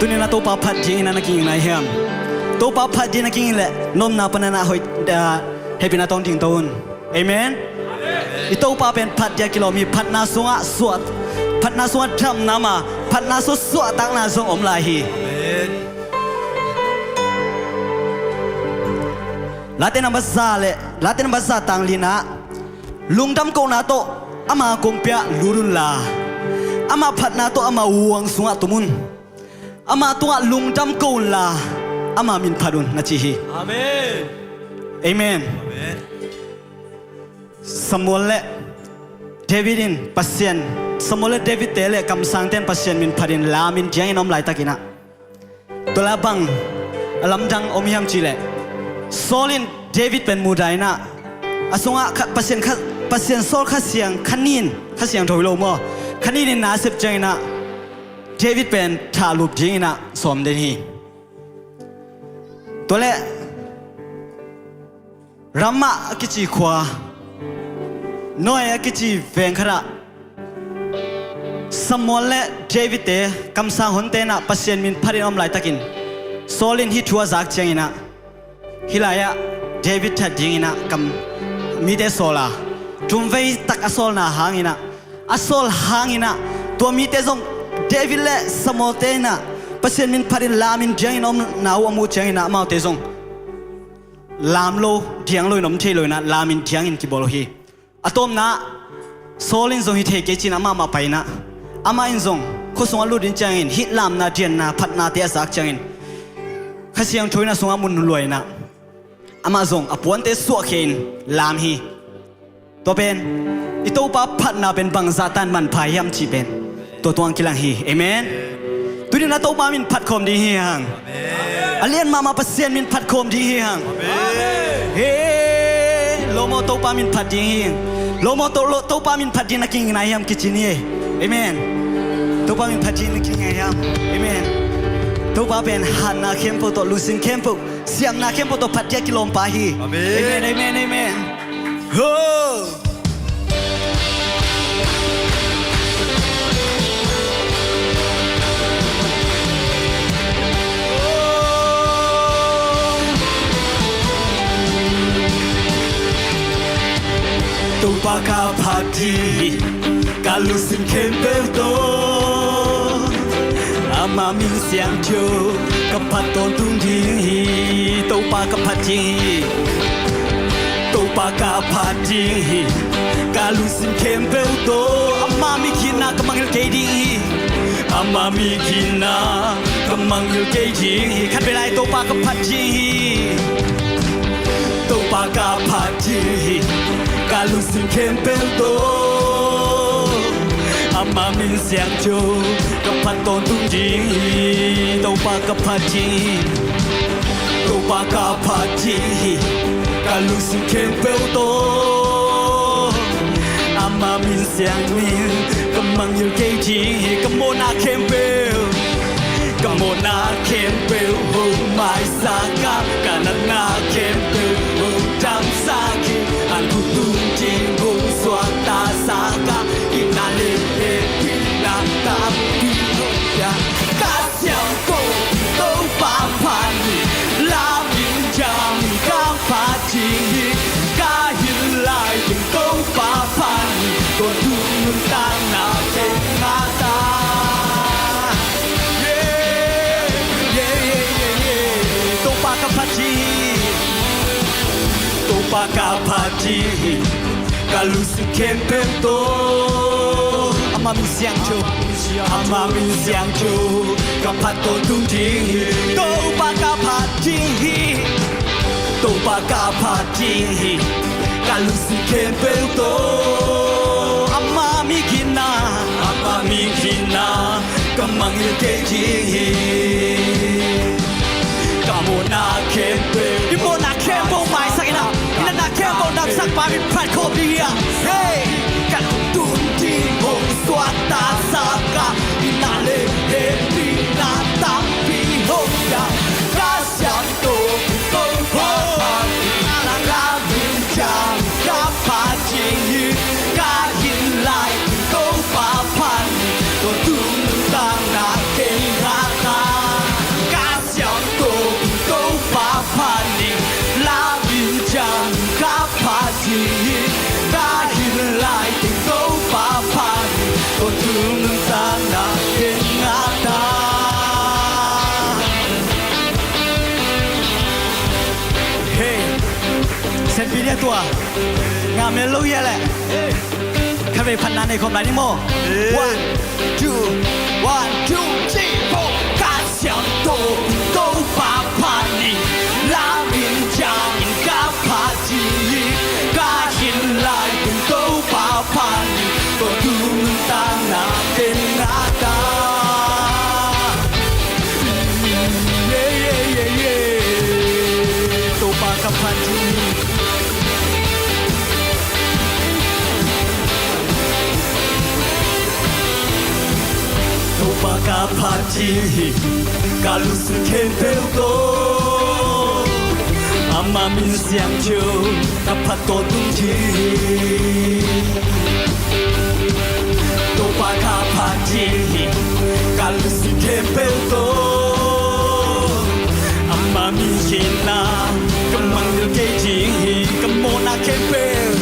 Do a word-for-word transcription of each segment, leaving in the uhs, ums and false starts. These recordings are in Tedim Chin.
Tuni-in ah Topa phat dingin ah na kinging nai hiam? Topa phat dingin na kinging leh, na omna panin ah hoih, ah, hehpihna tawh hong dingto un. Amen. I Topa pen phat dia kilawm hi. Phatna sungah suah, phatna sungah damna om a, phatna sungah suahtakna zong om lai hi. Amen. Late number za leh, Late number za tang li-na ah, lungdam kohna tawh ama kongpi ah lut unla, ama phatna tawh ama huang sungah tum un. Ama tungah lungdam ko unla, ama min phat un, na ci hi. Amen. Amen. Amen. Samuel leh David in Pasian, Samuel leh David-te leh kamsangte in Pasian min phatin lamin diangin a om laitakin ah, tua lai-ah bang a lamdang om hiam cih leh, Saul in David pen mudah in ah, a sungah kha, Pasian kha, Pasian sawl Kha Siang, kha nin, Kha Siangtho hi lo maw, kha nin in na sep ciangin ah, David pen thahlup dingin ah sawm den hi. Tua leh Ramah a kici khua, Noe a kici veng khat ah Samuel leh David-te, kamsang honte in ah Pasian min phatin a om laitakin, Saul in hih thu a zak ciangin ah, hih lai-ah David that dingin ah kam, mite sawl a, tumvei tak a sawlna hangin ah, a sawl hangin ah, tua mite zong, David leh Samuel-te in ah Pasian min phatin lamin diangin a omna uh a muh ciangin ah, amaute zong lam lo, diang lo in om thei lo in ah, lamin diangin kibawl uh hi. A tawpna ah, Saul in zong hi thei kei ci-in amah mah pai in ah, amah in zong khua sungah lut in ciangin, hih lamna, dianna, phatnate a zak ciangin, Kha Siangtho in a sungah mun lua in ah, amah zong a puante suahkhia-in lam hi. Tua pen, i Topa phatna pen bangzah tan manpha hiam cih pen tua tungah kilang hi. Amen. Tuni-in ah Topa min phat khawm ding hi hang. A lian mahmah Pasian min phat khawm ding hi hang. He, lo maw, Topa min phat ding hi. Lo maw, To-, lo, Topa min phat ding na kinging nai hiam kici ni. Amen. Topa min phat ding na kinging nai hiam? Amen. Topa pen hatna khempeuh tawh, lungsim khempeuh, siamna khempeuh tawh phat dia kilawm pa hi. Amen. Amen, amen, amen. Ho! Topa ka phat ding hi, ka lungsim khempeuh tawh. Ama min siangtho ka phat tawntung ding hi. Topa ka phat ding hi. Topa ka phat ding hi, ka lungsim khempeuh tawh. Ama migitna ka mangngilh kei ding hi. Ama migitna ka mangngilh kei ding hi. Khat vei lai, Topa ka phat ding hi. Topa ka phat ding hi, ka lungsim khempeuh tawh. Ama min siangtho ka phat tawntung ding hi. Topa ka phat ding hi. Topa ka phat ding hi, ka lungsim khempeuh tawh. Ama min siangtho ka mangngilh kei ding hi. Ka mawhna khempeuh, ka mawhna khempeuh hong maisak a, ka natna khempeuh hong damsak hi. An khut tung ding hong suaktasak a, ginna leh hehpihna tampi hong pia. Ka Siangtho Topa phat ni, lamin diangin ka phat ding hi. Ka hin lai teng Topa phat ni, tua tung nuntakna kei ngah ta. Yeah, yeah, yeah, yeah, yeah. Topa ka phat ding hi. Topa ka phat ding hi, ka lungsim khempeuh tawh. Ama min siangtho, ama min siangtho ka phat tawntung ding hi. Topa ka phat ding hi. Topa ka phat ding hi, ka lungsim khempeuh tawh. Ama migitna, ama migitna ka mangngilh kei ding hi. Ka mawhna khempeuh, i mawhna khempeuh maisak in a, i natna khempeuh damsak pa min phat khawm ding hi a. Hey! Ka tun ding hong suaktasak a, ginna leh hehpihna tampi hong pia. Ka Siangtho Topa phat ni, lamin diangin ka phat ding hi. Ka hin lai teng Topa phat ni, tua tung nuntakna kei ngah ta. Ka hin lai teng Topa phat in, tua tung nuntakna ken ngah ta. Hey, Saint Peter tua ngah mel lo hia leh. Khatvei phatna nei khawm lai ni maw? One, two, one, two, three, four. Ka siam Topa phat in, lam in ciang in ka phat ding hi. Ka hin lai teng Topa phat in, tua tung nuntakna ken ngah ta. Yeah, yeah, yeah, yeah. Topa ka phat ding hi. Topa ka phat ding hi, ka lungsim khempeuh tawh. Ama min siangtho ka phattuam ding hi. Topa ka phat ding hi, ka lungsim khempeuh tawh. Ama min khenna ka mangngilh kei ding hi. Ka mawhna khempeuh,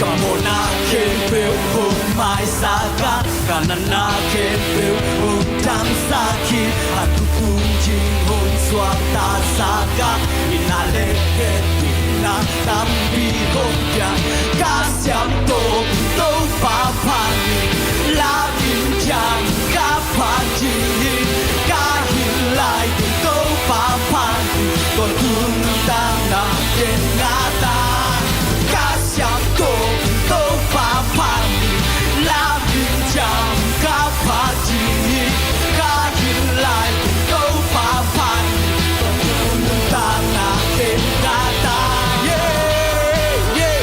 ka mawhna khempeuh hong maisak a, ka natna khempeuh hong damsak hi. A tutung ding hong suaktasak a, i na le khe ding na tampi hong pia. Ka siam Topa phat in, lam in ciang ka phat ding hi. Ka hin lai teng Topa phat in, tua tung nuntakna ken ngah ta. Ka siam Topa phat in, lam in ciang ka phat ding hi. Ka hin lai teng Topa phat in, tua tung nuntakna ken ngah ta. Yeah, yeah.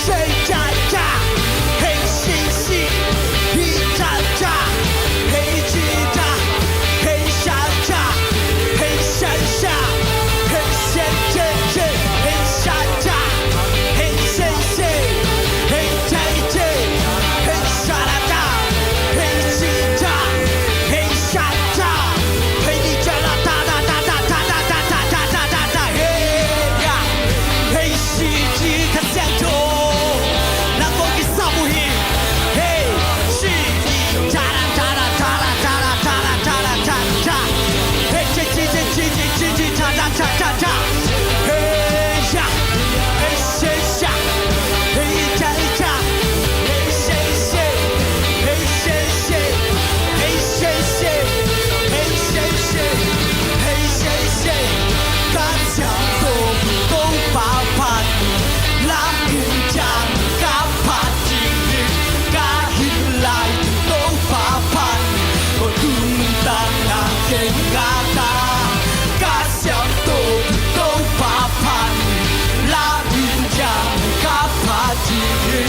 Say cha cha, hey si si, hi cha cha, hey chi cha, hey sha cha, hey sha sha, hey she che che, hey sha cha, hey se se, hey che che, hey sha la da, hey si cha, hey sha cha, hey ni cha la da da da da da da da da da da, hey ya, hey si chi ka siang cho. Nang kong kisam uh hi. Hey, si chi cha la da da da da da da da da da da da. Hey, chi chi chi chi chi chi chi cha da cha cha cha. Hey ya, hey se sha, hey cha cha, hey se se, hey se se, hey se se, hey se se, hey se se. Ka siam Topa phat in, lam in ciang ka phat ding hi. Ka hin lai teng Topa phat in, tua tung nuntakna ken ngah ta. Ka siam Topa phat in, lam in ciang ka phat ding hi.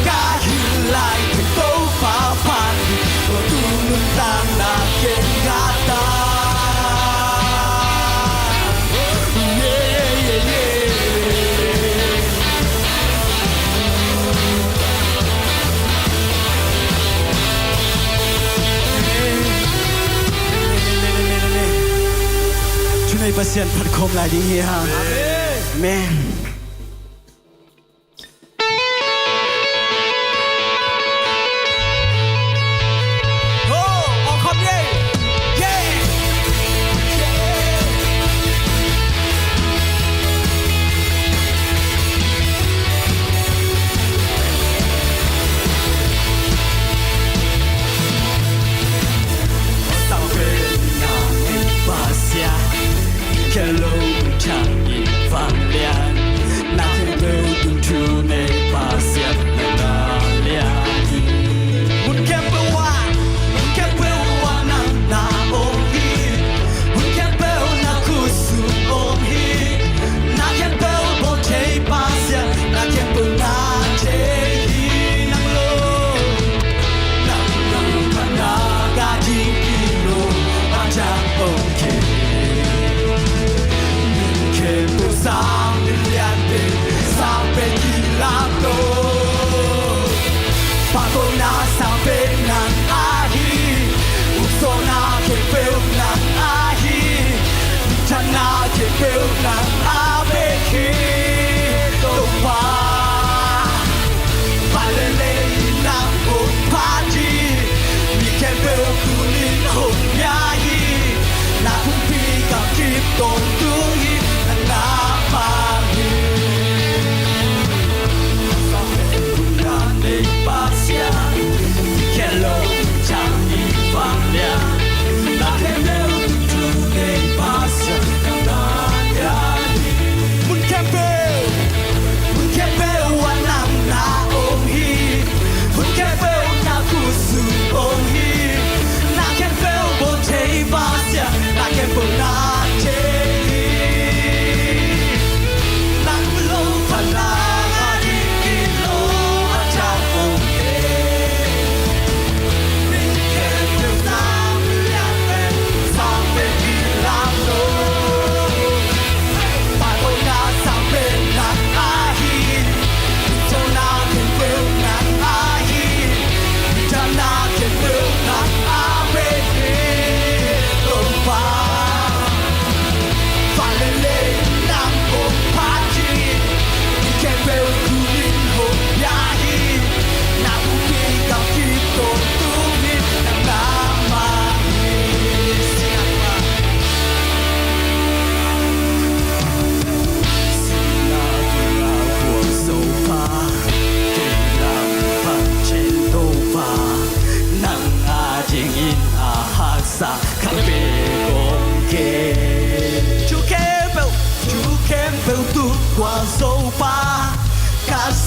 Ka hin lai teng Topa phat in, tua tung nuntakna ken ngah ta. Yeah, yeah, yeah. Thunei Pasian phat khawm lai ding hi hang. Amen.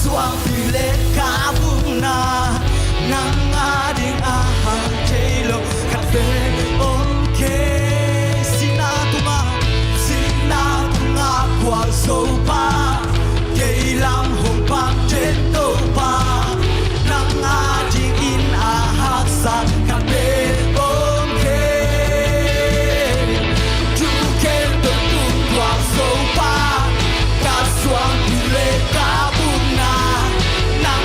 Tuang tui le ka vukna, nang a ding a hang thei lo khat pen om kei. Sihna tungah, sihna tungah khual Topa, kei lam hong pang den Topa, nang a dingin a haksa khat pen om kei. Thu khempeuh tung tuak Topa, ka suang tui le ka vukna, na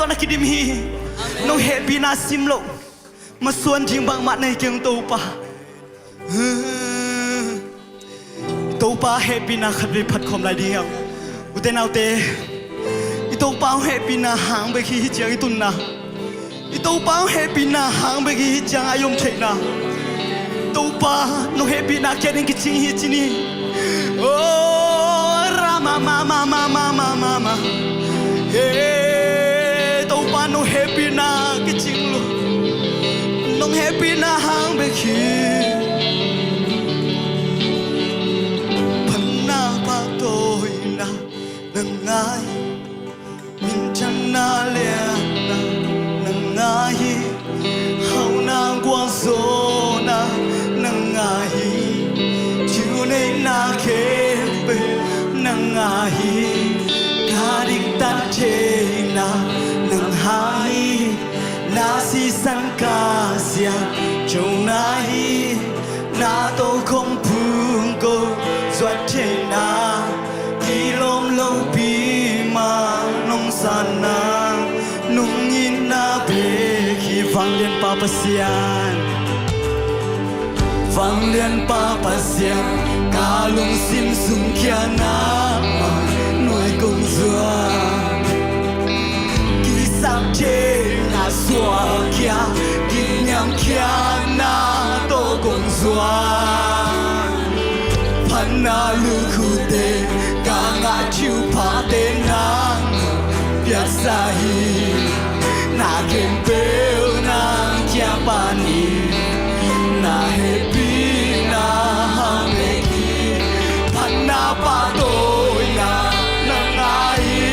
na kidim hi. Nong hehpihna sim loh masuan ding bangmah na hi keng Topa. Topa hehpihna khatvei phat khawm lai ding hi hang. Ute naute, i Topa hong hehpihna hang bek hi, hih ciang i tunna. I Topa hong hehpihna hang bek hi, hih ciang a i om theihna. Topa nong hehpihna kia ding kicing hi ci ni. Oh, Rama, ma, ma, ma. Hey, Topa nong hehpihna kicing lo. Nong hehpihna hang bek hi. Phatna pahtawina na ngah hi. Minthanna lianna na ngah hi. Hauhna gualzawhna na ngah hi. Thil neihna khempeuh na ngah hi. Ka diktat theihna na ngah hi. Na sisan ka siangtho na hi. Na tokhom phungko zuat theihna, kilawm lopi mah nong sanna, nong itna bek hi. Vanglianpa Pasian, Vanglianpa Pasian, ka lungsim sung khia na mah nuai kong zuan. Kisap theihna suak khia, kiniamkhiatna tawh kong zuan. Phatna lukhutte ka ngah thupha te nang piaksa hi. Na khempeuh nang kiang pan hi. Na hehpihna hang bek hi. Phatna pahtawina na ngah hi.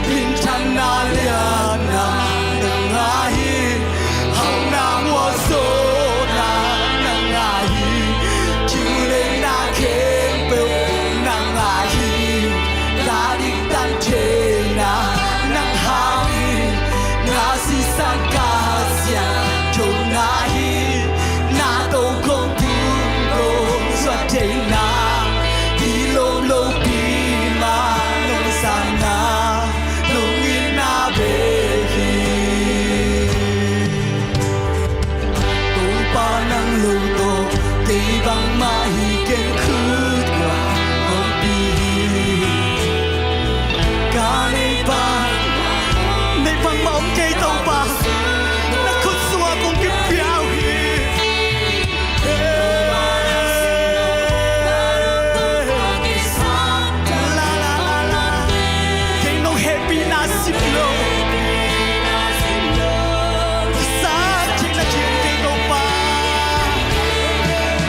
Minthanna lianna na ngah hi. Hauhna gualzawhna na ngah hi. Thil neihna khempeuh na ngah hi. Ka diktat theihna na ngah hi. Na sisan ka siangtho na hi. Na tokhom phungko zuat theihna, kilawm lopi mah nong sanna, nong itna bek hi. Topa nang lo tawh kei bangmah hi keng, khut kua hong pi hi. Ka neih bang, neih bangmah om kei Topa. Na khut sungah kong kipia uh hi. La, la, la, la. Kei nong hehpihna sim lo. Sa kei na kei Topa.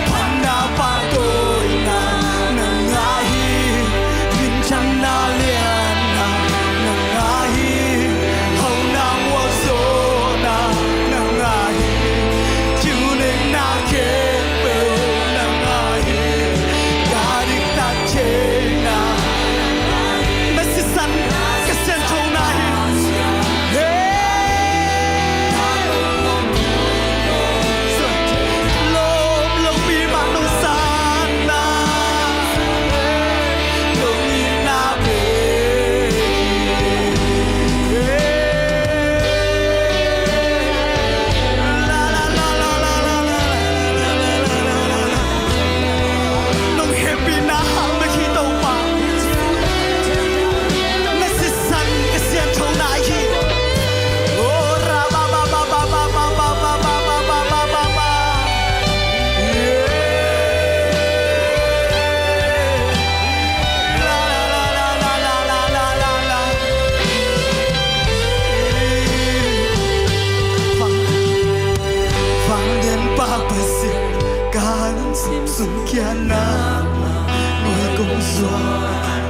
Phatna pahtawina na ngah hi. Minthanna lianna na ngah hi. Hauhna gualzawhna na ngah hi. Thil neihna khempeuh na ngah hi. Ka diktat theihna, na sisan ka siangtho na hi. Hey! Lawm lopi mah nong sanna, nong itna bek hi. La, la, la. Nong hehpihna hang bek hi Topa. Na sisan ka siangtho na hi. Oh, ra ba ba ba. Vanglianpa Pasian, ka lungsim sung khia na mah nuai kong zuan.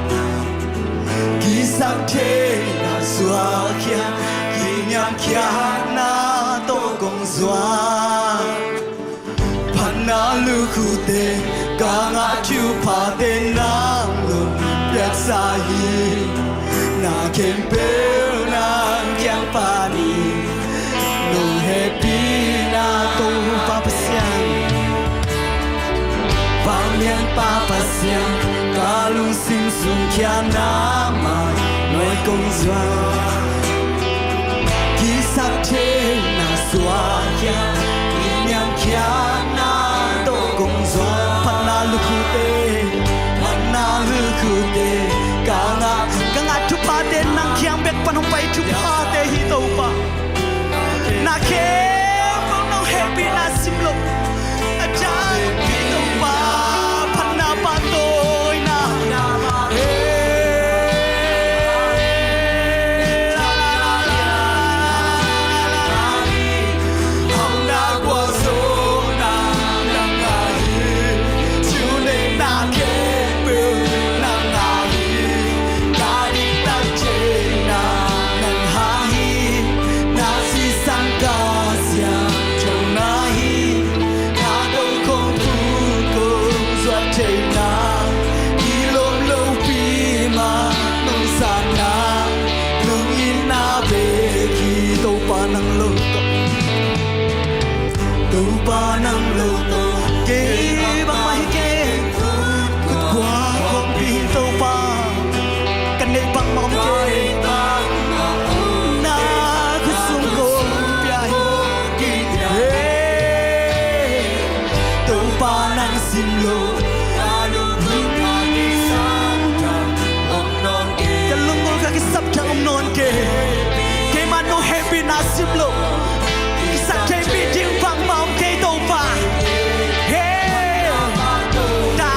Kisap theihna suak khia, kiniamkhiatna tawh kong zuan. Phatna lukhutte ka ngah thuphate nang lo piaksa hi. Na khempeuh nang kiang pan hi. Nong hehpihna Topa Pasian, Vanglianpa Pasian, ka lungsim sung khia na mah nuai kong zuan. Nang lo tawh, Topa nang lo tawh kei bangmah hi kei. Kut kua khawmpi hi Topa. Ka neih bangmah om kei. Na khut sung kong pia hi. Hey. Topa nang sim lo. Ka lunggulh kha kisap thang om nawn kei. Keimah nong hehpihna sim lo. Kisap thei mi ding bangmah om kei Topa. Hey. Ta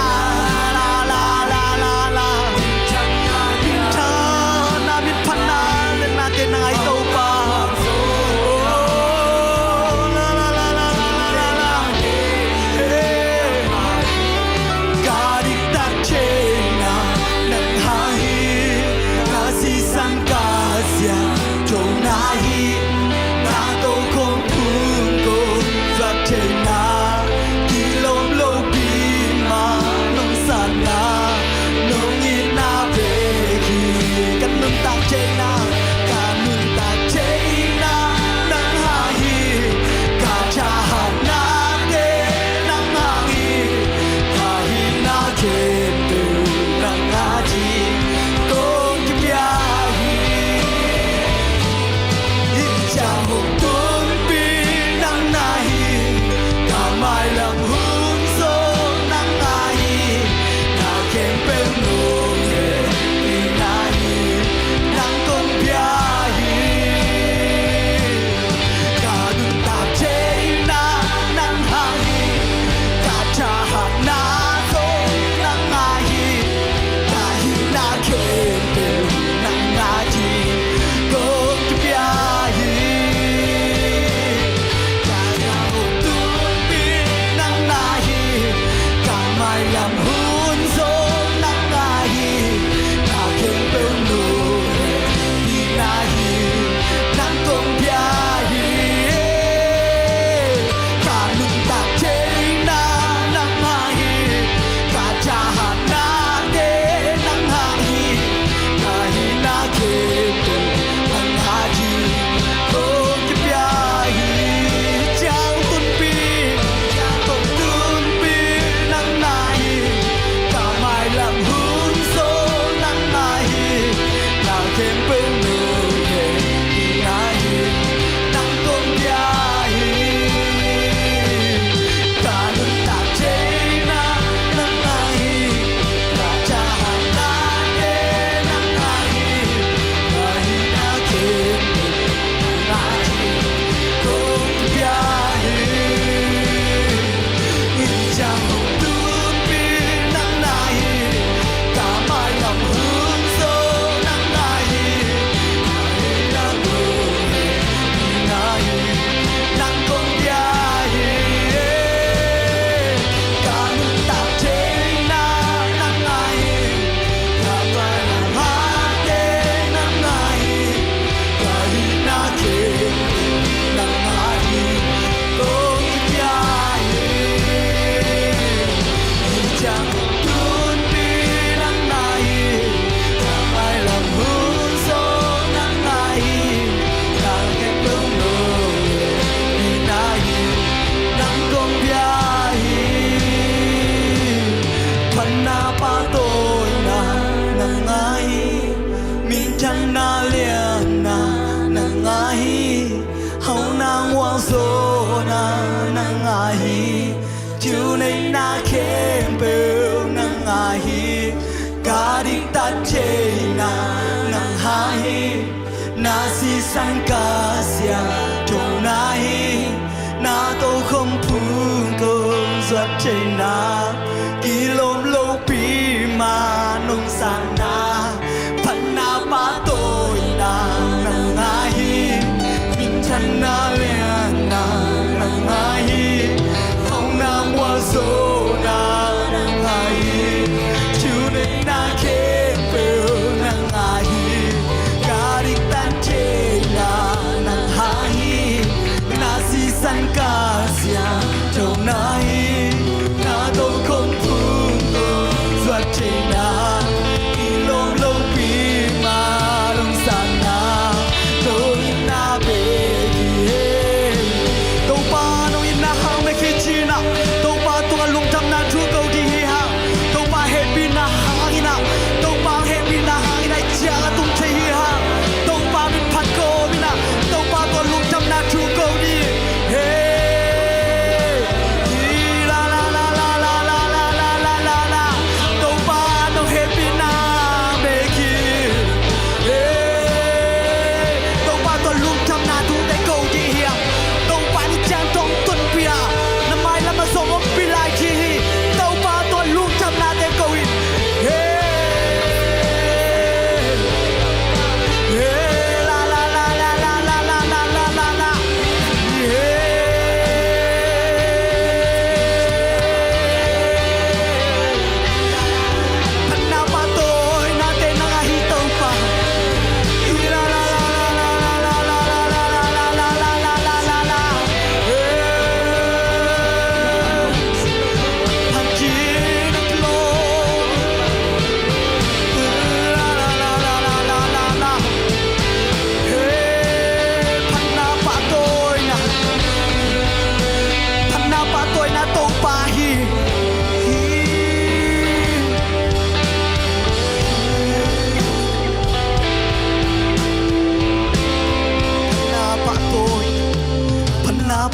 la la la la la. Minthanna, minphatna, liatna te nang ahi Topa. Oh, la la la la. Hey. Ka diktak theihna nang hang hi. Ka sisan ka siatona hi. Na tokhom phung kong zuat theihna. Kilawm lopi mah nong sanna, nong itna vek hi. Ka nuntak theihna, ka nuntak theihna nang hang hi. Ka thahatnate nang hang hi. Ka hihna khempeuh nang ading kong kipia hi. Hih ciang hong tunpih nang na hi. Ka mailam hun sung nang na hi. Na khempeuh nong hehpihna hi. Nang kong pia hi. Ka nuntak theihna nang hang hi. Ka thahatna zong nang na hi. Ka hihna khempeuh nang ading kong kipia hi. Ka ciang hong tunpih nang na hi. Ka mailam hun sung nang na hi. Na khempeuh nong hehpihna hi. Nang kong pia hi. Ka nuntak theihna nang hang hi. Ka thahatnate nang hang hi. Ka hihna khempeuh nang ading kong kipia hi. Ciang tunpih, ciang tunpih nang na hi. Ka mailam hun sung nang na hi. Na khempeuh nong hehpihna hi. Nang kong pia hi. Ka nuntak theihna nang na hi. Ka thahatnate nang na hi. Ka hihna khempeuh nang ading kong kipia hi. Hih ciang hong tunpih nang na hi. Ka mailam hun sung nang na hi. Ka hihna kong hehpihna hi. Nang kong pia hi. Ka nuntak theihna nang na hi. Ka mailam hunte nang na hi. Ka hihna khempeuh nang ading kong kipia hi. Hih ciang hong tunpih nang na hi. Ka mailam hun sung nang na hi. Ka khempeuh nong hehpihna hi. Nang kong pia hi. Phatna pahtawina nang na hi. Minthanna liatna nang na hi. Hauhna mualzawhna nang na hi. Thuneihna khempeuh nang na hi. Ka diktat theihna nang hang hi. Na sisan ka siatona hi. Na tokhom phung kong zuat theihna. Kilawm lopi mah nong sanna. Phatna pahtawina nang na hi. Minthanna liatna nang na hi. Hauhna mualzawhna nang na hi. Thuneihna khempeuh nang na hi. Ka diktat theihna nang hang hi. Na sisan ka siatona hi. Na tokhom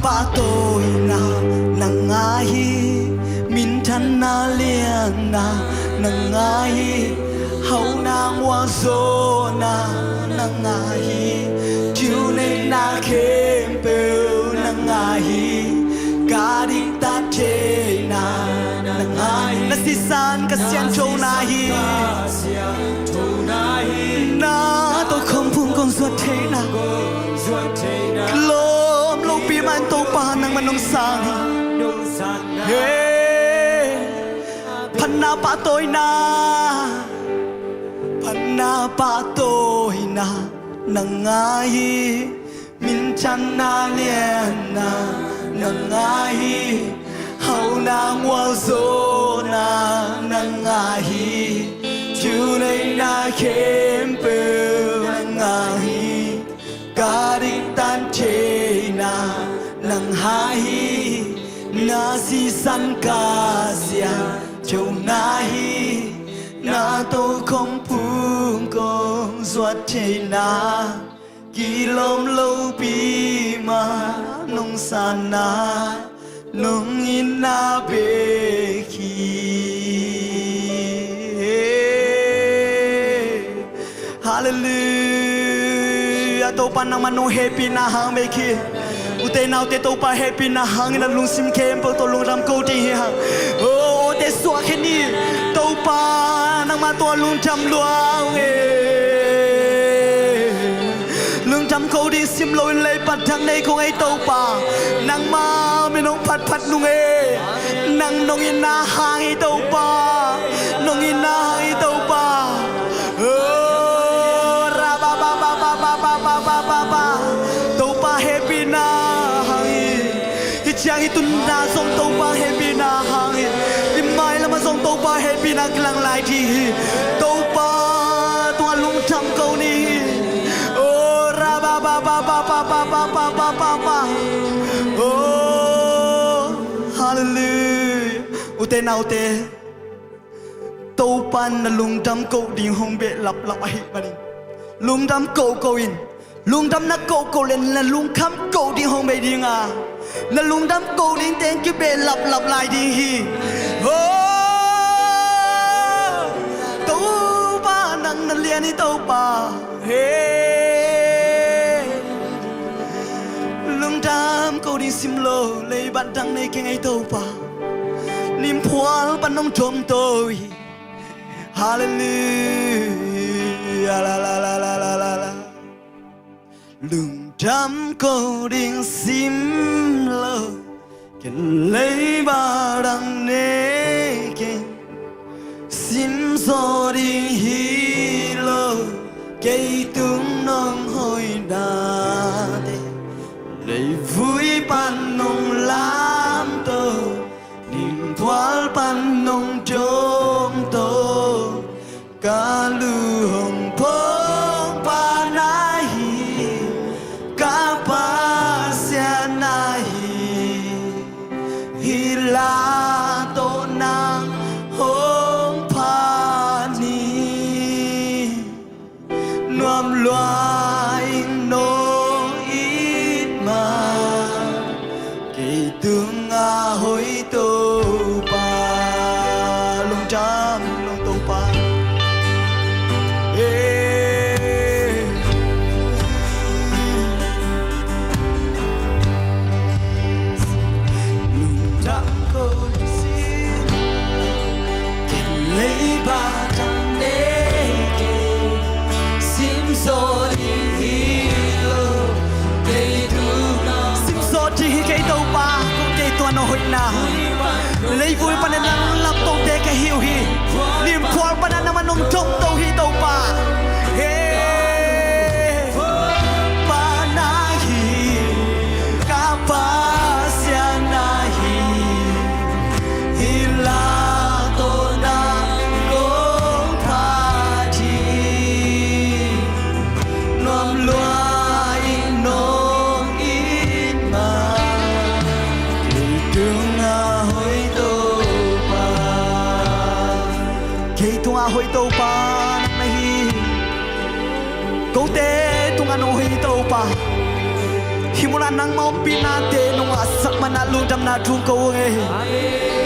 Pahtawina na ngah hi, minthanna lianna na ngah hi, hauhna mualzawhna na ngah hi, thuneihna khempeuh na ngah hi, ka diktat theihna na ngah hi. Na sisan ka sianthona hi. Na tokhom phung kong zuat theihna, kilawm lopi mah in Topa nangmah nong sang hi. He, phatna pahtawina, phatna pahtawina na ngah hi, minthanna lianna na ngah hi, hauhna mualzawhna na ngah hi, thuneihna khempeuh na ngah hi, ka diktat theihna na ngah hi, na sisan ka sianthona hi, na tokhom phung kong zuat theihna, kilawm lopi mah nong sanna, nong itna bek hi. Halleluiah. Topa nangmah nong hehpihna hang bek hi. Ute naute, Topa hehpihna hangin a lungsim khempeuh tawh lungdam ko ding hi hang. O, awte suak khin ni. Topa nangmah tawh lungdam lua ung e. Lungdam ko ding sim loin leiba dang nei kong ei Topa, nangmah min hong phatphat nung e. Nang nong itna hang hi Topa, nong itna hang hi Topa. O, ra ba ba ba. Topa hehpihna hang hi. Hih ciang i tunna zong Topa hehpihna hang hi. I mailamah zong Topa hehpihna kilang lai ding hi. Topa tungah lungdam ko ni hi. O, ra ba ba. O, halleluiah. Ute naute, Topa in na lungdam koh ding hong behlaplap ahih manin lungdam kohkoh in. Lungdam na kohkoh le na lungkham koh ding hong bei ding a, na lungdam koh ding teng kibehlaplap lai ding hi. O, Topa nang na lian hi Topa. He, lungdam koh ding sim lo leiba dang nei keng ei Topa. Nimphual pan nong dawmto hi. Halleluiah. Lungdam koh ding sim lo, ken leiba dang nei keng. Sim zaw ding hi lo, kei tung nong hoihnate. Leivui pan nong lamto, nimphual pan nong dawmto. Ka lu hong phawkpa na hi, ka Pasian na hi. Hih la tawh nang hong phat ni. Nuam lua-in nong it ma, kei tungah hoih Topa. Lungdam, lungdam Topa. Eh. Lungdam ko sin, ken leiba dang nei keng. Sim zaw ding hi lo, kei tung nong, sim zaw ding hi kei Topa, kong kei tua nong hoihna. Leivui pan nang lamtote ka hi uh hi. Nimphual pan nangmah nong dawmto hi Topa. He, pa na hi, ka Pasian na hi. Hih la tawh nang kong phat hi. Nuam lua-in nong it ma, kei tungah hoih Topa. Kei tungah hoih Topa, nang na Hih munah nangmah ompihnate nong ngahsak manin lungdamna thu ko ung ei.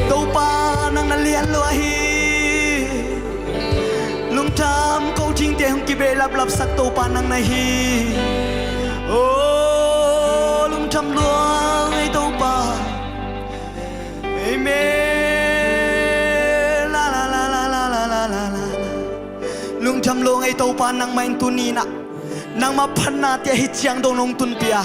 Topa nang na lian lua hi. Lungdam ko dingte hong kibehlap lapsak Topa nang na hi. Oh, lungdam lua ei Topa. Amen. La, la, la. Lungdam lua ei Topa nangmah in tuni-in ah nangmah phatnate hih ciang dong nong tunpih a,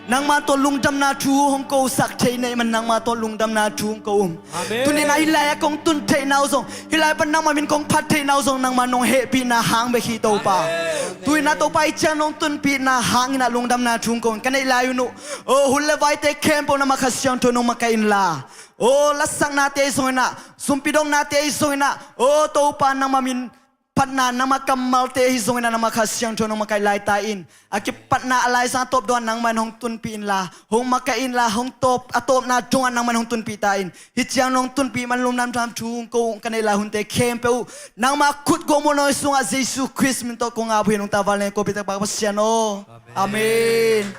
nangmah tawh lungdamna thu hong kosak thei na hih manin nangmah tawh lungdamna thu hong ko ung. Amen. Tuni-in ah hih lai-ah kong tun theihna uh zong, hih lai pan nangmah min kong phat theihna uh zong nangmah nong hehpihna hang bek hi Topa. Amen. Tu-in ah Topa hih ciang nong tunpihna hangin ah lungdamna thu hong ko ung. Ka neih lai un uh, oh, hun le vaite khempeuh nangmah Kha Siangtho in hong makaih inla, oh, lasaknate hi zongin ah, sumpi dongnate hi zongin ah, oh, Topa nangmah min phatna, nangmah kammalte hi zongin ah nangmah Kha Siangtho in hong makaih lai ta in. A kipatna a laizang a tawp dong ah nangmah in hong tunpih inla, hong makaih inla, hong tawp, a tawpna dong ah nangmah in hong tunpih ta in. Hih ciang nong tunpih manin lungdamna thu hong ko ung. Ka neih lai hunte khempeuh uh nangmah khut guahmuanna sungah Jesu Khrist min tawh kong ap uh hi. Nong tavuan leng ko pi tak pa Pasian aw. Amen. Amen.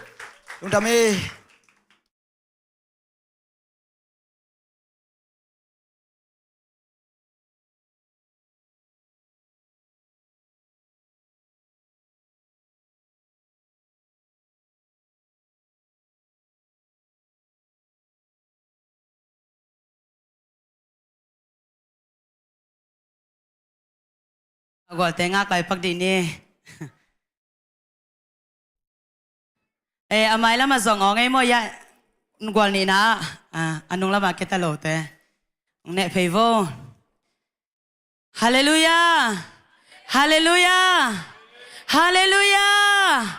Lungdam ei. A gualte ngak lai pak dih ni. Eh, a mai lamah zong awng ei maw, ya, gual nihna ah, ah, a nung lamah keta lote. Hong neh phei vo. Halleluiah. Halleluiah. Halleluiah.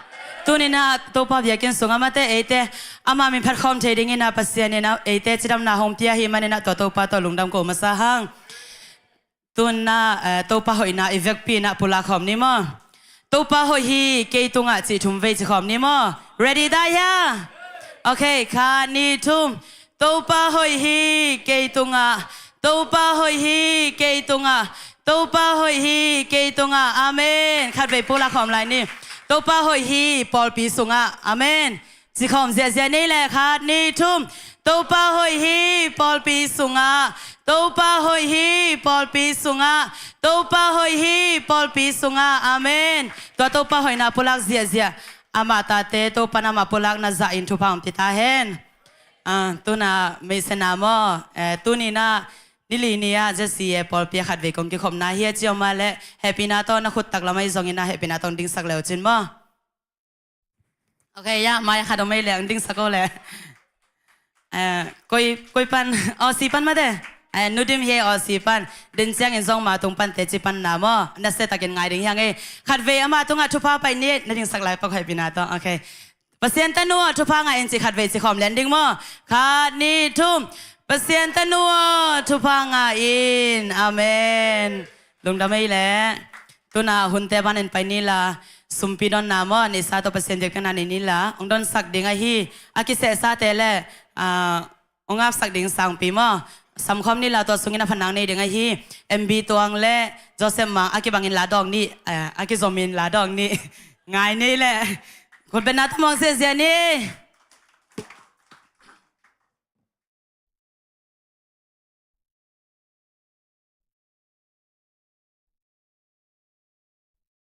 Tuni-in ah Topa biakinn sungah amaute eite ama min phat khawm thei dingin ah Pasian in ah eite cidamna hong pia ahih manin ah tua Topa tawh lungdam ko masa hang. Tu-in ah, eh, Topa hoihna i vekpi-in ah pulak khawm ni maw? Topa hoih hi kei tungah cih thum vei ci khawm ni maw? Ready ta hia? Okay, khat, nih, thum. Topa hoih hi kei tungah. Topa hoih hi kei tungah. Topa hoih hi kei tungah. Amen. Khat vei pulak khawm lai ni. Topa hoih hi pawlpi sungah. Amen. Ci khawm ziahziah ni le, khat, nih, thum. Topa hoih hi pawlpi sungah. Topa hoih hi pawlpi sungah. Topa hoih hi pawlpi sungah. Amen. Tua Topa hoihna pulak ziahziah. Amah tate Topa in amah pulakna zah in thupha hong pia ta hen. Ah, tu-in ah meisena maw. Eh, tuni-in ah nili ni ah Z C A pawlpi ah khat vei kong kikhopna hi a, ci om a leh hehpihna tawh na khut taklam ahi zongin ah hehpihna tawh dingsak le uh cin maw? Okay, ya, mai khat om ei leh, dingsak o leh. Eh, koi, koi pan, Aussie pan mate. Eh, Nu Dim hi ei Aussie pan. Den ciangin zong ama tung pante ci panna maw. Nasiatakin ngai ding hi hang ei. Khat vei ama tungah thupha pai ni, na dingsak lai pak hehpihna tawh. Okay. Pasian tanu aw, thupha ngah in ci khat vei ci khawm lian ding maw. Khat, nih, thum. Pasian tanu aw, thupha ngah in. Amen. Lungdam ei leh. Tu-in ah hunte banin pai ni la, sumpi donna maw, neihsa tawh Pasian biakpiakna nei ni la, hong donsak ding ahi, a kisehsate le, ah, hong apsak ding sangpi maw, samkhawm ni la, tua sungin a phatna nei ding ahi, M B Tuang le Joseph Mang a kibangin la dawng ni, eh, a kizomin la dawng ni, ngai ni le, khutbetna tawh mawng ziahziah ni.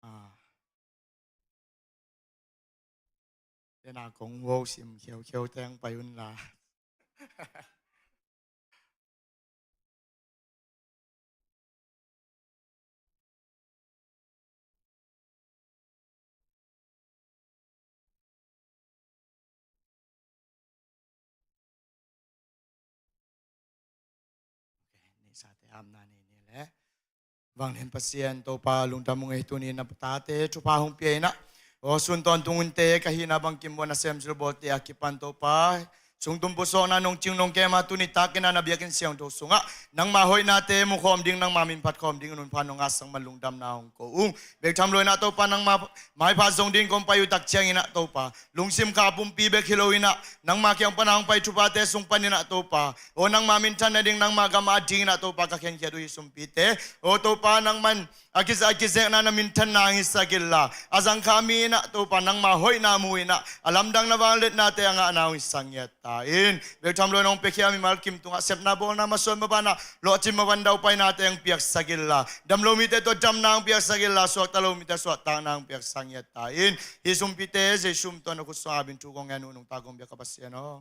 Ah. Tena kong huo sim khiaukhia teng pai un la. Okay, neihsate hamna nei ni le. Vanglian Pasian Topa lungdam ung ei, tuni na tate thupha hong pia in ah, aw sun tawntung hunte ka hihna bang kim bua nasem zilbawlte a kipan Topa, Sungtum pusuakna nong cing nong kem a, tuni takin a na biakinn siangtho sungah nangma hoihnate mukhawm ding, nangma min phatkhawm dingin hunpha nong ngahsak man lungdamna hong ko ung. Bek tham lo in ah Topa, nangma maipha zong dingin kong pai uh tak ciangin ah Topa, lungsim kha pumpi bek hi lo in ah nangma kiang pan a hong pai thuphate sung panin ah Topa, aw nangma minthan nading, nangma gam a dingin ah Topa ka khenkhiat uh hih sumpite, aw Topa, nangman a kiza a kizekna na minthanna hong hisak inla, a zangkha mi in ah Topa, nangma hoihna mu in ah a lamdang na vangliatnate a ngahna hong hisak ngiat ta in. Bek tham lo in hong piakhia mimal kim tungah sepna bawlna, masuan maban ah lawhcin maban daupainate hong piaksak inla, dam lo mite tawh damna hong piaksak inla, suakta lo mite suahtakna hong piaksak ngiat ta in. Hih sumpite Jesu min tawh na khut suang a binthu kong ngen uh, nungta kong biak ka Pasian aw.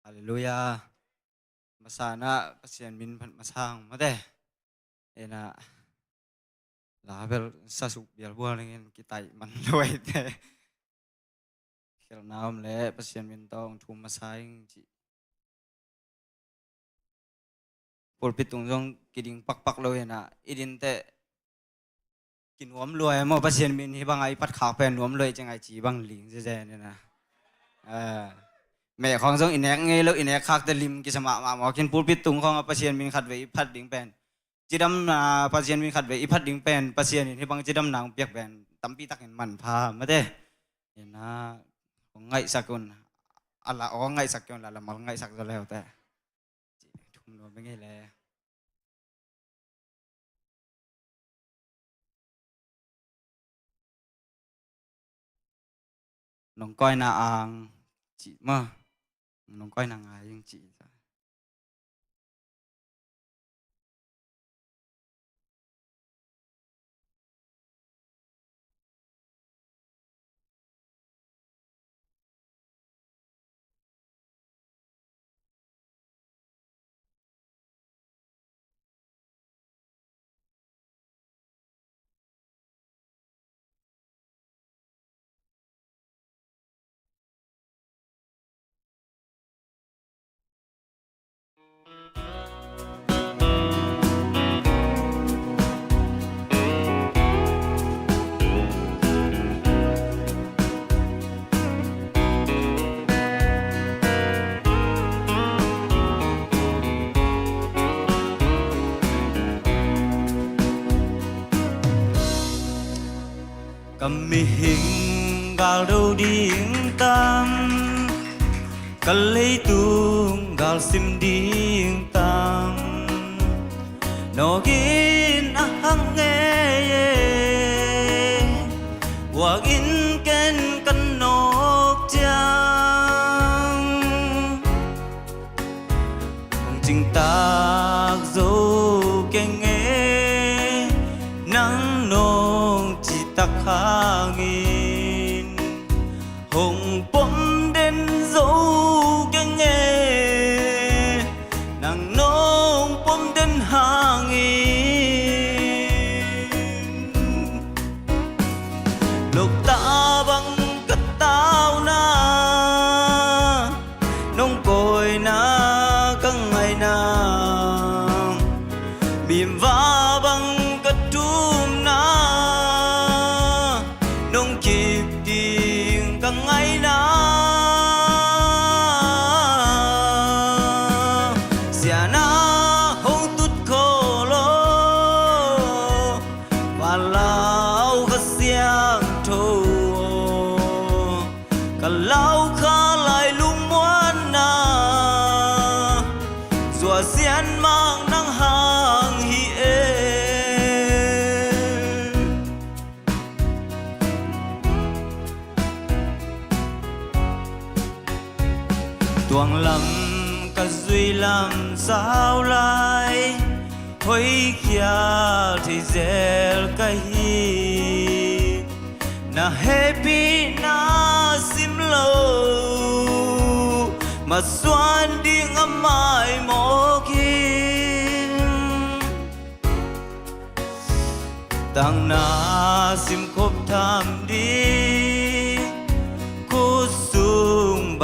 Halleluiah. Masa in ah Pasian min phat masa ung mate. Ina label sasuk bialbual dingin kitai man lo aite. Khelhna om leh Pasian min tawh hong thum masa ing cih. Pulpit tung zong kiding pakpak lo hi na, i din teh kinuam lua e maw, Pasian min hih bangah i phat khak pen nuam lua e ci ngai ci bang ling ziazen hi na. Meh khawng zong i nek ngei lo, i nek khak teh lim kisa mahmah maw, khin pulpit tung khawngah Pasian min khatvei i phat ding pen cidamna, Pasian min khatvei i phat ding pen Pasian in hih bang cidamna hong piak pen tampi takin manpha mate. Ina hong ngaihsak un, a la aw ngaihsak kei un la, lamal ngaihsak zaw leuteh. Thum nuam ngei le. Nong kawina ang cih maw, nong kawina ngai ing cih. Ka mihing galdo ding tam, ka leitung galsim ding tam, nawkin a hang ngei e, buakin ken ka nawk ciang. Hong cingtak zo keng e, nang nong citak hangin. Hong pom den zo keng e, nang nong pom den hangin. Lokta bang ka tauna, nong kawina ka ngaina, mimva bang ka thumna, nong kip ding ka ngaina. Siana hong tut kho lo, Vanlau Kha Siangtho, ka lau kha lai lungmuanna, zuasian mang nang hang hi e. Tuang lam ka zui lam sau lai, hoikhia thei zel ka hi. Na hehpihna sim lo, masuan ding a maimawk hi. Tangna simkhop tham ding, ko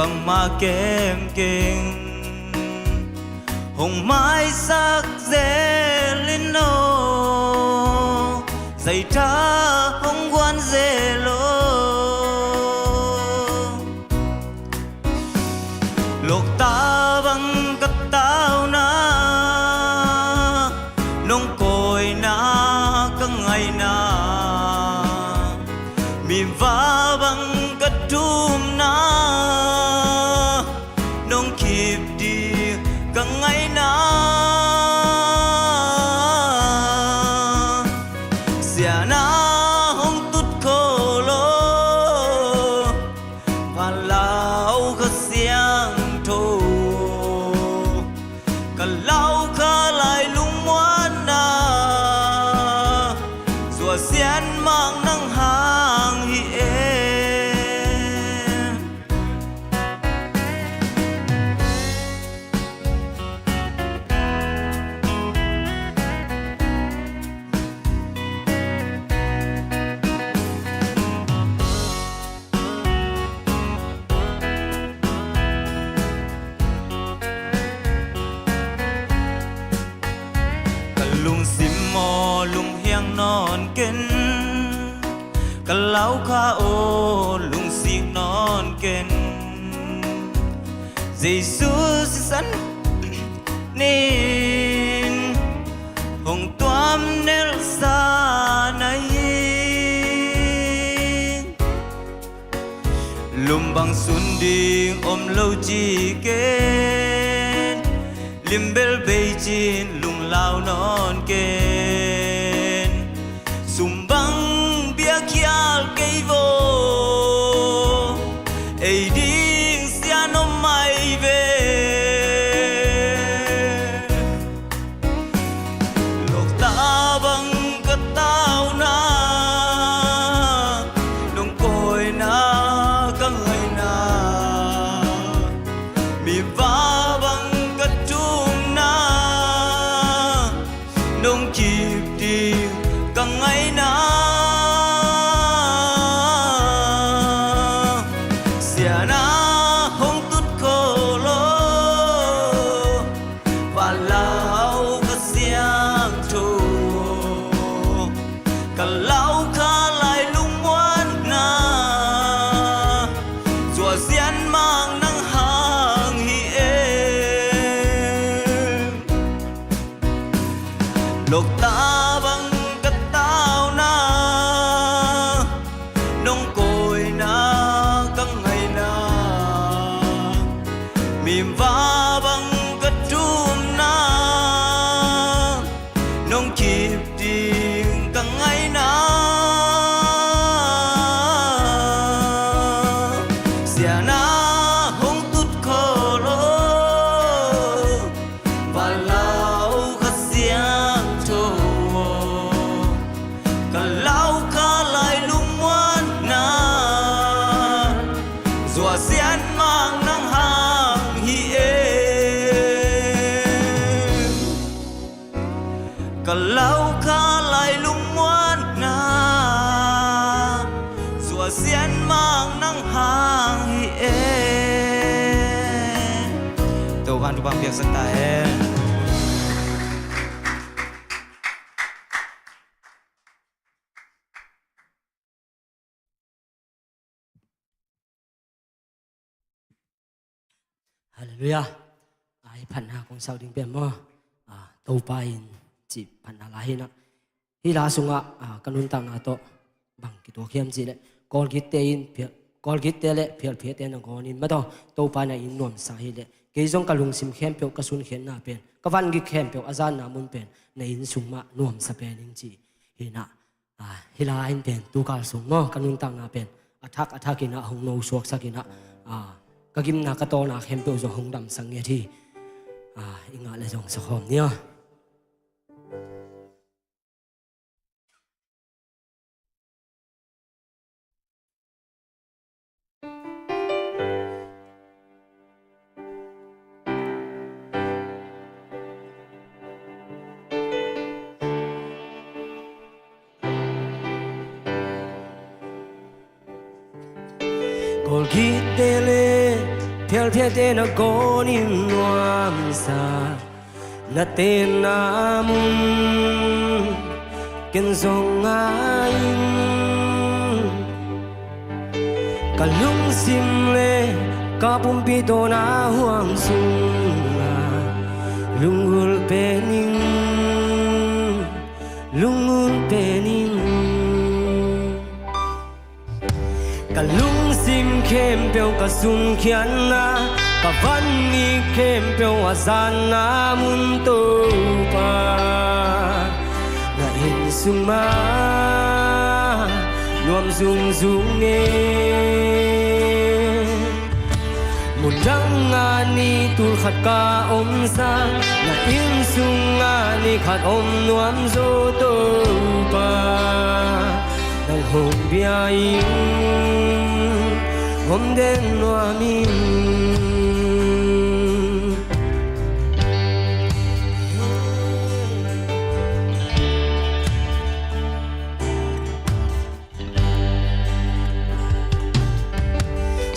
bangmah kemkem hong maisak zel in aw, zaitha hong guan zel aw. Lokta bang ka tauna, nong kawina ka ngaina, miva bang ka thumna, nong kip ding ka ngaina. Siatna hong tut kho lo, Palau Kha Siangtho, ka lau kha lai lungmuanna, Zuasian Mang nang hang hi e. Ka lungsim aw lunghiang nawn ken, ka lau kha aw lungsik nawn ken. Jesu sisan nin hong tuam nelsa na hi. Lum bang sun ding om lo ci ken, limbel bei cin lunglau nawn ken. Sum bang biakhial kei vaw, ei ding sia nuam mai ve. Lokta bang ka tauna, nong kawina ka ngaina, miva bang ka thumna, nong kip ding ka ngaina. Siatna hong tut kho lo, Palau Kha Siangtho, ka lau kha lai lungmuanna, Zuasian Mang nang hang hi e. Lokta bang ka tauna, nong kawina ka ngaina, miva bang ka thumna, nong kip ding ka ngaina. Siatna hong tut kho lo, Palau Kha Siangtho, ka lau kha lai lungmuanna, Zuasian Mang nang hang hi e. Ka lau kha lai lungmuanna, Zuasian Mang nang hang hi e. Topa'n thupha piaksak ta hen. Halleluiah. Ai, phatna kong sak ding pen maw, a, Topa in cih phatna la hi na. Hih la sungah, a, ka nuntakna tawh bang kituak hiam cih leh, Kawlgitte in phia-, Kawlgitte le phialphiate nangawn in maw, Topa in a inn nuamsa hi leh, kei zong ka lungsim khempeuh, ka sunkhiatna pen, ka vangik khempeuh, a zatna mun pen na inn sung mah nuamsa pen ing cih hi na. A, hih lai in pen tukal sung maw, ka nuntakna pen a thak a thak in a hong nosuaksak in a, a, ka gimna ka tawlna khempeuh zong hong damsak ngiat hi. A, i ngah le zong sa khawm ni aw. Kawlgitte le Phialphiate na gawnin nuamsa na tenna mun ken zong ngai ing. Ka lungsim le ka pumpi tawh na huang sungah lunggulh pen ing, lunggulh pen ing. Ka lungsim khempeuh ka sungkhiatna, ka vangik khempeuh a zatna mun Topa, na inn sungah nuam zungzung e. Mun dang ah ni tul khat ka om sang, na inn sungah ni khat om nuam zaw Topa, nang hong bia ing, hong den nuam ing.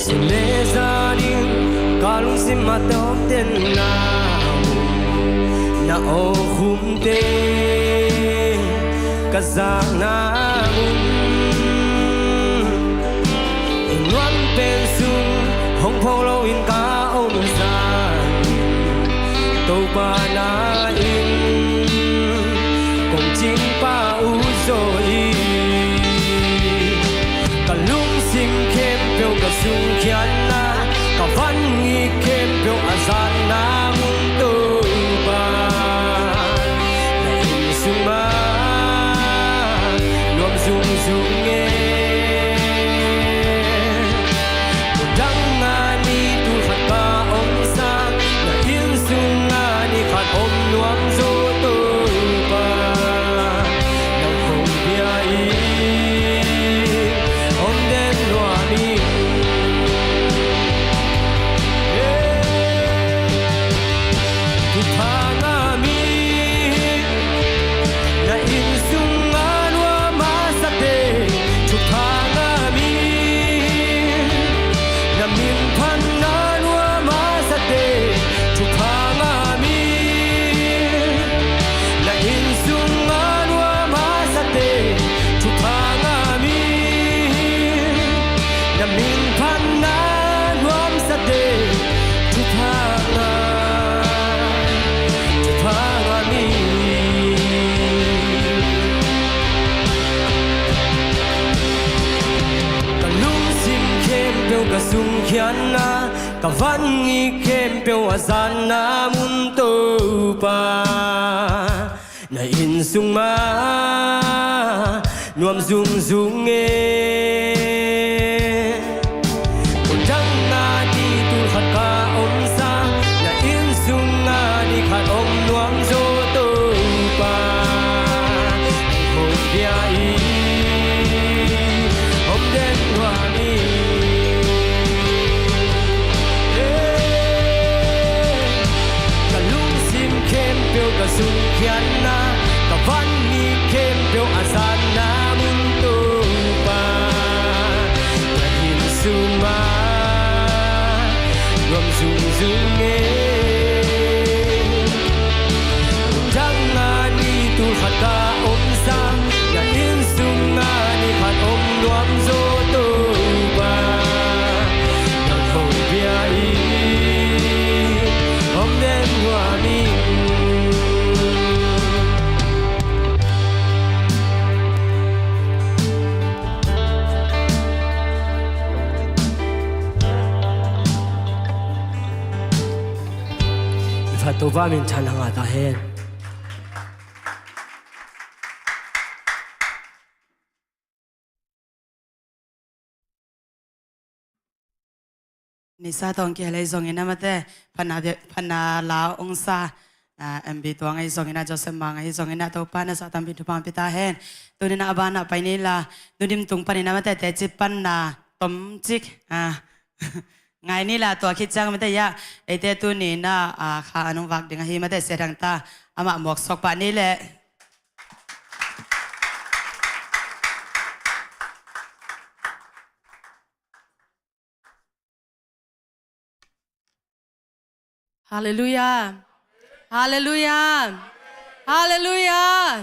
Sun le zan in ka lungsim a tawp den na, na aw khumte ka zakna mun, i nuam pen sung hong pho loin ka om zan, Topa na inn kong cing pah uh zaw hi. Ka lungsim khempeuh ka sungkhiatna, ka vangik khempeuh a zatna mun Topa, na inn sungah nuam zungzung e. Dang a ni tul khat ka om sang, na inn sungah ni khat om nuam zaw Topa, nang hong bia ing, hong den nuam ing. Yeah. Thupha ngah mi, na inn sungah nuam a sate. Thupha ngah mi, na min phatna nuam a sate. Thupha ngah mi, na inn sungah nuam a sate. Thupha ngah mi, na min phatna nuam sate. Thupha ngah, thupha ngah mi. Ka lungsim khempeuh ka sungkhiatna, ka vangik khempeuh a zatna mun Topa, na inn sungah nuam zungzung e. Dang a ni tul khat ka om sang, na inn sungah ni khat om nuam zaw Topa, hong bia ing, hong den nuam ing. Ka lungsim khempeuh ka sungkhiatna, ka vangik khempeuh a zatna mun Topa, na inn sungah nuam zungzung e. Dang a ni tul khat ka om sang, na inn sungah ni khat om nuam zaw Topa, nang hong bia ing, hong den nuam ing. Topa minthanna ngah ta hen. Nisa tawng kihel ahi zongin a mate, phatna, phatna la ong sa, ah, M B Tuang ahi zongin a, Joseph Mang ahi zongin a, Topa na sa tampi thupha pia ta hen. Tunin a ban a pai ni la, Nudim tung panin a mate, teci panna tomcik, ah, ngai ni la, tua khit ciang mate ya, eite tunin a, ah, kha a nung vak ding ahi mate, Sia Thang ta, amah muak sok pah ni le. Halleluiah. Halleluiah. Halleluiah.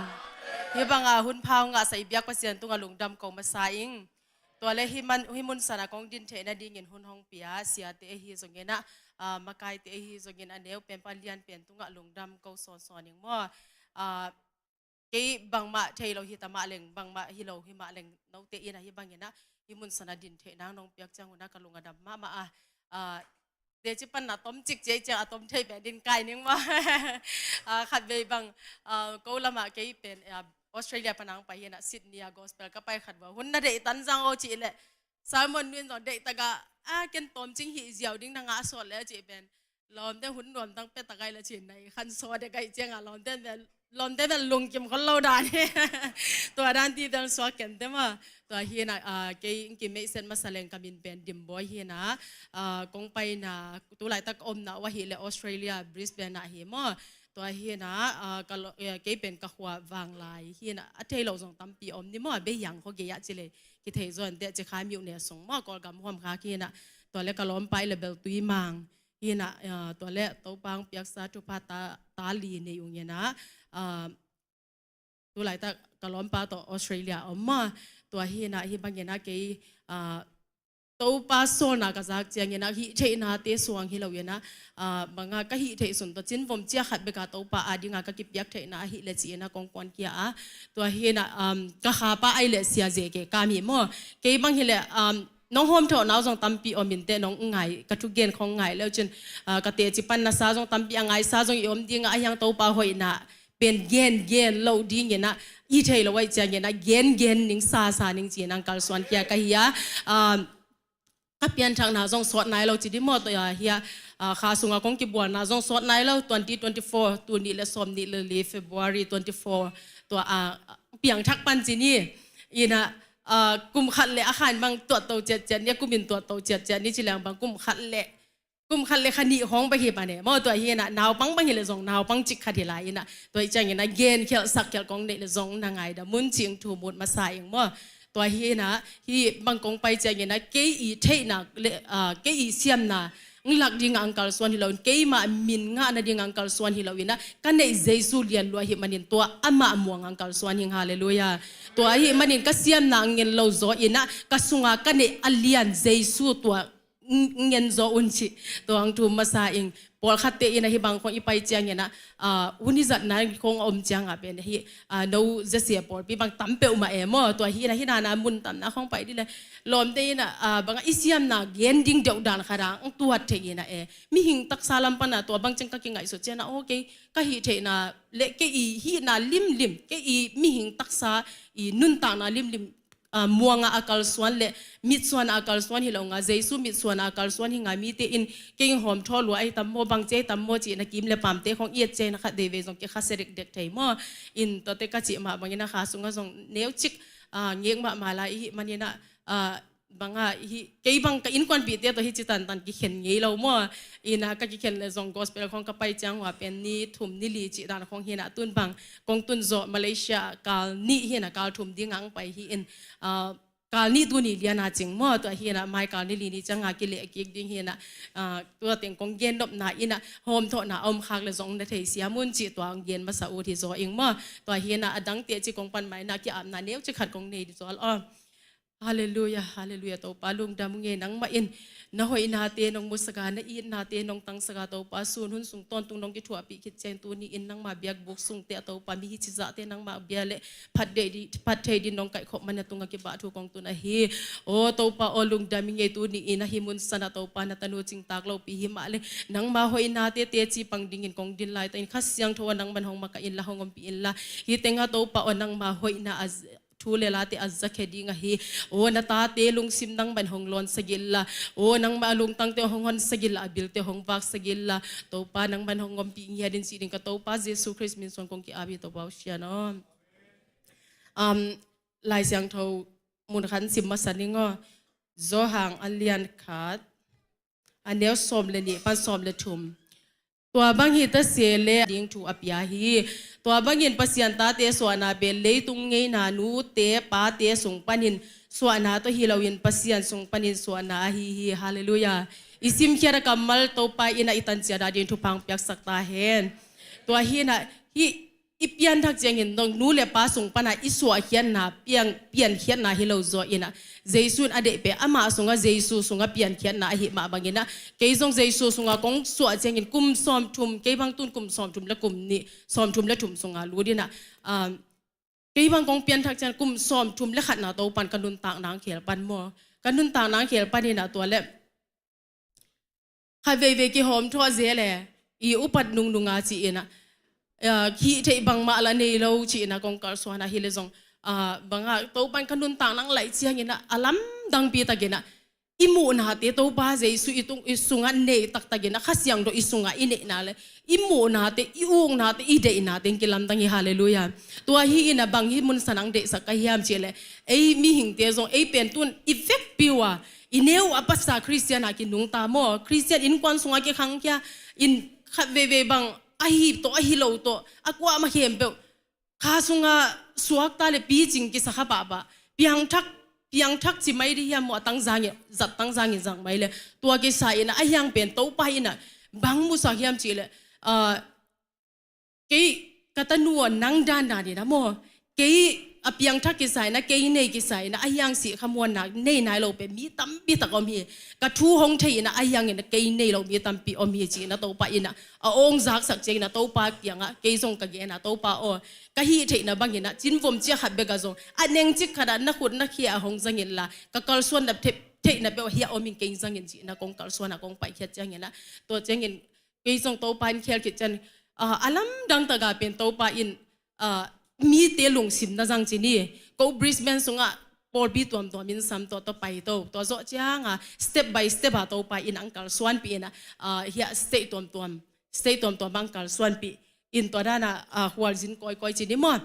Hih bangah hun pha hong ngahsak i biak Pasian tungah lungdam ko masa ing. Tua le hih man, hih mun sanah kong din theih nadingin hun hong pia siate ahi zongin ah, ah, makaite ahi zongin a neu pen pan lian pen tungah lungdam ko sawnsawn ing maw. Ah, kei bangmah thei lo hi ta mah leng, bangmah hi lo hi mah leng, note in ah hih bangin ah hih mun sanah din theih nang nong piak ciang hun ah ka lung a dam mahmah a. Ah, teci panna tomcik ciai ciang a tom thei pen din kai ning maw. Ah, khat vei bang, ah, ko lamah kei pen, ah, Australia panang pai hi in ah Sydney ah gospel ka pai khat vua hun na deih tan zang aw cih leh Simon nuin zong deih takah, ah, ken tawmcing hih ziau ding na ngah sawt le cih pen lawmte hun nuam tang pia takai le cih nai khan sawt dek aih ciangah lawmte vel lawmte vel lungkim khol lo dan hi. Tua dan ti vel suak kente maw. Tua hi in ah, ah, kei in kimeihset masa leng ka min pen Dimbawi hi in ah, ah, kong paina tulaitak omna uh ahih leh Australia Brisbane ah hi maw. Tua hi in ah, ah, ka lo, eh, kei pen ka khua Vanglai hi in ah, a thei lo zong tampi om ni maw, a bei hiang khua gei ah ci lei kithei zaw inteh ci kha miuh ne sung maw, Kawlgam huam kha hi in ah. Tua le ka lawmpa i le bel Tuimang hi in ah, ah, tua le Topa hong piaksa thupha ta, ta li nei ung in ah, ah, tulaitak ka lawmpa tawh Australia om maw. Tua hi in ah hih bangin ah kei, ah, Topa sawlna ka zak ciangin ah hih theihnate suang hi lo in ah, ah, bangah ka hih theih sun tawh cinvom cia khat bek a Topa a dingah ka kipiak theihna ahih leh ci in ah kong kuan kia a. Tua hi in ah, um, ka khapa aih leh Sia Ze Ke Kam hi maw. Kei bang hi leh, um, nong hawmthawhna uh zong tampi om inteh nong ngai, ka thugen khong ngai leu cin, ah, ka teci panna sa zong tampi a ngaisa zong i om dingah a hiang Topa hoihna pen gen gen loh dingin ah i thei lo aih ciangin ah gen gen ning sa sa ning ci in ah kalsuan kia ka hi a. Ah, ka pianthakna zong sawt nai lo ci di maw, tua hi a, ah, kha sungah kong kibualna zong sawt nai lo, twenty twenty-four, tul nih le sawm nih le li February twenty-four, tua, ah, piangthak pan ci ni. In ah, ah, kum khat le a khan bang tuat to ciatciat ni, a kumin tuat to ciatciat ni ci leng bang kum khat le kum khat le kha nih hong bek hi pan e maw. Tua hi in ah naupang bang hi leh zong naupang cik khat hi lai in ah, tua hi ciangin ah gen khialh sak khialh kong neih leh zong na ngaidam un ci ing, thu mut masa ing maw. Tua hi in ah hih bang kong pai ciangin ah kei i theihna le, ah, kei i siamna ng lak dingah ang kalsuan hi lo in, keimah min ngahna dingah ang kalsuan hi lo in ah, ka neih Jesu lian lua ahih manin tua amah muang ang kalsuan hi ing. Halleluiah. Tua ahih manin ka siamna ang ngen lo zaw in ah ka sungah ka neih a lian Jesu tua ng-, ngen zaw un cih tua ang thu masa ing. Pawlkhatte in ah hih bang khong i pai ciangin ah, ah, hun i zatna khong a om ciangah pen hih, ah, no zasia pawlpi bang tam peuhmah e maw. Tua hi in ah hih nana mun tamna khong pai di le lawmte in ah, ah, bangah i siamna gen ding deuh dan khat ah ang tuat thei in ah e. Mihing taksa lam pan ah tua bang ciang ka kingaihsut ciangin ah, okay, ka hih theihna le kei i hihna limlim, kei i mihing taksa i nuntakna limlim, ah, muangah a kalsuan le mitsuanah a kalsuan hi lo nga, Jesu mitsuanah a kalsuan hi nga, mite in kei hawmthaw lua ahi tam maw, bang ci ahi tam maw ci in ah kim le pamte khong i et ciangin ah khat vei vei zong kikhasia dekdek thei maw. In tuate ka cih mah bangin ah kha sungah zong neucik, ah, ngek mahmah lai i hih manin ah, ah, bangah hih kei bang ka innkuanpihte tawh hih ci tantan kikhen ngei lo maw. In ah ka kikhen le zong gospel khong ka pai ciang hua pen ni thum ni li cih dan khong hi in ah, tun bang kong tun zawh Malaysia kal nih hi in ah, kal thum dingah ang pai hi in, ah, kal nih tuni lian a cing maw. Tua hi in ah mai kal ni li ni ciangah kileh kik ding hi in ah, ah, tua teng kong gen nopna in ah hawmthawhna a om khak le zong na thei siam un cih tua ang gen masa ut hi zaw ing maw. Tua hi in ah a dangte ci kong pan mai in ah ki-apna neucik khat kong nei di zaw aw. Halleluiah, halleluiah. Topa lungdam ung e, nangmah in na hoihnate nong musak a, na itnate nong tangsak a, Topa sun hun sung tawntung nong kithuahpih khit ciang tuni in nangma biakbuk sungte ah Topa mi hici zahte nangma bia le phat thei din nong kaihkhop man a tungah kipahthu kong tun ahi. Aw Topa aw, lungdam ing e, tuni in ah hih mun sanah Topa na tanu cingtak lopi hi mah le nangma hoihnate teci pang dingin kong din laitakin Kha Siangtho aw nangman hong makaih inla hong ompih inla, hih tengah Topa aw nangma hoihna a thu le late a zakhia ding ahi. Aw na tate lungsim nangman hong lawn sagih la, aw nangmah a lungtangte hong hon sagih la, a bilte hong vak sagih la. Topa nangman hong ompih ngiat in cih ding ka Topa Jesu Khrist min suang kong ki-ap hi Topa aw, Sian aw. Um, Lai Siangtho mun khat sim masa ning aw. Johan a lian khat, a neu sawm le nih pan sawm le thum. Tua bang hi ta se le ding thu a pia hi. Tua bangin Pasian tate suahna pen leitung ngeina nute pate sung panin suahna tawh hi loin Pasian sung panin suahna ahi hi. Halleluiah. I simkhiat a kammal Topa in ah i tanciat a ding thupha hong piaksak ta hen. Tua hi in ah, hih i pianthak ciangin dong nu le pa sung pan a i suahkhiatna, piang, piankhiatna hi lo zaw in ah, Jesu in a deih pen amah sungah, Jesu sungah piankhiatna ahi mah bangin ah, kei zong Jesu sungah kong suah ciangin kum sawmthum, kei bang tun kum sawmthum le kum nih, sawmthum le thum sungah lut in ah, um, kei bang kong pianthak ciang kum sawmthum le khatna Topa in ka nuntakna hong khel pan maw. Ka nuntakna hong khel pan in ah tua leh khat veivei kihawm thuah zel e, i upat nungnung a ci in ah, ah, hih theih bangmah lah nei lo ci in ah kong kalsuan a hi leh zong, ah, bang ah Topa in ka nuntakna hong laih ciangin ah a lamdangpi takin ah i muhnate Topa Jesu i tung, i sungah nei taktakin ah Kha Siangtho i sungah i neihna le i muhnate, i uknate, i deihnate hong kilamdang hi. Halleluiah. Tua hi in ah bang hih mun san ah hong deihsak ka hiam cih leh, ei mihingte zong ei pen tun i vekpi uh a, i neu a patsa Khristian a kinungta maw, Khristian innkuan sungah kikhangkhia in, khat veivei bang ahi tawh ahi lo tawh a kuamah khempeuh kha sungah suakta le picing kisa kha pahpah, piangthak, piangthak ci mai ding hiam maw, a tangzang in, zat tangzang in zang mai le, tua kisa in ah a hiang pen Topa in ah bang musak hiam cih leh, ah, kei ka tanu aw, nang dandan in ah maw, kei a piangthak kisa in ah, kei nei kisa in ah a hiang sih khamuanna nei nai lo pen mi tampi tak om hi. Ka thu hong thei in ah a hiang in ah kei nei lo mi tampi om hi ci in ah Topa in ah a hong zaksak ciangin ah Topa kiangah kei zong ka gen a, Topa aw, ka hih theihna bangin ah cinvom ciah khat bek ah zong, a nengcik khat ah na khut na khia ah hong zang inla, ka kalsuan na thei, theihna peuh ah hiah om in kei zang in ci in ah kong kalsuan a kong paikhiat ciangin ah, tua ciangin kei zong Topa in khel khit ciang, ah, a lamdang tak a pen Topa in, ah, mite lungsim na zang ci ni. Ko Brisbane sungah pawlpi tuamtuam in sam, tua tawh pai to. Tua zawh ciang a step by step a Topa in hong kalsuanpih in ah, ah, hiah state tuamtuam, state tuamtuam ah hong kalsuanpih in, tua dan a, ah, khualzin kawikawi ci ni maw.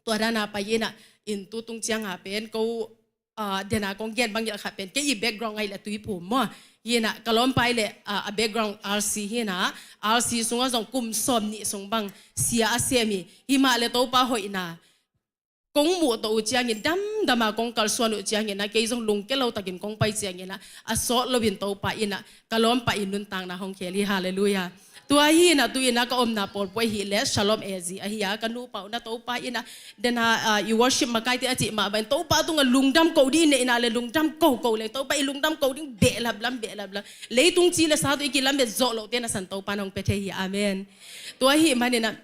Tua dan a pai in ah, in tu tung ciang a pen ko, ah, den a kong gen bang gel khat pen kei i background ah hi leh Tuiphum maw. Hi in ah ka lawmpa hi leh, ah, a background R C hi in ah, R C sungah zong kum sawmnih sung bang sia a sem hi. Hi mah leh Topa hoihna kong muh tawh uh ciangin, damdam a kong kalsuan uh ciangin ah, kei zong lungke lo takin kong pai ciangin ah, a sawt loin Topa in ah ka lawmpa i nuntakna hong khel hi. Halleluiah. Tua hi in ah tu in ah ka omna pawl pua hi leh Shalom A Z ahi a, ka nupa uh in ah Topa in ah den a, ah, i worship makaite a cih mah bangin Topa tungah lungdam ko ding i neihna le lungdam ko ko le, Topa i lungdam ko ding behlap lam, behlap lam. Leitung ci le sa tawh i kilamet zawh loh te na san Topa in hong pia thei hi. Amen. Tua hi man in ah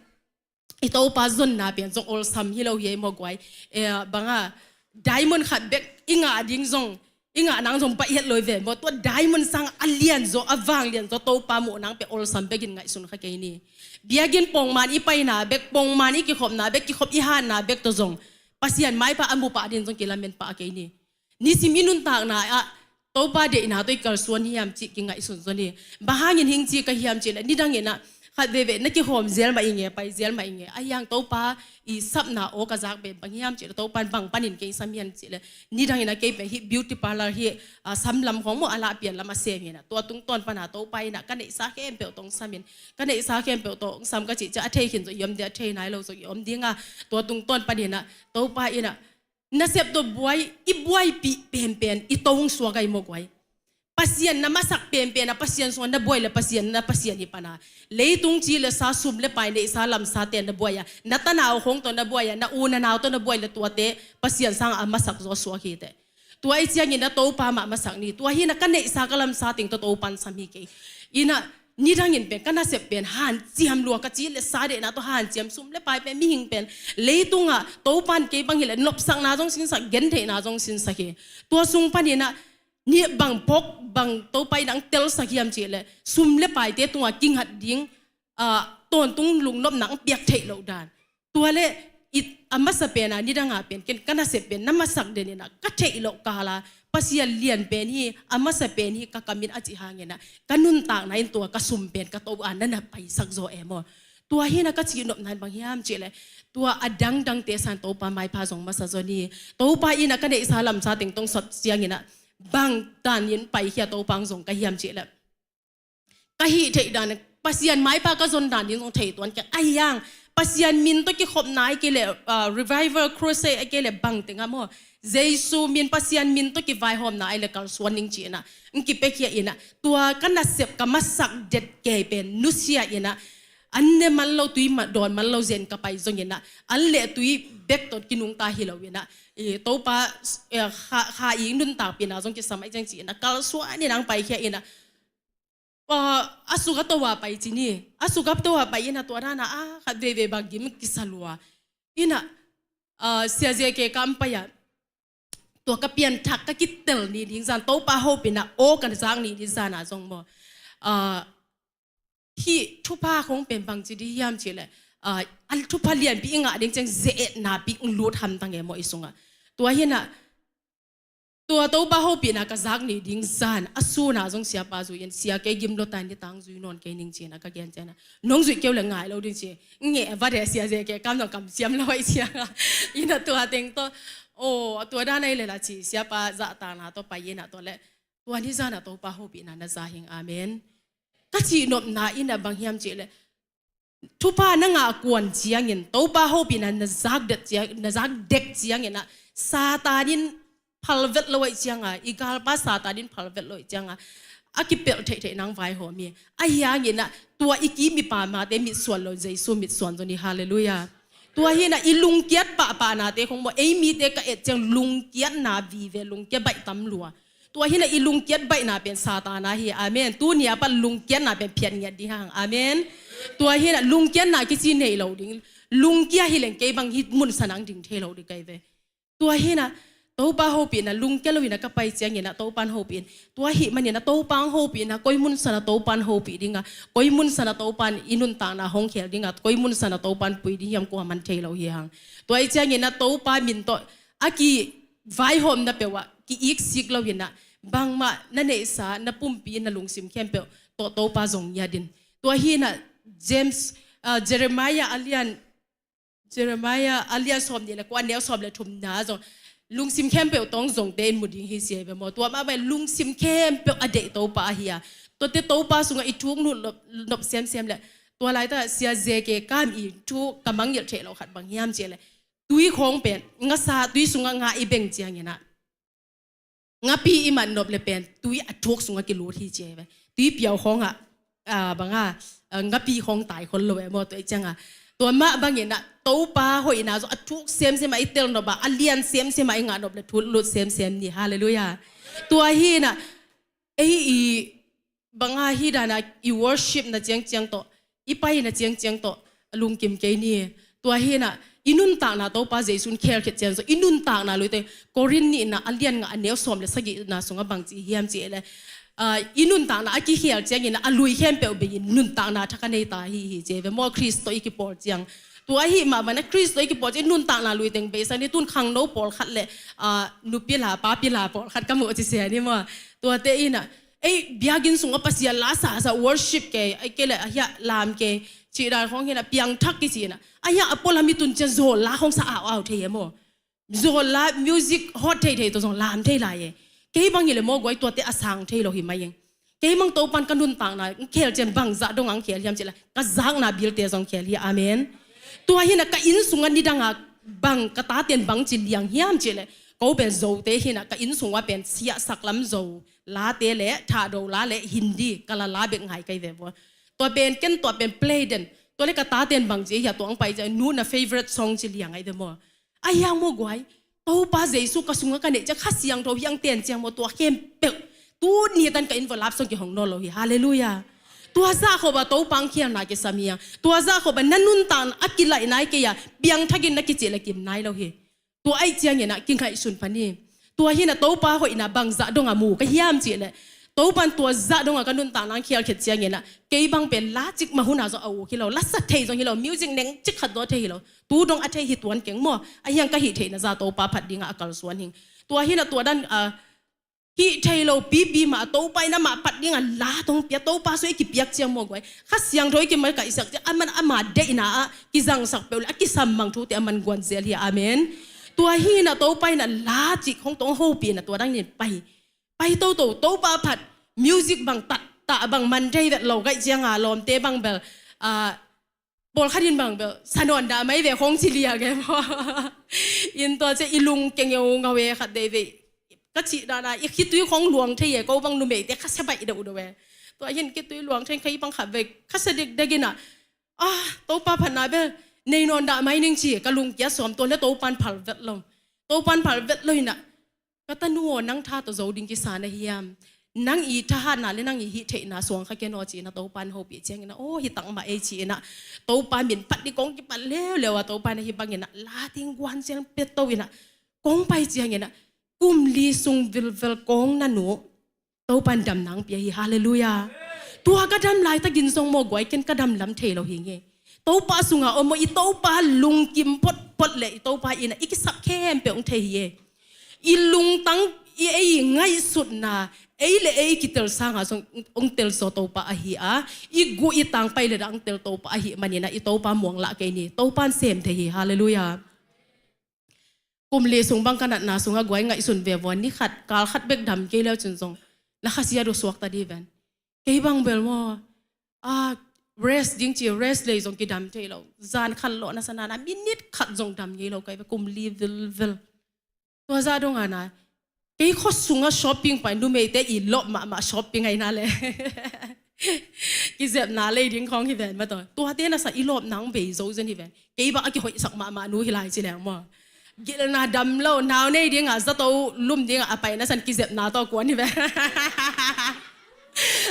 i Topa zonna pen zong olsam hi lo hi ei maw guai. Eh, bang a, diamond khat bek i ngah ding zong, i ngah nang zong baih het lo hi ve maw. Tua diamond sang a lianzaw, a vanglianzaw Topa muh nang pen olsam bekin ngaihsun kha kei ni. Biakinn pongman i paina bek, pongman i kikhopna bek, kikhop i hanna bek tawh zong Pasian maipha a mu pah ding zong kilamen pah kei ni. Nisim i nuntakna ah Topa deihna tawh i kalsuan hiam cih kingaihsun zaw ni. Bang hangin hing ci ka hiam cih leh, nidang in ah khat veivei na kikhawm zel mah i nge, pai zel mah i nge, a hiang Topa i sapna aw ka zak pen bang hiam cih leh, Topa in bang panin kei sam hiam cih leh, nidang in ah kei pen hih beauty parlour hih, ah, sam lam khawng maw, a lah pian lam a sem hi in ah, tua tungtawn pan a Topa in ah ka neihsa khempeuh tawh hong sam in, ka neihsa khempeuh tawh hong sam ka cih ciang a thei khin zaw i om ding, a thei nai lo zaw i om ding a, tua tungtawn pan in ah Topa in ah nasep tawh buai, i buaipih penpen i to hong suak ahi maw guai. Pasian na masak penpen a Pasian sungah na buai le Pasian, na Pasian hi pan a, leitung ci le sa, sum le pai, neihsa lamsa te na buai a, na tanau khawng tawh na buai a, na u na nau tawh na buai le tuate Pasian sangah a masak zaw suak hi teh. Tua i ciangin na Topa mah masak ni. Tua hi na ka neihsa ka lamsa teng tawh Topa in sam hi kei. Ina nidangin pen ka nasep pen hanciam lua, ka ci le sa deihna tawh hanciam, sum le pai pen, mihing pen, leitungah Topa in kei bang hi le nopsakna zong sinsak, gentheihna zong sinsak hi. Tua sung panin ah ni bang phawk, bang Topa in ang telsak hiam cih leh sum le paite tungah kinghat ding, ah, tawntung lungnopna ang piak theih loh dan. Tua le it a masa pen a nidang a pen ken ka nasep pen na masak den in ah ka theih loh kal a, Pasian lian pen hi, a masa pen hi, ka kam in a cih hangin ah ka nuntakna in tua ka sum pen ka to a na na paisak zaw e maw. Tua hi na ka cihnopna in bang hiam cih leh tua a dangdangte sang Topa maipha zong masa zaw ni. Topa in ah ka neihsa lamsa teng tawh hong sap ciangin ah bang dan in paikhia Topa ang zong ka hiam cih leh ka hih theih dan, Pasian maipha ka zon dan ding zong thei tuan keng. Ahi hang Pasian min tawh kikhopna ahih kei leh, ah, revival crusade ahih kei leh bang teng ah maw, Jesu min, Pasian min tawh kivaihawmna ai le kalsuan ning ci-in ah, in kipiakhia in ah, tua ka nasep ka masak det kei pen nusia in ah, an ne man lo, tui dawn man lo zen ka pai zongin ah, an le tui bek tawh kinungta hi lo in ah, Topa kha i nuntakpihna zong kisam ai ciang ci-in ah, kalsuan in ah hong paikhia in ah, a suk a to a pai ci ni, a suk a to a pai in ah, tua dan ah a khat veivei bang gim kisa lua in ah, Sia Ze Ke Kam pai ah, tua ka pianthak ka kitel ni ding zan, Topa hopihna aw ka zak ni ding zan ah zong maw, hih thupha khong pen bangci ding hiam cih leh, a thupha lianpi i ngah ding ciang ze-etna pi lut hamtang e maw i sungah. Tua hi in ah, tua Topa hopihna ka zak ni ding zan a sun ah zong siapa zui in, Sia, kei gim lo ta, nitang zui nawn kei ning ci-in ah ka gen ciang ah, nong zuih kei uh leh ngai lo ding ci, ngeh va de, Sia Ze Ke Kam zong kamsiam lo ai ciang ah, in ah tua teng tawh, aw, tua dan ai le la ci, siapa zahtakna tawh pai in ah, tua leh tua ni zan ah Topa hopihna na za hing. Amen. Ka cihnopna in ah bang hiam cih leh, thupha na ngah kuan ciangin Topa hopihna na zak dek ciang, na zak dek ciangin ah, Satan in phalvet lo ai ciang ah, i galpa Satan in phalvet lo ai ciang ah, a kipelh theihtheih nang vaihawm hi. Ahi hangin ah tua i kim i pamnate mitsuan lo, Jesu mitsuan zong hi. Halleluiah. Tua hi in ah i lungkiat pahpahnate khong maw, ei mite ka et ciang lungkiatna vive, lungkia baih tam lua. Tua hi in ah i lungkiat baihna pen Satan a hi. Amen. Tuni a pat lungkiatna pen phiat ngiat ding hang. Amen. Tua hi in ah lungkiatna kici nei lo ding, lungkia hi leng kei bang hih mun san ah ding thei lo ding kai ve. Tua hi in ah Topa hopihna, lungkia lo in ah ka pai ciangin ah Topa in hopih in, tua ahih manin ah Topa hong hopih in ah koi mun san ah Topa in hopih ding a, koi mun san ah Topa in i nuntakna hong khel ding a, koi mun san ah Topa in pui ding hiam kuaman thei lo hi hang. Tua ahih ciangin ah Topa min tawh a kivaihawmna peuh ah ki-iksik lo in ah, bangmah na neihsa, na pumpi, na lungsim khempeuh tawh Topa zong ngiat in. Tua hi in ah James, Jeremiah a lian, Jeremiah a lian sawm nih le kua, a neu sawm le thumna zong, lungsim khempeuh tawh zongte in mu ding hi ci hi ve maw. Tua mah bang lungsim khempeuh a deih Topa ahi a. Tuate Topa sungah i thuk nop, nop semsem leh, tua laitak Sia Ze Ke Kam i thu ka mangngilh theih loh khat bang hiam cih leh, tui khong pen ngasa, tui sungah nga i beng ciangin ah, ngapi i mat nop le pen tui a thuk sungah kilut hi ci hi ve. Tui piau khong ah, bang a, ngapi khong tai khol lo e maw, tua ahih ciang a. Tua mah bangin ah Topa hoihna zong a thuk semsem ah i tel nop a, a lian semsem ah i ngah nop le thuk lut semsem ni. Halleluiah. Tua hi in ah ei i bang a hih dan a i worship na ciangciang tawh, i pai na ciangciang tawh lungkim kei ni. Tua hi in ah i nuntakna Topa Jesu in khelkhiat ciang zong i nuntakna luite, Korin nihna a lian nga a neu sawm le sagihna sungah bangci hiam cih leh, i nuntakna a kikhel ciangin ah a lui khempeuh bei in nuntakna thak a nei ta hi hi ci hi ve maw. Khrist tawh i kipawl ciang, tua ahih mah bangin ah Khrist tawh i kipawl ciang i nuntakna lui teng bei sa ni. Tun khangno pawlkhat le nupi la, papi la pawlkhat ka muh ci se ni maw. Tuate in ah ei biakinn sungah Pasian la sasa, worship kei, ahih kei leh a hiah lam kei cih dan khong hi in ah piangthak kici in ah, a hiah a pualam i tun ciang zawl la khong sa au au thei hi maw. Zawl la, music hot theithei tawh zong lam thei lai e. Kei bang hi leh maw guai, tuate a sang thei lo hi mai ing. Kei bang Topa in ka nuntakna khel ciang bangzah dong ang khel hiam cih leh, ka zakna bilte zong khel hi. Amen. Tua hi in ah ka inn sungah nidang a bang ka taten bangci liang hiam cih leh, ko pen Zote hi in ah ka inn sungah pen siahsak lam Zo late le thahdo la le Hindi, Kala la bek ngai kai ve vua. Tua pen ken tua pen play den. Tua le ka taten bangci hiah tua ang pai ciang, nu na favorite song ci liang ai ve maw. A hiang maw guai, Topa Jesu ka sungah ka neih ciang Kha Siangtho hiang ten ciang maw, tua khempeuh tuni tan ka inn vua lap song kihong nawn lo hi. Halleluiah. Tua zah khop a Topa ang khialna kisam hiang. Tua zah khop a na nuntakna a kilaih nai kei a, piangthakin na kicih le kim nai lo hi. Tua ahih ciangin ah kingaihsun pha ni. Tua hi in ah Topa hoihna bangzah dong a mu ka hiam cih leh, Topa in tua zah dong a ka nuntakna ang khialkhiat ciangin ah, kei bang pen la cik mah hun a zong a uk hi lo, la sa thei zong hi lo, music neng cik khat zong a thei hi lo. Tu dong a thei hi tuan keng maw. A hiang ka hih theihna zah Topa phat ding ah a kalsuan hing. Tua hi in ah tua dan a hih thei lo pipi mah a Topa in amah phat ding a la tawh hong pia, Topa sung i kipiak ciang maw guai, Kha Siangtho i kimalkaihsak ciang, aman ama deihna ah kizangsak peuh le a kisam mang thute aman guan zel hi. Amen. Tua hi in ah Topa in ah la cik hong tawh hong hopih in ah tua dang in pai, pai toto, Topa phat, music bang tattah bang man thei vet lo gaih ciang a lawmte bang bel, ah, pawlkhat in bang bel sa nawn dah mai ve khong ci liang e maw. In tua ciang i lung kengeu ngau e khat vei vei. Ka cih dan a i khitui khong luang thei e, ko bang numeite khasia baih deuhdeuh e. Tua hi in khitui luang thei, kei bang khat vei khasia dekdek in ah, ah, Topa phatna bel nei nawn dah mai ning ci, ka lungkia sawm. Tua leh Topa'n phal vet lo. Topa'n phal vet lo in ah, ka tanu aw, nang tha tawh zo ding kisa na hiam? Nang i thahatna leh nang i hih theihna suang kha ken aw, ci in ah Topa'n hopih ciangin ah, aw, hi tak mah ei, ci in ah Topa min phat ding kong kipan leuleu a, Topa'n ah hih bangin ah la ding guan ciang pia to in ah kong pai ciangin ah kum li sung vilvel kong na nu Topa'n damna hong pia hi. Halleluiah. Tua ka dam laitakin zong maw guai, ken ka dam lam thei lo hi nge. Topa sungah om maw, i Topa lungkim photphot leh i Topa in ah i kisap khempeuh hong thei hi e. I lungtang, i ei ngaihsutna, ei leh ei kitel sangah zong hong telzaw Topa ahi a, i guh i tang pai leh dah hong tel Topa ahih manin ah i Topa muang lah kei ni. Topa'n sem thei hi. Halleluiah. Kum li sung bang ka natna sungah guai, ngaihsun ve vua, ni khat kal khat bek dam kei leu cin zong na khasia uh suak ta di ven. Kei bang bel maw, ah, rest ding ci, rest lei zong kidam thei lo. Zan khat lawh na sa na na minute khat zong dam ngei lo kei ve, kum li vilvel. Tua zah dong a na, kei khua sungah shopping pai, numeite i lawp mahmah shopping ahi na leh kizepna lei ding khong hi ven maw. Tua tuate na sa, i lawpna hong bei zo zen hi ven. Kei bang a kihoihsak mahmah nu hi lai ci leng maw, gilna dam lo, nau nei dingah zato lum dingah a pai na san kizepna tawh kuan hi ven.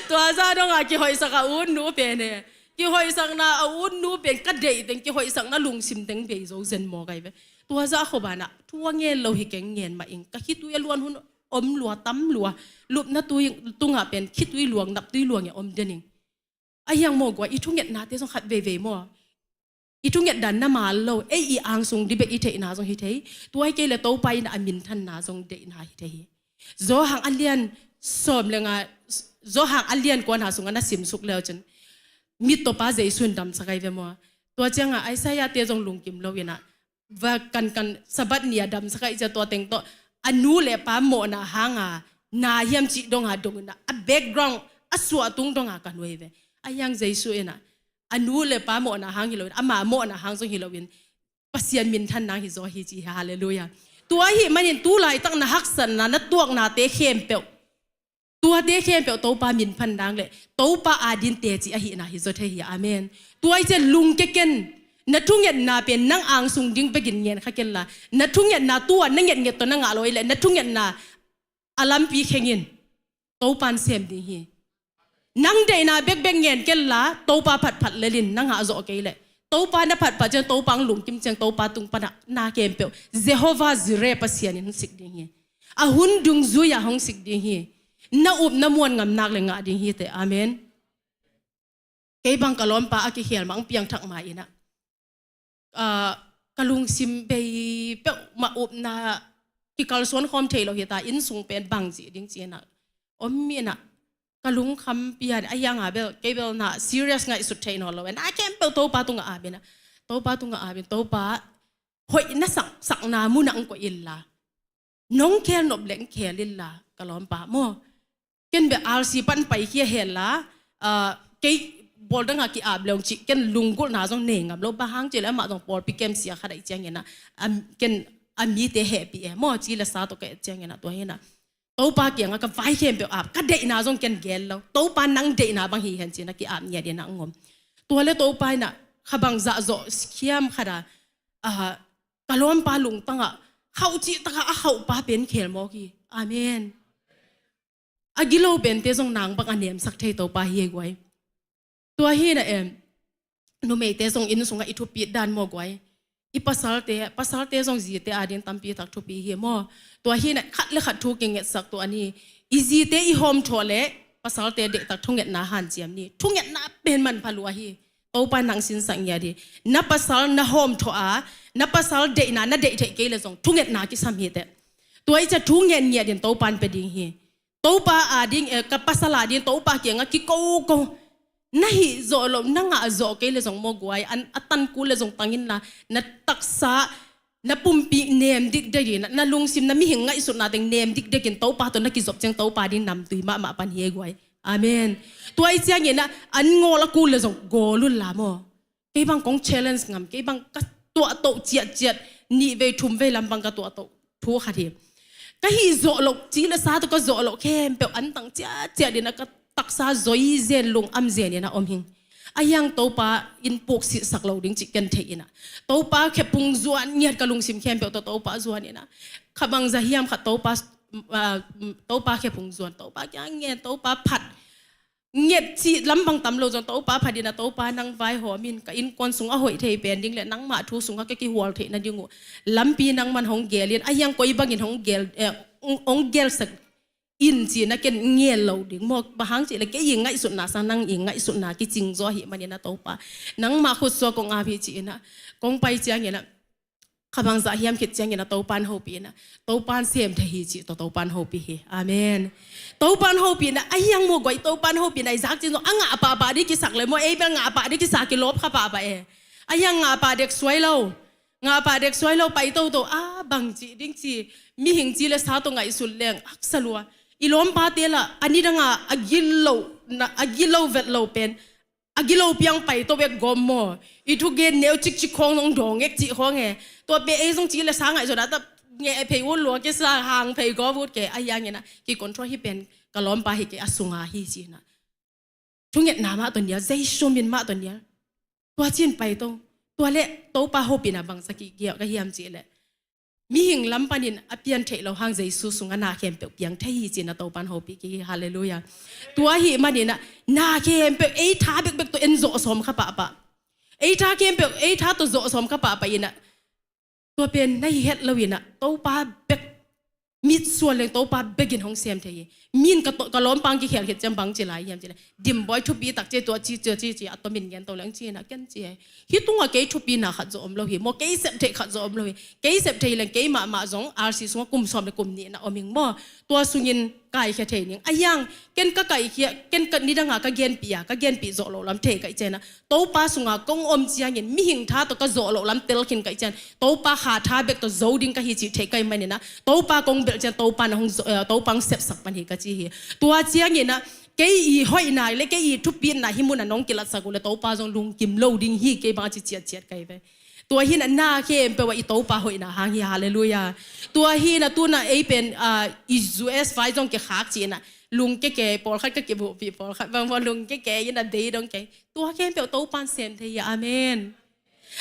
Tua zah dong a kihoihsak a utnu pen e, kihoihsakna a utnu pen ka deih teng, kihoihsakna lungsim teng bei zo zen maw kei ve. Tua zah khop a na thu a ngen lo hi keng, ngen mah ing. Ka khitui a luan hun om lua, tam lua. Lupna tui tungah pen khitui luang, naptui luang e om den ing. Ahi hang maw guai, i thungetnate zong khat veivei maw, i thunget dan na mal lo, ei i angsung ding bek i theihna zong hi thei. Tua hi kei leh Topa in a minthanna zong deihna hi thei hi. Johan a lian sawm leh nga, Johan a lian kuana sungah na simsuk leu cin, mittawpa Jesu in damsak ahi ve maw. Tua ciangah Isaiah-te zong lungkim lo in ah, va kankan Sabbath ni a damsak ahi ciang tua teng tawh a nu leh pa mawhna hanga na hiam cih dong a dong in ah, a background, a suahtung dong a ka nuai ve. Ahi hang Jesu in ah a nu leh pa mawhna hang hi lo in, ama mawhna hang zong hi lo in, Pasian minthan nang hi zaw hi ci hi. Halleluiah. Tua ahih manin tu laitak na haksatna, na tuaknate khempeuh, tuate khempeuh Topa minphan nang leh Topa adin teci ahihna hi zaw thei hi. Amen. Tua hi ciang lungke ken, na thungetna pen nang angsung ding bekin ngen kha ken la, na thungetna tua na ngetnget tawh na ngah lo hi leh, na thungetna a lampi kheng in, Topa'n sem ding hi. Nang deihna bekbek ngen ken la, Topa phatphat lel in, na ngah zawh kei leh. Topa na phatphat ciang, Topa hong lungkim ciang, Topa tung panah na khempeuh Jehovah Jireh Pasian in hong sik ding hi. A hun dungzui-ah hong sik ding hi. Na up na muan ngam nak leh ngah ding hi teh. Amen. Kei bang ka lawmpa a kikhel mah hong piangthak ma in ah, ah, ka lungsim bei peuhmah, upna kikalsuan khawm thei lo hi ta, inn sung pen bang ci ding ci in ah om in ah, ka lungkham pian. Ahi hang a bel, kei bel na serious ngaihsut thei nawn lo in ah, a khempeuh Topa tungah ap in ah, Topa tungah ap in, Topa, hoih na sak, sakna munah hong koih in la, nong khel nop leh hong khel in la, ka lawmpa maw. Ken beh R C pan paikhia hen la, ah, kei bawl dangah ki-ap leng cih ken lunggulhna zong nei ngam lo, bang hang cih leh amah zong pawlpi kem sia khat ahih ciangin ah, am, ken a mite hehpih e maw, ci leh sa tawh ka et ciangin ah, tua hi in ah Topa kiangah ka vai khempeuh ap, ka deihna zong ken gen lo, Topa nang deihna bang hi hen ci in ah ki-ap ngiat in ah hong om. Tua leh Topa in ah kha bang zahzawh khiam khat a, ah, ka lawmpa lungtangah khauh cihtakah a khauhpa pen khel mawk hi. Amen. A gilo pente zong nang bang a nemsak thei Topa hi e guai. Tua hi in ah em, numeite zong inn sungah i thupit dan maw guai. I pasalte, pasalte zong zite ading tampi tak thupi hi maw. Tua hi in ah khat leh khat thu kingetsak tuan ni. I zite i hawmthawh leh pasalte deihtak thungetna hanciam ni. Thungetna pen manpha lua hi. Topa nang sinsak ngiat hi. Na pasal na hawmthawh a, na pasal deihna na deih theih kei leh zong thungetna kisam hi teh. Tua hi ciang thu ngen ngiat in Topa'n pia ding hi. Topa ading, eh, ka pasal ading Topa kiangah kikoko. Na hih zawh loh, na ngah zawh kei leh zong maw guai, an, a tan kul leh zong tang in la, na taksa, na pumpi nem dikdek in, na lungsim, na mihing ngaihsutna teng nem dikdek in Topa tawh na kizop ciang Topa ading namtui mahmah pan hi e guai. Amen. Tua ahih ciangin ah an ngawl a kul leh zong gawl un la maw. Kei bang kong challenge ngam, kei bang ka tuahtoh ciatciat, nih vei thum vei lam bang ka tuahtoh thu khat hi. Ka hih zawh loh, ci le sa tawh ka zawh loh khempeuh antang ciatciat in ah ka taksa zoi zen, lung am zen in ah om hing. Ahi hang Topa in puksitsak lo ding cih ken theih in ah, Topa khephung zuan ngiat, ka lungsim khempeuh tawh Topa zuan in ah, kha bangzah hiam khat Topa, ah, Topa khephung zuan, Topa kiang ngen, Topa phat, nget cih lam bang tam lo zong Topa phat in ah, Topa nang vaihawm in, ka innkuan sung a hoih thei pen ding le nangmah thu sungah ka kihual theih nading uh lampi nangman hong gel in, ahi hang koi bangin hong gel, eh, hong, hong gelsak in ci-in ah ken ngen lo ding maw. Bang hang cih le kei i ngaihsutna sang nang i ngaihsutna kicing zaw ahih manin ah Topa, nangmah khutsuak kong ap hi ci-in ah kong pai ciangin ah, kha bangzah hiam khit ciangin ah Topan hopih in ah, Topan sem thei hi cih tawh Topan hopih hi. Amen. Topan hopih in ah, ahi hang maw guai, Topan hopih in ah i zak cin zong a ngah pahpah ding kisak le maw, ei bel ngah pah ding kisa, kilawp kha pahpah e. Ahi hang ngah pah dek suai lo, ngah pah dek suai lo, pai toto a, bang cih ding ci, mihing ci le sa tawh ngaihsut leng haksa lua. I lawmpate lah a nidang a a gilo, na, a gilo vet lo pen a gilo piang pai to bek gawm maw. I thugen neu cikcik khawng zong dawng ek cih khawng e. Tua pen ei zong ci le sa ngaihsut a ta ngeh phei ut lua kisa, hang phei gawm ut kei, ahi hangin ah kicontrol hi pen ka lawmpa hi kei, a sunga hi ci-in ah. Thungetna mah tawh nial, Jesu min mah tawh nial. Tua ci-in pai to. Tua le Topa hopih in ah bangzah kigiah ka hiam cih le, mihing lam panin a pian theih loh hang Jesu sungah na khempeuh piang thei hi ci-in ah Topan hopih kik hi. Halleluiah. Tua ahih manin ah na khempeuh ei tha bekbek tawh en zawh sawm kha pahpah. Ei tha khempeuh ei tha tawh zawh sawm kha pahpah in ah, tua pen na hi het lo in ah Topa bek mitsuan leng Topa bekin hong sem thei hi. Mi in ka to, ka lawmpa kikhel khit ciang bang ci lai hiam cih le, Dimbawi thupi tak ci, tua ci, tua ci ci, a tomin gen to leng ci-in ah ken ci hi. Hih tungah kei thupina khat zaw om lo hi maw, kei sep theih khat zaw om lo hi. Kei sep thei leng kei mahmah zong R C sungah kum sawm le kum nih na om hing maw. Tua sungin kaikhia thei ning. Ahi hang ken ka kaikhia, ken ka nidang a ka genpih a, ka genpih zawh loh lam thei ka hih ciang ah, Topa sunga kong om ciangin mihing tha tawh ka zawh loh lam tel khin ka hih ciang, Topa kha tha bek tawh zo ding ka hi cih theih ka hih manin ah, Topa kong belh ciang Topa na hong zo, eh, Topa hong sepsak pan hi ka ci hi. Tua ciangin ah kei i hoihna le kei i thupitna hih mun ah nong kilatsak uh le Topa zong lungkim lo ding hi, kei bang a ci ciatciat ka hi ve. Tua hi in ah na khempeuh ah i Topa hoihna hang hi. Halleluiah. Tua hi in ah tu-in ah ei pen, ah, i U S vai zong kikhak ci-in ah, lungke kei, pawlkhat ka kibuhpih, pawlkhat bang maw lungke kei in ah dei dong kei. Tua khempeuh Topan sem thei hi. Amen.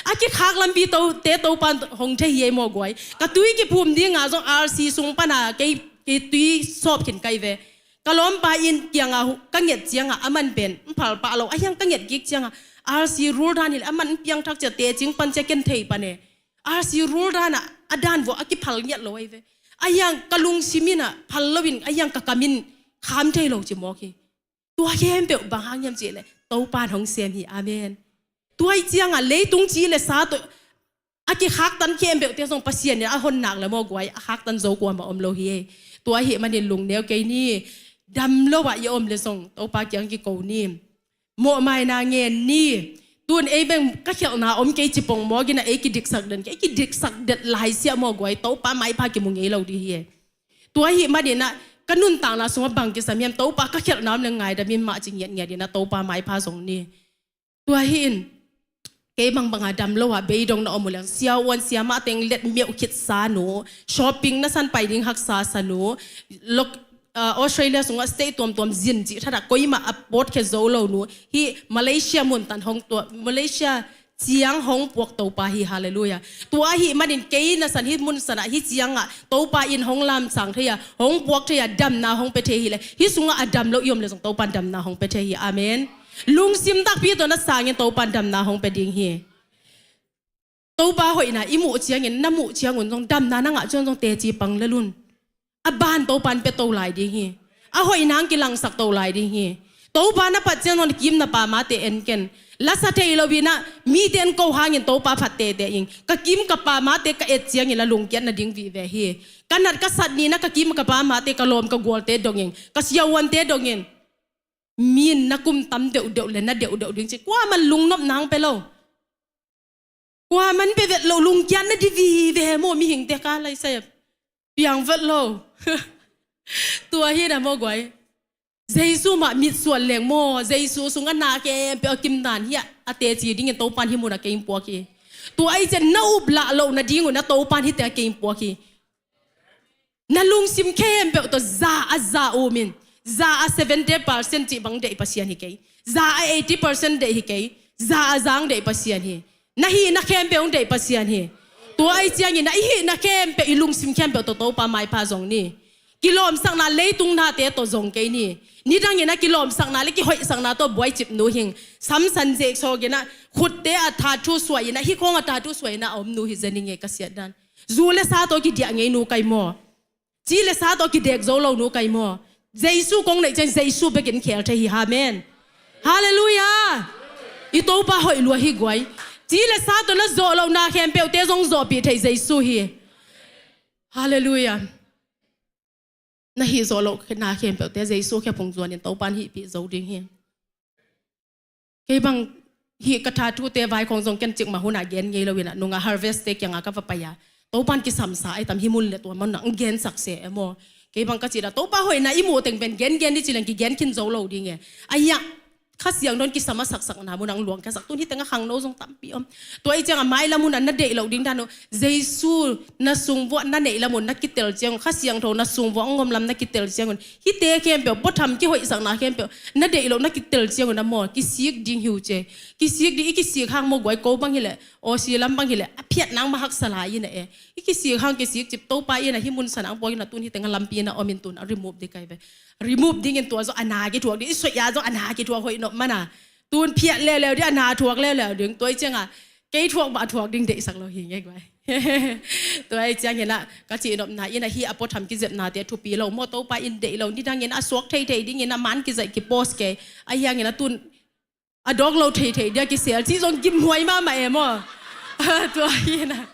A kikhak lampi to te Topan hong thei hi ei maw guai. Ka tui kiphum ding a zong R C sung pan a kei, kei tui sawp khin ka hi ve. Ka lawmpa in kiang a hu-, ka nget ciang a, aman pen phal pah lo, ahi hang ka nget kik ciang a, R C rule dan hi le aman piangthak ci a, tecing pan ci a ken thei pan e. R C rule dan a, a dan vua a kiphal ngiat lo ahi ve. Ahi hang ka lungsim in ah phal lo in, ahi hang ka kam in kham thei lo ci mawk hi. Tua khempeuh bang hang hiam cih le Topan hong sem hi. Amen. Tua ahih ciang a leitung ci le sa tawh a kikhaktan khempeuhte zong Pasian in a hon nak le maw guai, a khaktan zo kuamah om lo hi. Tua ahih manin lungneu kei ni. Dam lo ah i om le zong Topa kiang kiko ni. Mawhmaina ngen ni. Tu-in ei beng ka khelhna om kei ci pongmawk in ah ei kidiksak den, ei kidiksak det lai siah maw guai, Topa maipha kimu ngei lo ding hi. Tua ahih manin ah ka nuntakna sungah bang kisam hiam, Topa ka khelhna om le ngaidam in mah ci ngiatngiat in ah Topa maipha zong ni. Tua hi in, kei bangbang a dam lo a beidong na om uh leng, siavuan siamah teng let meuh khit sa nu, shopping na san pai ding haksa sa nu, lok-, ah, Australia sungah state tuamtuam zin cih thadah koimah a pawtkhia zo lo nu, hih Malaysia mun tan hong tua, Malaysia ciang hong puak Topa hi. Halleluiah. Tua ahih manin kei na san hih mun sanah hih ciangah Topa in hong lamsang thei a, hong puak thei a, damna hong pia thei hi le, hih sungah a dam lo i om le zong Topa in damna hong pia thei hi. Amen. Lungsim takpi tawh na sangin Topa in damna hong pia ding hi. Topa hoihna i muh ciangin, na muh ciangun zong damna na ngah ciang zong teci pang le lun. A ban Topa in pia to lai ding hi. A hoihna hong kilangsak to lai ding hi. Topa na pat ciang zong na kim na pamate en ken. Lasa thei lo in ah mite in ko hangin Topa phat tete ing. Ka kim ka pamate ka et ciangin la lungkiat nading vive hi. Ka nat ka sat ni-in ah ka kim ka pamate, ka lawm ka gualte dong ing. Ka siavuante dong ing. Mi in na kum tam deuhdeuh le na deuhdeuh ding ci. Kuaman lungnopna hong pia lo. Kuaman pia vet lo, lungkiat nading vive maw, mihingte ka lai sai a piang vet lo. Tua hi na maw guai. Jesu mah mitsuan leng maw, Jesu sungah na khempeuh a kimdan hi a, a teci dingin Topan hih munah kei hong puak hi. Tua ahih ciang na uplah loh nadingun a Topan hihte a kei hong puak hi. Na lungsim khempeuh tawh za a za um in, za a seventy percent cih bang deih Pasian hi kei, za a eighty percent deih hi kei, za a za deih Pasian hi. Na hihna khempeuh hong deih Pasian hi. Tua ahih ciangin na i hihna khempeuh, i lungsim khempeuh tawh Topa maipha zong ni. Kilawmsakna leitung nate tawh zong kei ni. Nidangin a kilawmsakna le kihoihsakna tawh buaicip nu hing. Samsan zek sawgin a khutte a tattoo suai in a, hih khawng a tattoo suai in a om nu hi zen hi nge ka siat dan. Zu le sa tawh kidiah ngei nu kai maw? Ci le sa tawh kidek zo lo nu kai maw? Jesu kong neih ciang Jesu bekin khel thei hi. Amen. Halleluiah. I Topa hoih lua hi guai. Ci le sa tawh na zawh lohna khempeuhte zong zawhpih thei Jesu hi. Halleluiah. Na hih zawh lohna khempeuhte Jesu khephung zuanin Topan hihpih zo ding hi. Kei bang hih ka tattoo-te vai khawng zong ken cikmah hunah gen ngei lo in a, nungah Harvest-te kiangah ka va pai a, Topan kisamsa ai tam, hih mun le tua munah hong gensak se e maw. Kei bang ka cih dah Topa hoihna i muh teng pen gengen ni ci leng kigen khin zo lo ding e. Ahi hang Kha Siangtho in kisam a saksakna munah hong luang khasak, tun hih tengah khangno zong tampi om. Tua ahih ciangah mailam hunah na deih loh ding dan uh, Jesu na sung vuah na neih lam un na kitel ciangun, Kha Siangtho na sung vuah hong om lam na kitel ciangun, hihte khempeuh, puatham kihoihsakna khempeuh na deih loh na kitel ciangun a maw, kisik ding hi uh ce. Kisik ding, i kisik hang maw guai, ko bang hileh, Aussie lam bang hileh, a phiat nang mah haksa lai in a e. I kisik hang kisik cip, Topa in a hih mun sanah hong puak in a, tun hih tengah lampi in a om in, tun a remove ding kai ve. Remove dingin tua zong a na kithuak ding, i soih a zong a na kithuak hoih nop man a. Tun phiat leuleu ding, a na thuak leuleu ding. Tua ahih ciangah kei thuak mah thuak ding deihsak lo hi nge guai. Tua ahih ciangin a ka cihnopna in a, hih a puatham kizepnate thupi lo maw, Topa in deih lo, nidangin a suak theithei dingin a man kizaih kipost kei. Ahi hangin a tun a dawk lo theithei dia kisel cih zong gimhuai mahmah e maw. Tua hi in a,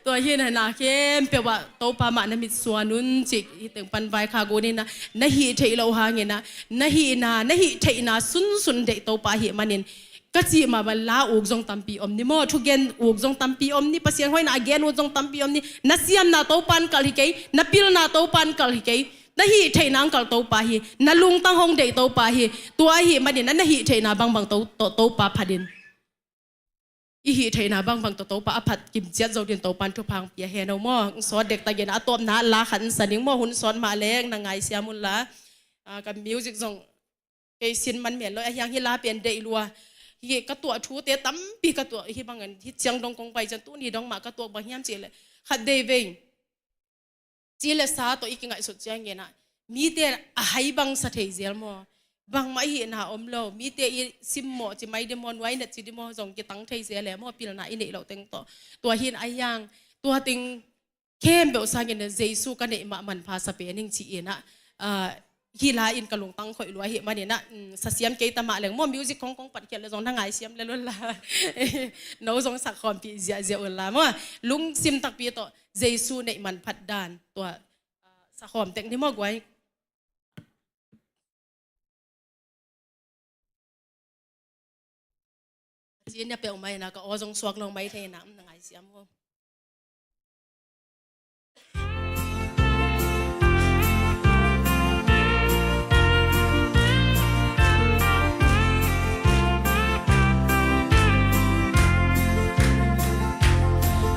tua hi in a, na khempeuh ah Topa mah na mitsuan un cih, hih teng pan vaikhak un in a, na hih theih loh hangin a, na hihna, na hih theihna sunsun deih Topa ahih manin, ka cih mah bang la uk zong tampi om ni maw, thugen uk zong tampi om ni, Pasian hoihna a gen ut zong tampi om ni. Na siamna Topa in kalh hi kei, na pilna Topa in kalh hi kei, na hih theihna in kalh Topa hi, na lungtang hong deih Topa hi. Tua ahih manin a, na hih theihna bangbang tawh, tawh Topa phat in, i hih theihna bangbang tawh Topa a phat kimciat zo dingin Topa in thupha hong pia hen aw maw. Hong sawt dektak in a, a tawpna la khat hong sa ning maw, hun sawt mah leng na ngaisiam un la. Ah, ka music zong kei sin man men lo, ahi hang hih la pen deih lua. Hih ka tuah thute tampi ka tuah, hih bangin hih ciang dong kong pai ciang, tuni dong mah ka tuak bang hiam cih leh, khat deih vei, ci le sa tawh i kingaihsut ciangin a, mite a hai bang sa thei zel maw. Bangmah i hihna om lo, mite i simmawh ci mai ding maw, nuainat ci ding maw, zong kitang thei zel e maw, pilna i neih loh teng tawh. Tua hi in ahi hang, tua teng khempeuh sangin a, Jesu ka neih mah manpha sa pen ing ci in a, ah, hih la in ka lungtang khoih lua ahih manin a, mm, sa siam kei ta mah leng maw, music khong kong patkhiat leh zong na ngaisiam lel un la. No zong sak khawmpih ziahziah un la maw. Lungsim takpi tawh Jesu neih manphat dan tua, ah, sak khawm tek ni maw guai. Ci-in a peuhmah in a, ka aw zong suak lo mai thei in a, um, na ngaisiam uh.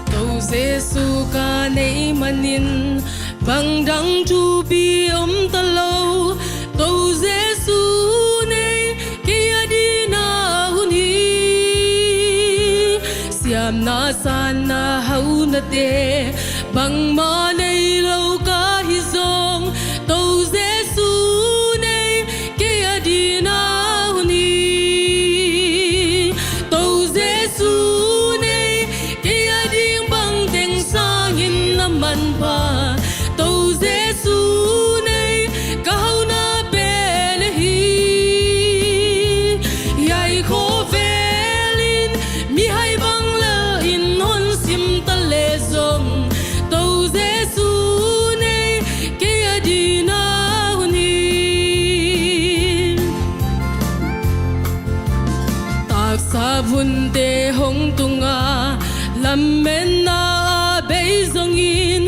To Jesu ka neih manin bang dang thupi om ta lo. To Jesu nei kei a dingin a hun hi. Siamna sanna haunate bangmah nei lo ka hih zong, To Jesu nei kei a dingin a hun hi. To Jesu nei kei a ding bang teng sangin a manpha. To Jesu nei ka hauhna pen ahi. Hiai khawvel in mihai bang lel in hon sim ta leh zong, To Jesu nei kei a dingin a hun hi. Taksa vunte hong tung a, lametna a bei zongin,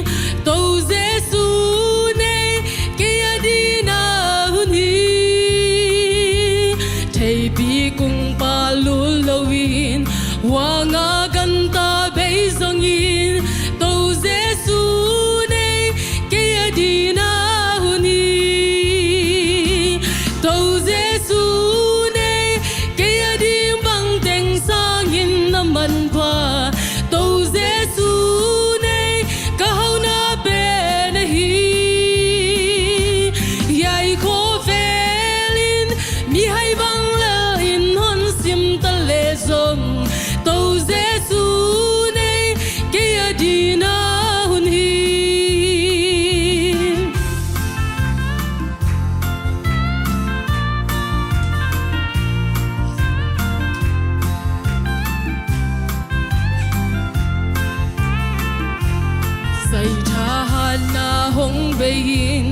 To Jesu nei kei a dingin a hun hi. Huang a ganta bei zongin Topa Jesu nei kei a dingin a hun hi. Topa Jesu nei kei a ding bangteng sangin na manpha. Topa Jesu nei ka hauhna pen ahi. Hiai khawvel in mihai bang lel in hon sim ta leh zong Topa Jesu nei kei a dingin a hun hi. Zai thahatna hong bei in,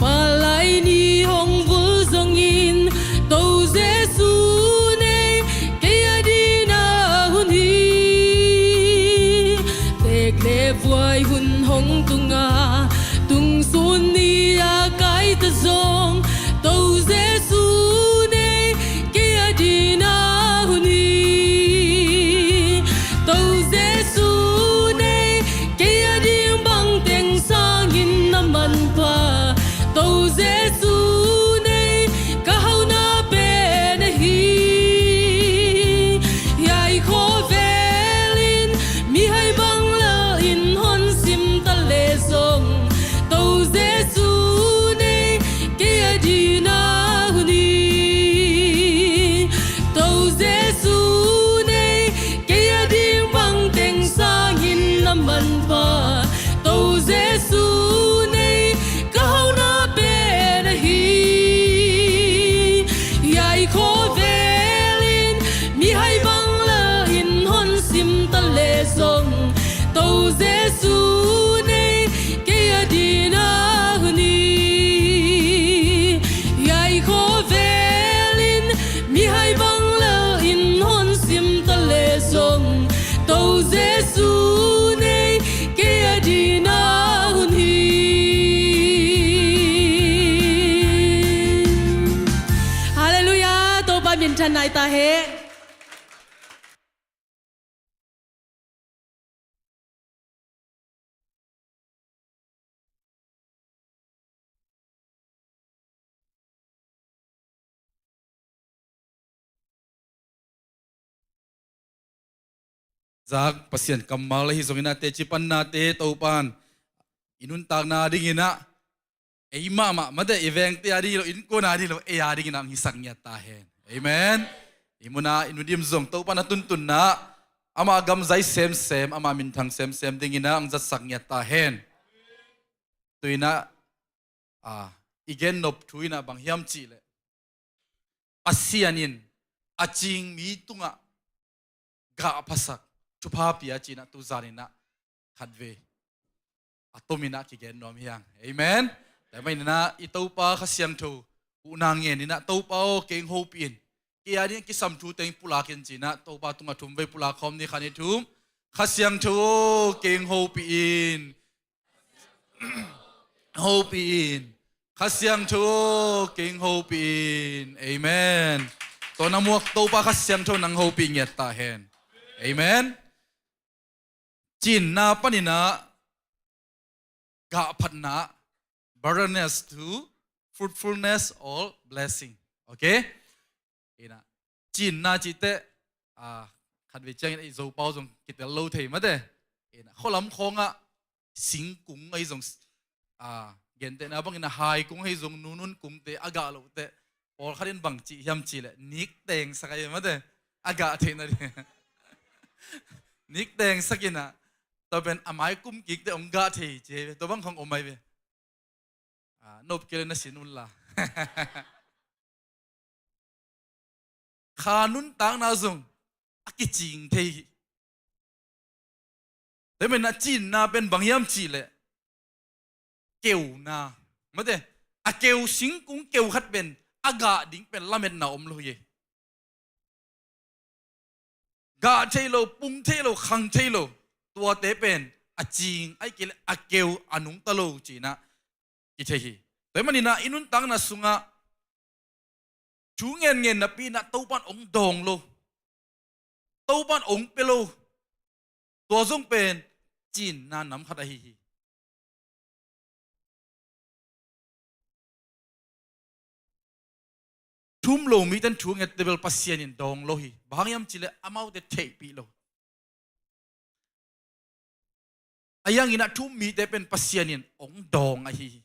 palai ni hong vul zongin Topa Jesu nei kei a dingin a hun hi. Teek le vuai hun hong tung a, tungsun ni a kai ta zong Topa Jesu nei kei a dingin a hun hi. Topa Jesu nei kei a ding bangteng sangin na manpha. Topa Jesu nei ka hauhna pen ahi. Hiai khawvel in mihai bang lel in hon sim ta leh zong Topa Jesu nei kei a dingin a hun hi. Topa Jesu nei kei a ding bangteng sangin na manpha. Topa Jesu nei ka hauhna pen ahi. Hiai khawvel in mihai bang lel in hon sim ta leh zong Topa Jesu nei kei a dingin a hun hi. Hiai khawvel in mihai bang lel in hon sim ta leh zong Topa Jesu nei kei a dingin a hun hi. Halleluiah, Topa minthan nai ta hen. Zak Pasian kammal ahi zongin a teci pannate Topan i nuntakna dingin ah ei mahmah mate, i vengte a ding hi lo, innkuan a ding hi lo, ei a dingin ah hong hisak ngiat ta hen. Amen. I mun a i nu Dim zong Topan a tuntunna, ama gam zai semsem, ama minthang semsem dingin ah hong zatsak ngiat ta hen. Tu in ah, a, i gen nop thu in ah bang hiam cih leh, Pasian in a cing mi tungah gah phasak thupha pia ci-in ah tu zan in ah khatvei a tom in ah kigen nuam hi hang. Amen. Tua ahih manin ah i Topa Kha Siangtho huhna ngen in ah, Topa aw, kei hong hopih in, kei a ding kisam thu teng pulak in ci-in ah Topa tungah thumvei pulak khawm ni. Khat, nih, thum. Kha Siangtho aw, kei hong hopih in. Hopih in. Kha Siangtho aw, kei hong hopih in. Amen. Tua na muak Topa Kha Siangtho nang hopih ngiat ta hen. Amen. Cinna panin ah gah phatna, barrenness to fruitfulness or blessing. Okay? Ina, cinna cih teh, a, khatvei ciangin i Zopau zong kitel lo thei mate. Ina, khualam khawngah singkung ahi zong, a, gentehna bangin a hai kung ahi zong, nunun kungte a gah loh teh pawlkhat in bang ci hiam cih leh niktengsak ahi mate, a gah theihna ding. Niktengsak in ah, tua pen a mai kum kik teh hong gah thei ci hi ve, tua bang khawng om ahi ve. A, nop kei leh na sin un la. Kha nuntakna zong a kicing thei hi. Tua ahih manin ah cinna pen bang hiam cih leh keuna. Mate, a keu, singkung keu khat pen a gah ding pen lametna om lo hi. Gah thei lo, pung thei lo, khang thei lo. Tuate pen a cing, ahih kei leh a keu, a nungta lo ci-in ah kithei hi. Tua ahih manin ah i nuntakna sungah thu ngen ngen napi in ah Topan hong dawng lo. Topan ong pia lo. Tua zong pen cinna nam khat ahi hi. Thu um lo mite in thu ngette bel Pasian in dawng lo hi. Bang hang hiam cih leh amaute theihpih lo. Ahi hangin a thu um mite pen Pasian in ong dawng ahi hi.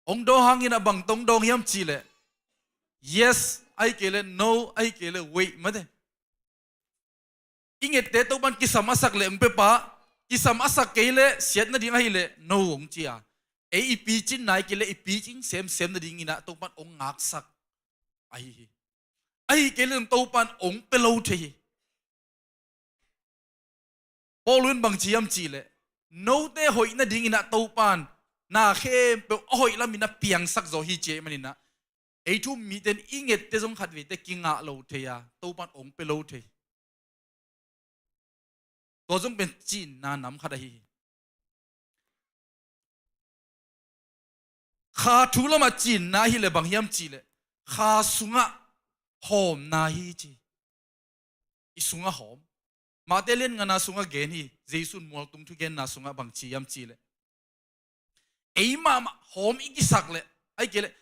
Ong dawng hangin a bang tawh ong dawng hiam cih leh, yes ahih kei leh no, ahih kei leh wait, mate. I ngette Topan kisam a sak leh ong pia pah, kisam a sak kei leh siat nading ahih leh no ong ci a. Ei i picin nai kei leh i picing semsem nadingin a Topan ong ngaksak ahi hi. Ahih kei leh Topan ong pia lo thei hi. Paul in bang ci hiam cih leh, note hoih nadingin a Topan na khempeuh a hoih lamin a piangsak zaw hi ci ahih manin a, ei thu um mite in i ngette zong khatveite kingah lo thei a, Topan ong pia lo thei. Tua zong pen cinna nam khat ahi hi. Kha thu lamah cinna ahih leh bang hiam cih leh, kha sungah hawmna hi ci. I sungah hawm. Mate lian ngana sungah gen hi, Jesu in mualtung thugenna sungah bang ci hiam cih leh, ei mahmah hawm i kisak leh, ahih kei leh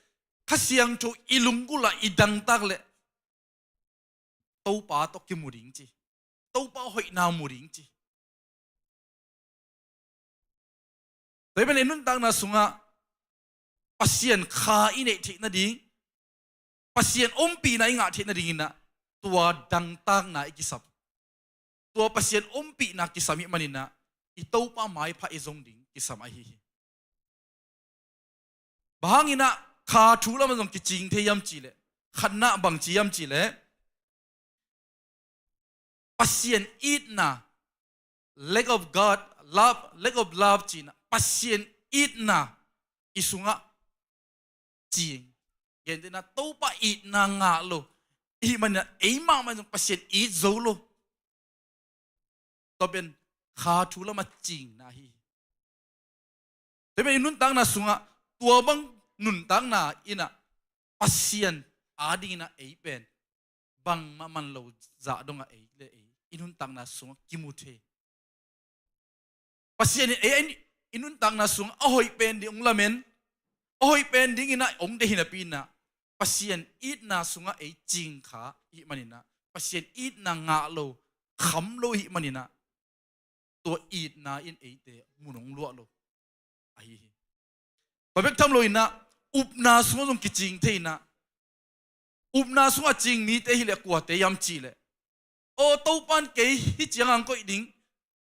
Kha Siangtho i lunggulh ah i dangtak leh Topa tawh kimu ding ci. Topa hoihna mu ding ci. Tua ahih manin i nuntakna sungah Pasian kha i neih theih nading, Pasian ompihna i ngah theih nadingin a, tua dangtakna i kisam. Tua Pasian ompihna kisam ahih manin a, i Topa maipha i zong ding kisam ahi hi. Bang hangin a kha thu lamah zong kicing thei hiam cih leh, khatna bang ci hiam cih leh, Pasian itna, lack of God love, lack of love cih in a, Pasian itna i sungah cing. Gentehna Topa itna ngah lo. Ahih manin a ei mahmah zong Pasian it zo lo. Tua pen kha thu lamah cingna hi. Tua pen i nuntakna sungah tua bang nuntakna in a Pasian adingin a ei pen bangmah man lo zah dongah ei le ei i nuntakna sungah kimu thei. Pasian in ei, ei i nuntakna sungah a hoih pen ding ong lamen, a hoih pen dingin a ong deih hi napi in a, Pasian itna sungah ei cing kha ahih manin a, Pasian itna ngah lo, kham lo ahih manin a, tua itna in eite mun ong luah lo ahi hi. Tua bek tham lo in a, upna sungah zong kicing thei in a, upna sungah cing mite hi leh kuate hiam cih leh, aw, Topan kei hih ciang ang koih ding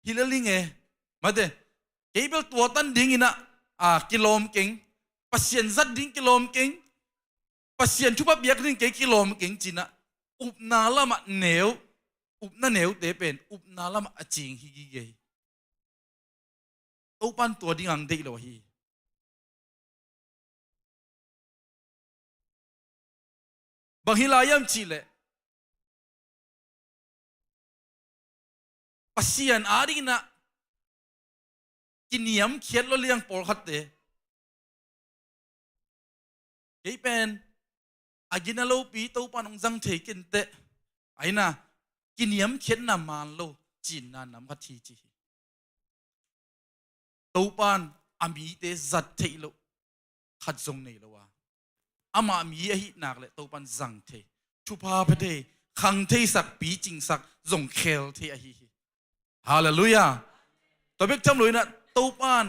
hi lel ing e, mate, kei bel tua tan dingin a, a, kilawm keng, Pasian zat ding kilawm keng, Pasian thupha piak ding kei kilawm keng ci in a, upna lamah neu, upna neute pen upna lamah a cing hi gige hi. Topan tua ding ang deih lo ahi. Bang hi lai hiam cih leh, Pasian adingin a kiniamkhiat lo liang pawlkhatte. Kei pen a gina lopi Topan ong zang thei kei inteh, a hi in a kiniamkhiatna man lo cinna nam khat hi ci hi. Topan a mite zat theih loh khat zong nei lo a, amah mi ahih nak leh Topan zang thei, thupha pia thei, khang theisak, picingsak, zong khel thei ahi hi. Halleluiah. Tua bek tham lo in a, Topan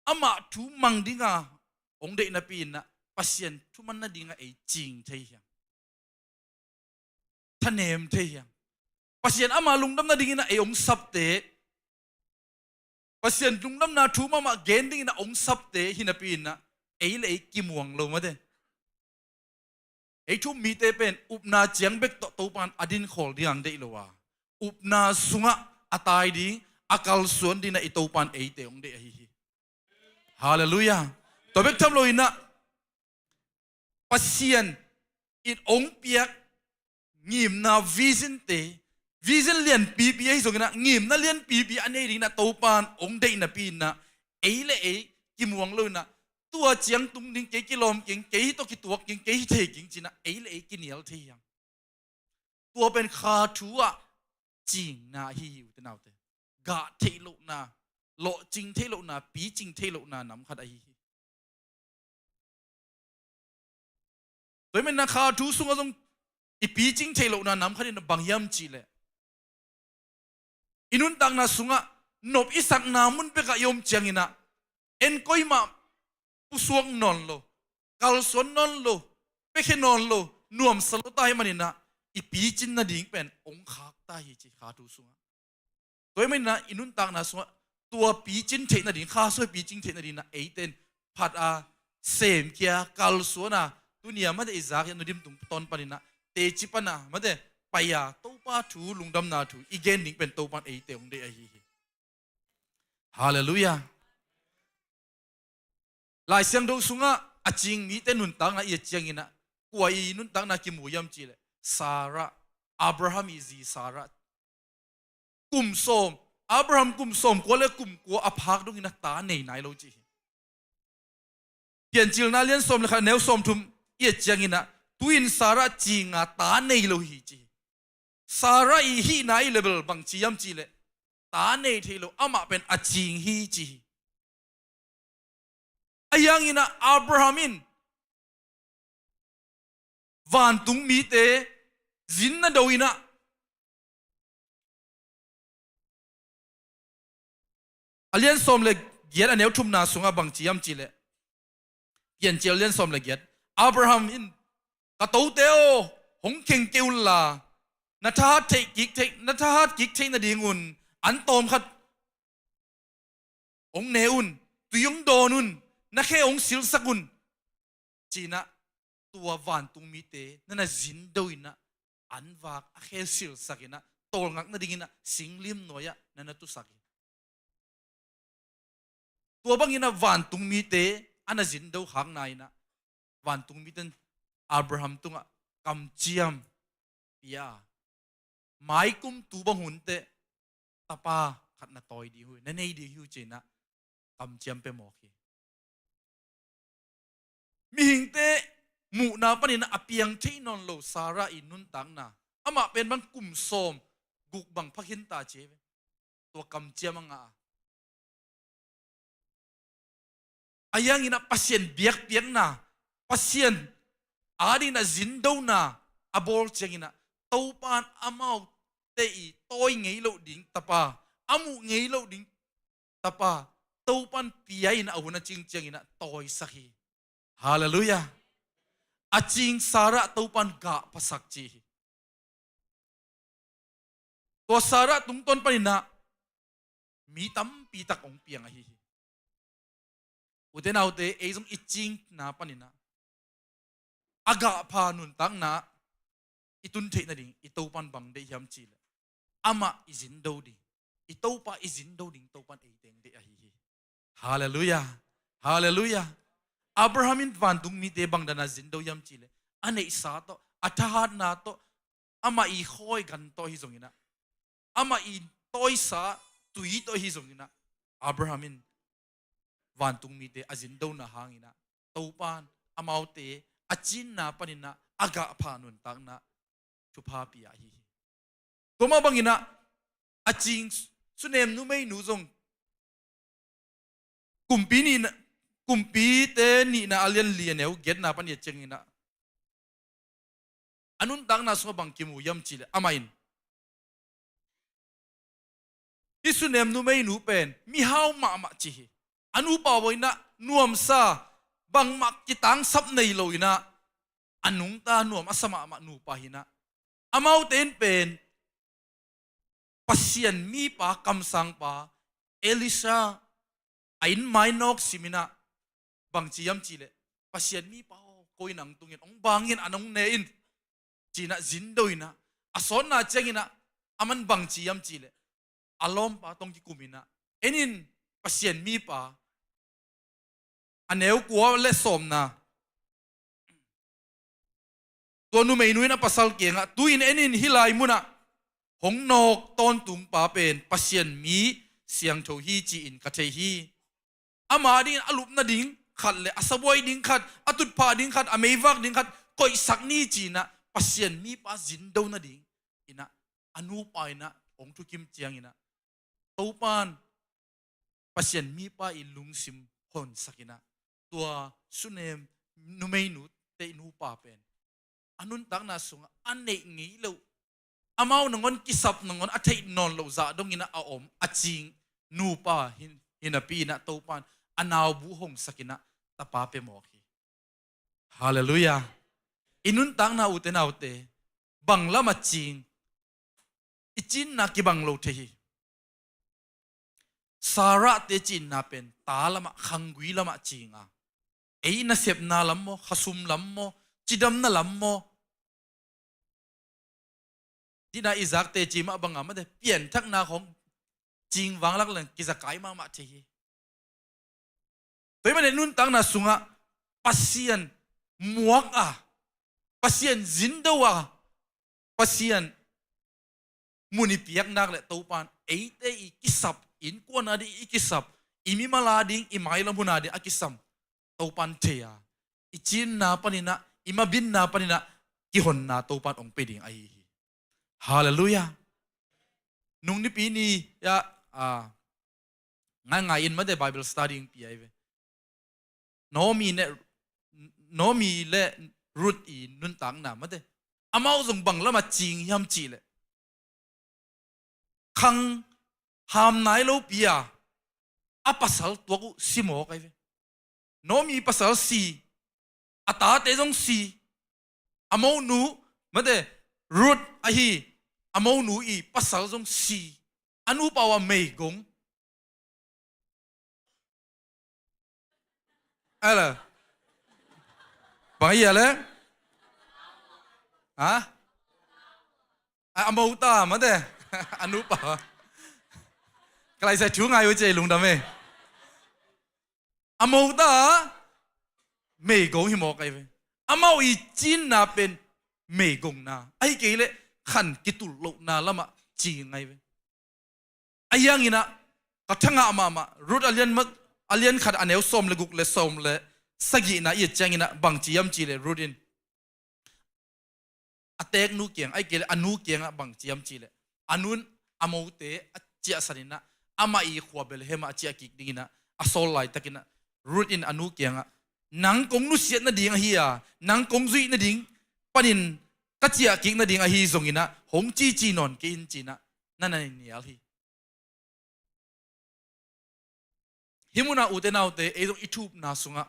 amah thu mang dinga ong deih napi in a, Pasian thu man nadinga ei cing thei hiam? Thanem thei hiam? Pasian ama lungdam nadingin a ei ong sapte, Pasian lungdamna thu mahmah gen dingin a ong sapte hi napi in a, ei le ei kimuang lo mate. Ei thu um mite pen upna ciang bek tawh Topan a din khawl ding ang deih lo a, upna sungah a tai ding, a kalsuan dingin a i Topan eite ong deih ahi hi. Halleluiah. Tua bek tham lo in a, Pasian in ong piak ngimna vision te, vision lianpipi ahi zongin a, ngimna lianpipi a nei dingin a Topan ong deih napi in a, ei le ei kimuang lo in a, tua ciang tung ding, kei kilawm keng, kei hih tawh kituak keng, kei hih thei keng ci in a, ei le ei kinial thei hiam? Tua pen kha thu ah cingna ahi hi, ute naute. Gah theih lohna, lawhcing theih lohna, picing theih lohna nam khat ahi hi. Tua hi manin ah kha thu sungah zong i picing theih lohna nam khat in bang hiam cih leh, i nuntakna sungah nop i sakna mun bekah i om ciangin ah, en koimah pusuak nawn lo, kalsuan nawn lo, piakhia nawn lo, nuamsa lo ta hi manin ah, i picin nading pen hong khak ta hi ci kha thu sungah. Tua hi manin ah i nuntakna sungah tua picin theih nading, kha sung i picing theih nading ah eite in phat a, semkhia, kalsuan a, tuni a mate i zak hi a, Nu Dim Tung tawn panin ah teci pan a mate pai a, Topa thu, lungdamna thu i gen ding pen Topa in eite hong deih ahi hi. Halleluiah. Lai Siangtho sungah a cing mite nuntakna i et ciangin ah, kua i nuntakna kimu hiam cih leh, Sarah, Abraham i zi Sarah. Kum sawm, Abraham kum sawmkua le kum kua a phak dongin ah ta nei nai lo ci hi. Piancilna lian sawm le khat, neu sawmthum i et ciangin ah, tu-in Sarah cinga ta nei lo hi ci hi. Sarah i hihna i level bang ci hiam cih leh, ta nei thei lo, amah pen a cing hi ci hi. Ahi hangin ah Abraham in vantung mite zin na do in ah, a lian sawm le giat, a neu thumna sungah bang ci hiam cih leh, Piancil lian sawm le giat, Abraham in, "Ka tote aw, hong kheng kei un la, na thahat theih kik theih, na thahat kik theih nadingun an tawm khat hong ne un, tui hong dawn un, na khe hong silsak un," ci-in ah, tua vantung mite na na zin do in ah, an vak a khe silsak in ah, tawlngak nadingin ah singlim nuai-ah na na tusak hi. Tua bangin ah vantung mite a na zin do khakna in ah, vantung mite in Abraham tungah kamciam pia a, mai kum tu bang hun teh tapa khat na tawi ding hi uh, na nei ding hi uh ci-in ah kamciam pia mawk hi. Mihingte muhna panin ah a piang thei nawn lo Sarah i nuntakna, amah pen bang kum sawm guk bang pha khin ta ci hi ve. Tua kamciam a ngah a, ahi hangin ah Pasian biakpiakna, Pasian adingin ah zin dona a bawl ciangin ah, Topa in amaute i tawi ngei loh ding tapa, a muh ngei loh ding tapa, Topa in pia in a hun a cing ciangin ah tawisak hi. Halleluiah. A cing Sarah Topa in gah phasak ci hi. Tua Sarah tungtawn panin ah mi tampi tak hong piang ahi hi. Ute naute, ei zong i cingna panin ah, a gah pha nuntakna i tun theih nading i Topa in bang deih hiam cih leh, amah i zin do ding, i Topa i zin do ding Topa in ei teng deih ahi hi. Halleluiah. Halleluiah. Abraham in vantung mite bang dan a zin do hiam cih leh, a neihsa tawh, a thahatna tawh, amah i khawi gan tawh hi zongin ah, amah i tawisa tui tawh hi zongin ah, Abraham in vantung mite a zin dona hangin ah, Topa in amaute a cinna panin ah a gah pha nuntakna thupha pia ahi hi. Tua mah bangin ah, a cing sunem numeinu zong, Kumpi nihna, Kumpite nihna a lian li, a neu giatna pan i et ciangin ah, a nuntakna sungah bang kimu hiam cih leh, amah in, hih sunem numeinu pen mihau mahmah ci hi. A nupa bawina nuamsa, bangmah kitangsap nei lo in ah, a nungta nuam a sa mahmah nupa hi in ah, amaute in pen Pasian mipa, kamsangpa Elisha a inn mai nawk sim in ah, bang ci hiam cih leh, "Pasian mipa aw, ko in hong tung in, hong bang in, an hong ne in," ci in ah zin do in ah, a sawtna ciangin ah, aman bang ci hiam cih leh, a lawmpa tawh hong kikum in ah, "En in, Pasian mipa," a neu kua le sawmna. Tua numeinu in a pasal kiangah, "Tu-in en in, hih lai munah hong nawk tawntungpa pen Pasian mi siangtho hi ci-in ka thei hi. Ama dingin a lup nading khat le a sabuai ding khat, a tutphah ding khat, a meivak ding khat koihsak ni," ci in ah Pasian mipa zin do nading inah, a nupa inah hong thukim cianginah, Topan Pasian mipa i lungsim honsakinah, tua Sunem numeinu te i nupa pen a nuntakna sungah a neih ngei lo, amau nangawn kisap nangawn a theih nawn loh zah donginah a om a cing nupa hi, hinapi inah Topan a naubu hongsakinah tapa pia mawk hi. Halleluiah. I nuntakna ute naute, bang lamah cing, i cinna kibang lo thei hi. Sarahte cinna pen ta lamah, khanggui lamah cinga, ei nasepna lam maw, khasum lam maw, cidamna lam maw, dina Isaac teci mah banga mate pianthakna khong cing vanglak leng kizakai mahmah thei hi. Tua hi mane nuntakna sungah Pasian muak a, Pasian zindo a, Pasian mun i piaknak le Topan eite i kisap, innkuan a ding i kisap, i mimal a ding, i mailam hun a ding a kisam Topan thei a, i cinna paninah, i mabinna paninah kihonna Topan hong pe ding ahi hi. Halleluiah. Nung nipi ni ah, ah, ngaingai in mate Bible study ing pi ai ve. Naomi ne, Naomi le Ruth i nuntakna mate, amau zong bang lamah cing hiam cihleh, khang ham nai lopi a, a pasal tuak uh si mawk ai ve. Naomi pasal si, a tate zong si, a monu, mate, Ruth ahi, a monu i pasal zong si, a nupa uh a meigong. Ala. Bang a hia le? Ha? A, a mota mate. A nupa. Ka lai sai thu ngai uh cei lungdam e. A mota meigong hi mawk ai ve. Amau i cinna pen meigongna, ahi kei leh khan kitul lohna lamah cing ai ve. A hianginah ka thangah mahmah Ruth a lian ma-, a lian khat a neu sawm le guk le sawm le sagihna i et cianginah bangci hiam cihleh Ruth in a teeknu kiang, ahi kei leh a nu kiangah bangci hiam cihleh, a nun a mote a ciahsaninah amah i khua Bethlehem ah a ciah kik dinginah a sawl laitakinah Ruth in a nu kiangah, nang kong nusiat nading ahi a, nang kong zuih nading panin ka ciah kik nading ahi zonginah hong cici nawn kei in cinah na na nial hi. Hih munah ute naute, ei zong i thupna sungah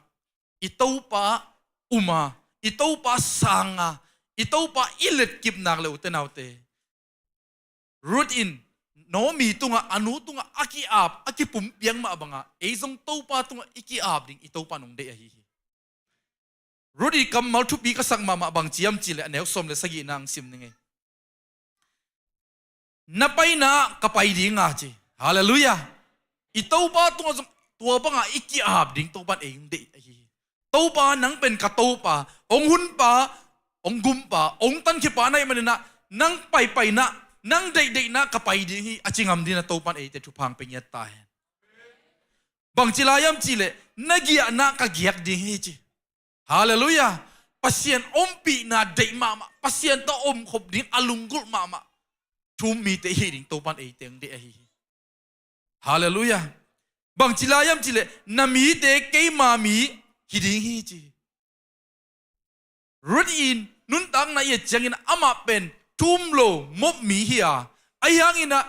i Topa uma, i Topa sanga, i Topa i letkipnak le ute naute, Ruth in Naomi tungah, a nu tungah a ki-ap, a kipumpiak mah bangah ei zong Topa tungah i ki-ap ding i Topa nong deih ahi hi. Ruth i kammal thupi ka sak mahmah bangci hiam cihleh a neu sawm le sagihna ang sim ning ei. Na paina ah ka pai dinga ci. Halleluiah. I Topa tungah zong tua bangah i ki-ap ding Topan ei hong deih ahi hi. Topa nang pen ka Topa, hong hunpa, hong gumpa, hong tankhipa na hih maninah nang paipaina, nang deihdeihna ka pai ding hi a ci ngam dinah Topan eite thupha hong pe ngiat ta hen. Bangci lai hiam cihleh na giahna ka giak ding hi ci. Halleluiah. Pasian ompihna deih mahmah, Pasian tawh omkhop ding a lunggulh mahmah thu-um mite i hih ding Topan eite hong deih ahi hi. Halleluiah. Bangci lai hiam cihleh na mite keima mi hi ding hi ci. Ruth in nuntakna i et ciangin amah pen thu-um lo mop mi hi a, ahi hanginah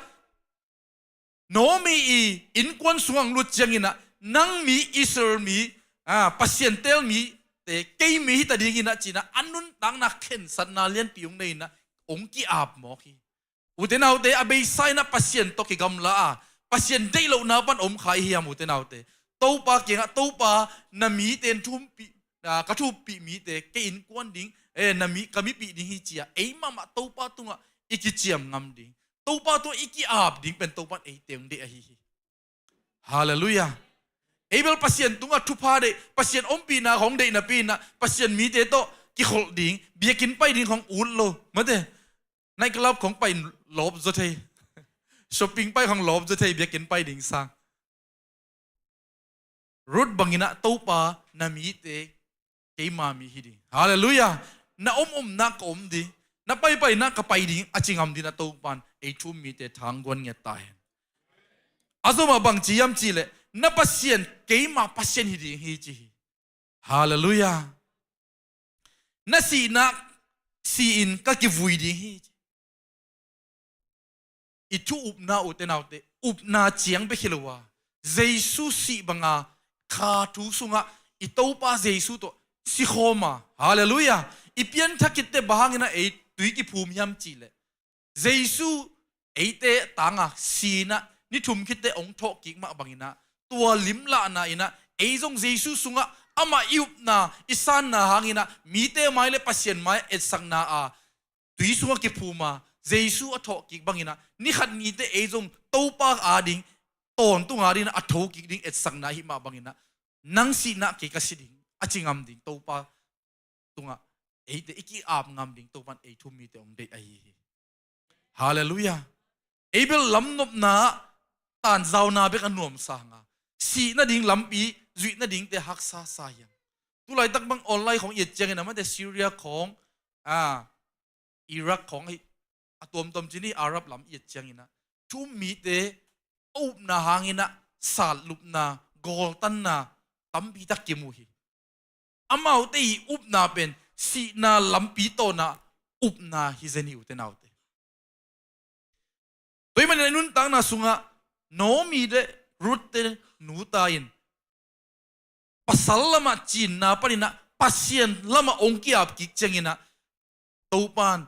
Naomi i innkuan sungah hong lut cianginah nang mi, Israel mi, ah, Pasian teel mite kei mi hita dinginah cinah a nuntakna khensatna lianpi hong nei inah hong ki-ap mawk hi. Ute naute, a beisa inah Pasian tawh kigamla a, Pasian deih lohna pan om kha i hiam ute naute? Topa kiangah, Topa, na mite in thu-umpih, ah, ka thu-uppih mite kei innkuan ding, eh, na mi, ka mipih ding hi ci-a ei mahmah Topa tungah i kiciam ngam ding, Topa tungah i ki-ap ding pen Topan eite hong deih ahi hi. Halleluiah. Ei bel Pasian tungah thupha deih, Pasian ompihna hong deih napi inah Pasian mite tawh kikholh ding, biakinn pai ding hong ut lo. Mate, night club hong pai lawp zaw thei, shopping pai hong lawp zaw thei, biakinn pai ding sang. Ruth banginah Topa, na mite keima mi hi ding. Halleluiah. Na om omna ka om ding. Na paipaina ka pai ding a ci ngam dingin a Topan ei thu um mite thangguan nget ta hen. A zomah bang ci hiam cihleh, na Pasian keima Pasian hi ding hi ci hi. Halleluiah. Na sihna si-in ka kivui ding hi ci. I thu upna, ute naute, upna ciang bek hi lo a, Jesu sih banga kha thu sungah i Topa Jesu tawh sikhawm a, halleluiah, i pianthak khit teh bang hangin a ei tui kiphum hiam cihleh, Jesu eite tanga si-in ah ni thum khit teh hong thawhkik mah bangin ah, tua limlahna in ah ei zong Jesu sungah amah i upna, i sanna hangin ah mite mai le Pasian mai etsakna a tui sungah kiphum a, Jesu a thawhkik bangin ah ni khat ni teh ei zong Topa ading, tawntung ading a thokik ding etsakna ahih mah bangin ah, nang sihna kei ka si ding a ci ngam ding Topa tungah eite i ki-ap ngam ding Topan ei thu um mite hong deih ahi hi. Halleluiah. Ei bel lamnopna, tanzauna bek a nuamsa hang a, sih nading lampi zuih nadingte haksa sa hi hang. Tulaitak bang online khawng i et ciangin ah, mate, Syria khawng, a, Iraq khawng ahi, a tuamtuam ci ni, Arab lam i et ciangin ah, thu um mite a upna hangin ah satlupna, gawltanna tampi tak kimu hi. Amaute i upna pen sihna lampi tawna upna hi zen hi, ute naute. Tua ahih manin i nuntakna sungah Naomi le Ruth te nuta in pasal lamah cinna panin ah Pasian lamah hong ki-ap kik ciangin ah, Topan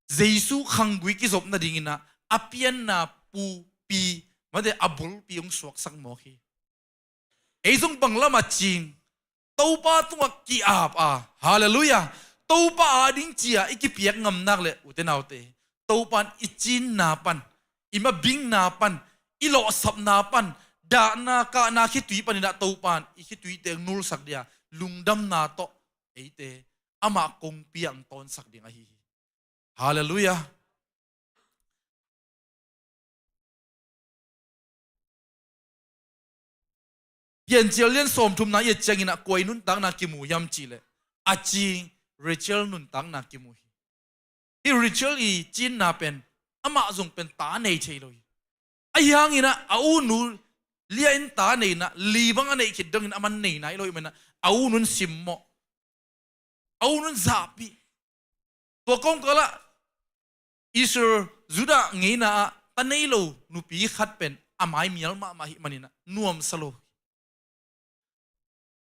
Jesu khanggui kizop nadingin ah a pianna pupi, mate, a bulpi hong suaksak mawk hi. Ei zong bang lamah cing, Topa tungah ki-ap a, halleluiah, Topa ading ci-a i kipiak ngam nak leh, ute naute, Topan i cinna pan, i mabingna pan, i lawhsapna pan, dahna kahna khitui panin ah Topan i khituite hong nulsak ding a, lungdamna tawh eite amah kongpi ah hong tawnsak ding ahi hi. Halleluiah. Piancil lian sawmthumna i et ciangin ah kua i nuntakna kimu hiam cihleh, a cing Rachel nuntakna kimu hi. Hih Rachel i cinna pen amah zong pen ta nei thei lo hi. Ahi hangin ah a unu Leah in ta nei in ah, li bang a neih khit dongin amah nei nai lo ahih manin ah a unu in simmawh, a unu in zahpih. Tua kawmkalah Israel, Judah ngeina ah ta nei lo nupi khat pen a mai mial mahmah ahih manin ah nuamsa lo.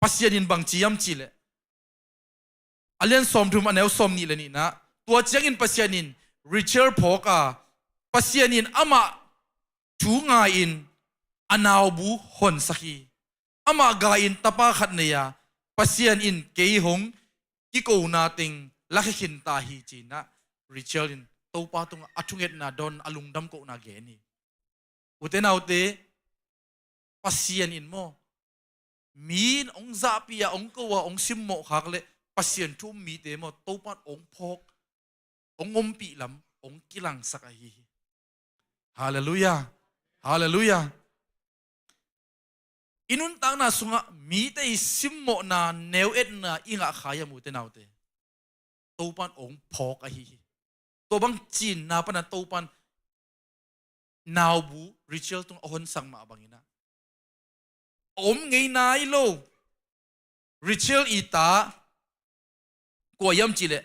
Pasian in bang ci hiam cihleh, a lian sawmthum a neu sawmnih le nihna, tua ciangin Pasian in Rachel phawk a, Pasian in amah thu ngai-in a naubu honsak hi. Amah gai-in tapa khat nei a, Pasian in kei hong kikona teng lakhia khin ta hi ci-in ah Rachel in Topa tungah a thungetna dawn, a lungdam kohna gen hi. Ute naute, Pasian in maw, mi in hong zahpih a, hong ko a, hong simmawh khak leh Pasian thu um mite maw, Topan hong phawk, hong ompih lam hong kilangsak ahi hi. Halleluiah. Halleluiah. I nuntakna sungah mite i simmawhna, neu-etna i ngah kha hiam, ute naute? Topan hong phawk ahi hi. Tua bang cinna pana Topan naubu Rachel tungah a honsak mah bangin ah, a om ngei nai lo Rachel i ta kua hiam cihleh,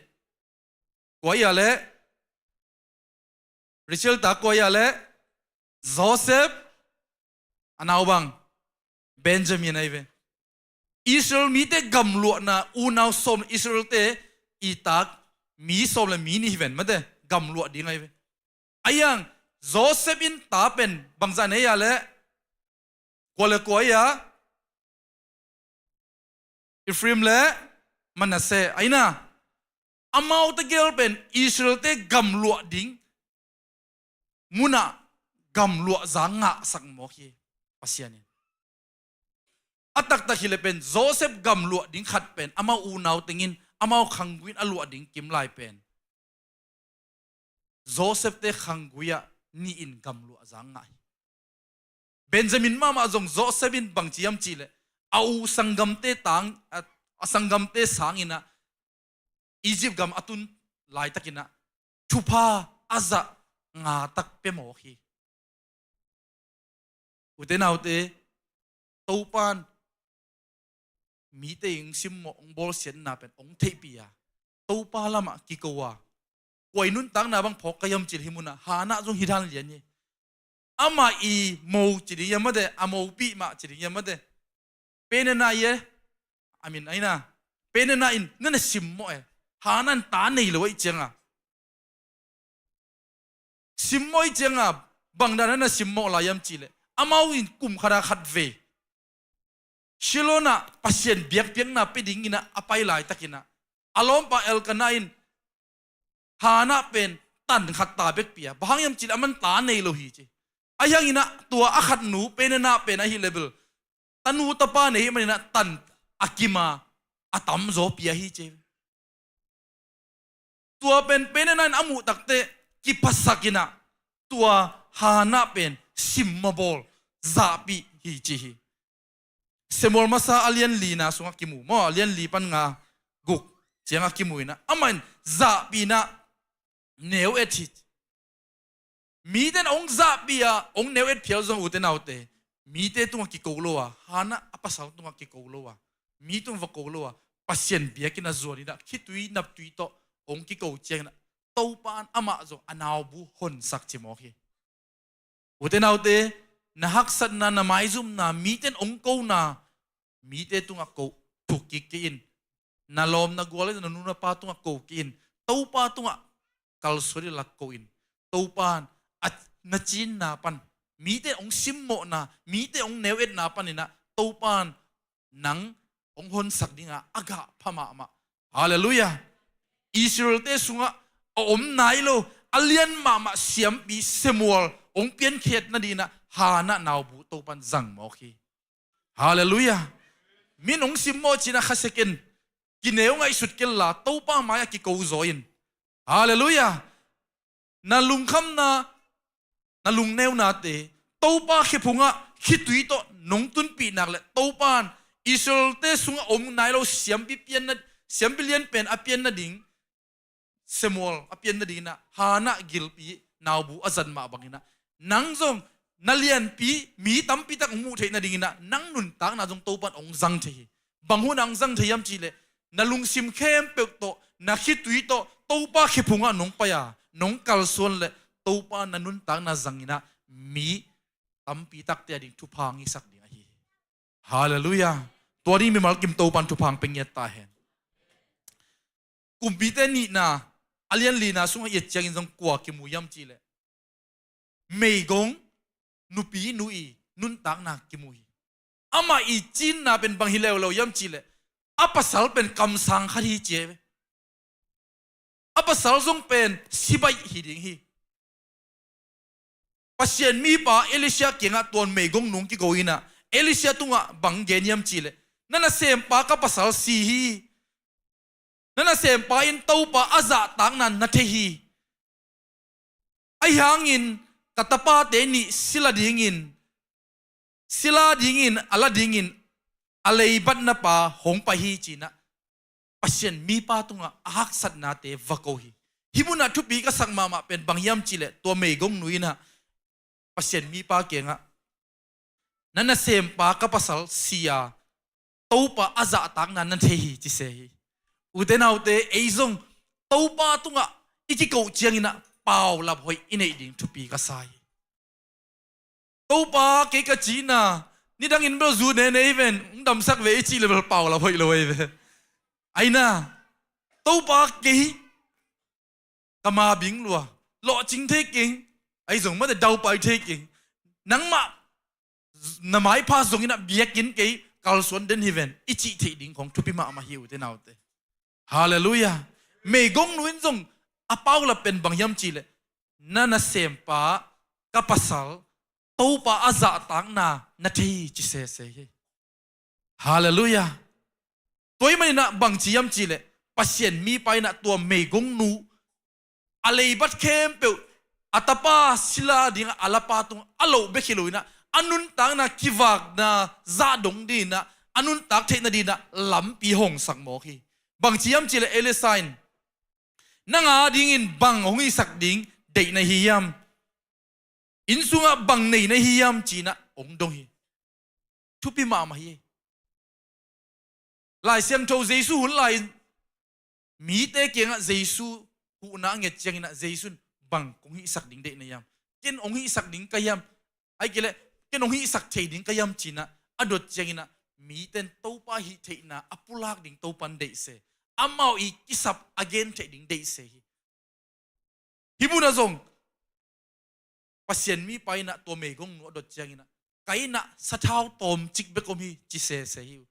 kua hi a leh, Rachel ta kua hi a leh, Joseph, a nau bang, Benjamin ahi ve. Israel mite gamluahna unau sawm, Israel-te i ta mi sawm le mi nih hi ven, mate, gamluah ding ahi ve. Ahi hang Joseph in ta pen bangzah nei a leh, kua le kua hi a, Ephraim le Manasseh ahi na. Amaute gel pen Israel-te gamluah ding munah gamluah za ngahsak mawk hi Pasian in. A taktak hileh pen Joseph gamluah ding khat pen amau unau tengin, amau khanggui in a luah ding kim lai pen Joseph-te khanggui ah nih in gamluah za ngah hi. Benjamin mahmah zong Joseph in bangci hiam cihleh, a u sanggamte tang, a, a sanggamte sangin ah Egypt gam a tun laitakinah thupha a zah ngatak pia mawk hi. Ute naute, Topan mite in simmawh hong bawlsiatna pen hong theihpih a, Topa lamah kiko a, kua i nuntakna bang phawk ka hiam cih leh hih munah Hannah zong hi dan lian hi. Amah i mo ci ding hiam mate, a mopih mah ci ding hiam mate, Peninnah i e, a min aina, Peninnah in na na simmawh e. Hannah in ta nei lo ahih cianga, simmawh ahih cianga, bang dan na na simmawh lai hiam cih leh, amau in kum khat a khat vei Shiloh ah Pasian biakpiakna pia dinginah a pai laitakinah a lawmpa Elkanah in Hannah pen tan khat ta bek pia. Bang hang hiam cih leh aman ta nei lo hi ci. Ahi hanginah tua a khat nu Peninnah pen ahi leh bel tanu tapa nei ahih maninah tan a kim a, a tamzaw pia hi ci. Tua pen Peninnah in a muh takteh kiphasakinah tua Hannah pen simmawh bawl, zahpih hi ci hi. Samuel masa a lian lina sungah kimu maw, a lian li pan nga, guk ciangah kimu inah amah in zahpihnah neu et hi. Mite in hong zahpih a, hong neu et phial zong ute naute, mite tungah kiko lo a, Hannah a pasal tungah kiko lo a, mi tungah va ko lo a, Pasian biakinn a zuan inah khitui naptui tawh hong kiko cianginah Topa in amah zong a naubu honsak ci mawk hi. Ute naute, na haksatna, na maizumna, mite in hong kona, mite tungah ko thuk kik kei in. Na lawm na gual in, na nu na pa tungah ko kei in. Topa tungah kalsuan in lak ko in. Topa in a, na cinna pan, mite hong simmawhna, mite hong neu etna paninah Topa in nang hong honsak dinga a gah pha mahmah. Halleluiah. Israelte sungah a om nai lo, a lian mahmah siampi Samuel hong piankhiat nadinginah Hannah naubu Topa in zang mawk hi. Halleluiah. Min hong simmawh cinah khasia ken, kineu ngaihsut kenla Topa mai-ah kiko zaw in. Halleluiah. Na lungkhamna, na lungneunate Topa khephungah khitui tawh nong tunpih nak leh Topa in Israelte sungah om nai lo siampi pianna, siampi lian pen a pian nading, Samuel a pian nadinginah Hannah gilpi naubu a zat mah banginah nang zong na lianpi, mi tampi tak hong muh theih nadinginah nang nuntakna zong Topa in hong zang thei hi. Bang hunah hong zang thei hiam cih leh, na lungsim khempeuh tawh, na khitui tawh Topa khephungah nong pai a, nong kalsuan leh Topa na nuntakna zanginah mi tampi takte ading thupha hong hisak ding ahi hi. Halleluiah. Tua ding mimal kim Topa in thupha hong pia ngiat ta hen. Kumpite nihna a lian lina sungah i et ciangin zong kua kimu hiam cih leh, meigong nupi nu i nuntakna kimu hi. Amah i cinna pen bang hi leuleu hiam cih leh, a pasal pen kamsang khat hi ci e. A pasal zong pen sibaih hi ding hi. Pasian mipa Elisha kiangah tua meigong nu hong kiko inah Elisha tungah bang gen hiam cih leh, na nasempa ka pasal si hi. Na nasempa in Topa a zahtakna na thei hi. Ahi hangin ka tapate nih sila dingin, sila dingin, a la dingin a leibatna pa hong pai hi cinah Pasian mipa tungah a haksatnate va ko hi. Hih munah thupi ka sak mahmah pen bang hiam cih leh, tua meigong nu inah Pasian mipa kiangah, na nasempa ka pasal si a, Topa a zahtakna na thei hi ci se hi. Ute naute, ei zong Topa tungah i kiko cianginah paulap hoih i neih ding thupi ka sa hi. Topa, kei ka cihna, nidangin bel zu nene hi ven, hong damsak ve i cih leh bel paulap hoih lo hi ve. Aina, Topa, kei ka mabing lua, lawhcing thei keng, ahi zong mate daupai thei keng, nangmah na maipha zonginah biakinn kei kalsuan den hi ven i cih theih ding khong thupi mahmah hi ute naute. Halleluiah. Meigong nu in zong a paulap pen bang hiam cih leh, na nasempa ka pasal Topa a zahtakna na thei hi ci sese hi. Halleluiah. Tua ahih maninah bang ci hiam cih leh, Pasian mipa inah tua meigong nu a leibat khempeuh, a tapa sila dingah a lapa tungah a loh bek hi loinah a nuntakna kivakna zah dong dinginah a nuntak theih nadinginah lampi hongsak mawk hi. Bang ci hiam cih leh Elisha in, Nang a dingin bang hong hihsak ding deih na hi hiam? Inn sungah bang nei na hi hiam?" ci-in ah hong dong hi. Thupi mahmah hi. Lai Siangtho Jesu hun lai-in mite kiangah Jesu huhna a nget ciangin ah Jesu in, "Bang kong hihsak ding deih na hiam? Ken hong hihsak ding ka hiam? Ahih kei leh ken hong hihsak thei ding ka hiam?" ci-in ah a dot ciangin ah mite in Topa hih theihna a pulak ding Topa in deih se. Amau i kisap a gen theih ding deih se hi. Hih munah zong Pasian mipa in ah tua meigongnu a dot ciangin ah, "Ka inn ah sathau tawmcik bek om hi," ci sese hi uh.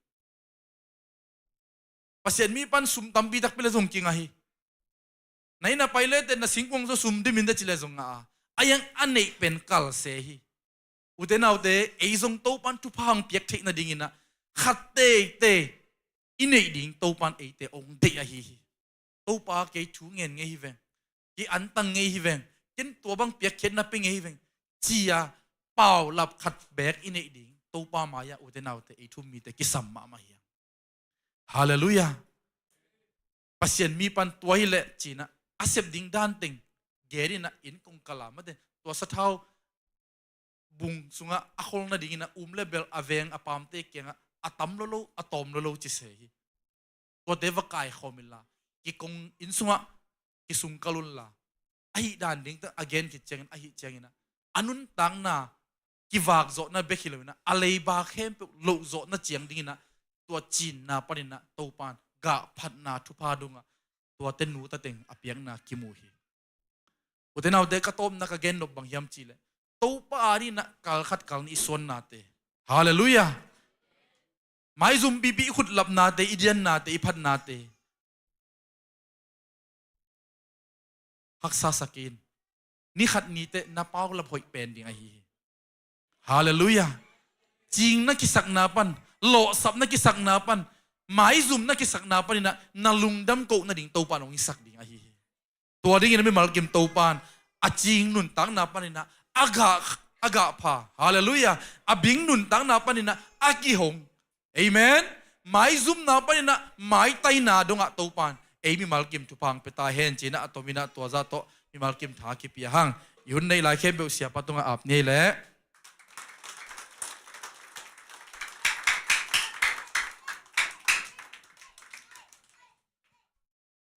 Pasian mipa in sum tampi takpi leh zong kingah hi. Na inn ah pai leh teh na singkuang zaw sum dim in teh ci leh zong ngah a, a iang a neih pen kal se hi. Ute naute, ei zong Topa in thupha hong piak theih nadingin ah khat teitei i neih ding Topa in eite hong deih ahi hi. "Topa, kei thu ngen ngei hi veng, kei antang ngei hi veng, ken tua bang piakkhiatna pia ngei hi veng," ci-a paulap khat beek i neih ding Topa mai-ah, ute naute, ei thu um mite kisam mahmah hi hang. Halleluiah. Pasian mipa in tua hi leh ci-in ah a sep ding dan teng gen in ah inn kong kal a, mate, tua sathau bung sungah a khol nadingin ah um leh bel a veng a paamte kiangah a tam lolo, a tawm lolo ci se hi. Tuate va kaikhawm inla, kikong, inn sungah kisung kal unla, ahih dan ding teh a gen khit ciangin, ahih ciangin ah a nuntakna kivak zawhna bek hi lo-in ah a leiba khempeuh loh zawhna ciang dingin ah tua cinna panin ah Topa in gah phatna thupha dongah tuate nu ta teng a piakna kimu hi. Ute naute, ka tawpna ka gen nop bang hiam cih leh, Topa adingin ah kal khat kal nih i suannate, halleluiah, maizum pipi i khutlapnate, i diannate, i phatnate haksa sak in. Ni khat ni teh na paulap hoih pen ding ahi hi. Halleluiah. Cingna kisakna pan, lawhsapna kisakna pan, maizumna kisakna panin ah na lungdam koh nading Topa in hong hisak ding ahi hi. Tua dingin ah mimal kim Topa in a cing nuntakna panin ah a gah, a gah pha, halleluiah, a bing nuntakna panin ah a kihong, amen, maizumna panin ah maitaina dongah Topa in ei mimal kim thupha hong pia ta hen ci-in ah a tomin ah tua zah tawh mimal kim tha kipia hang. I hun neih lai khempeuh siapa tungah ap ni ei leh.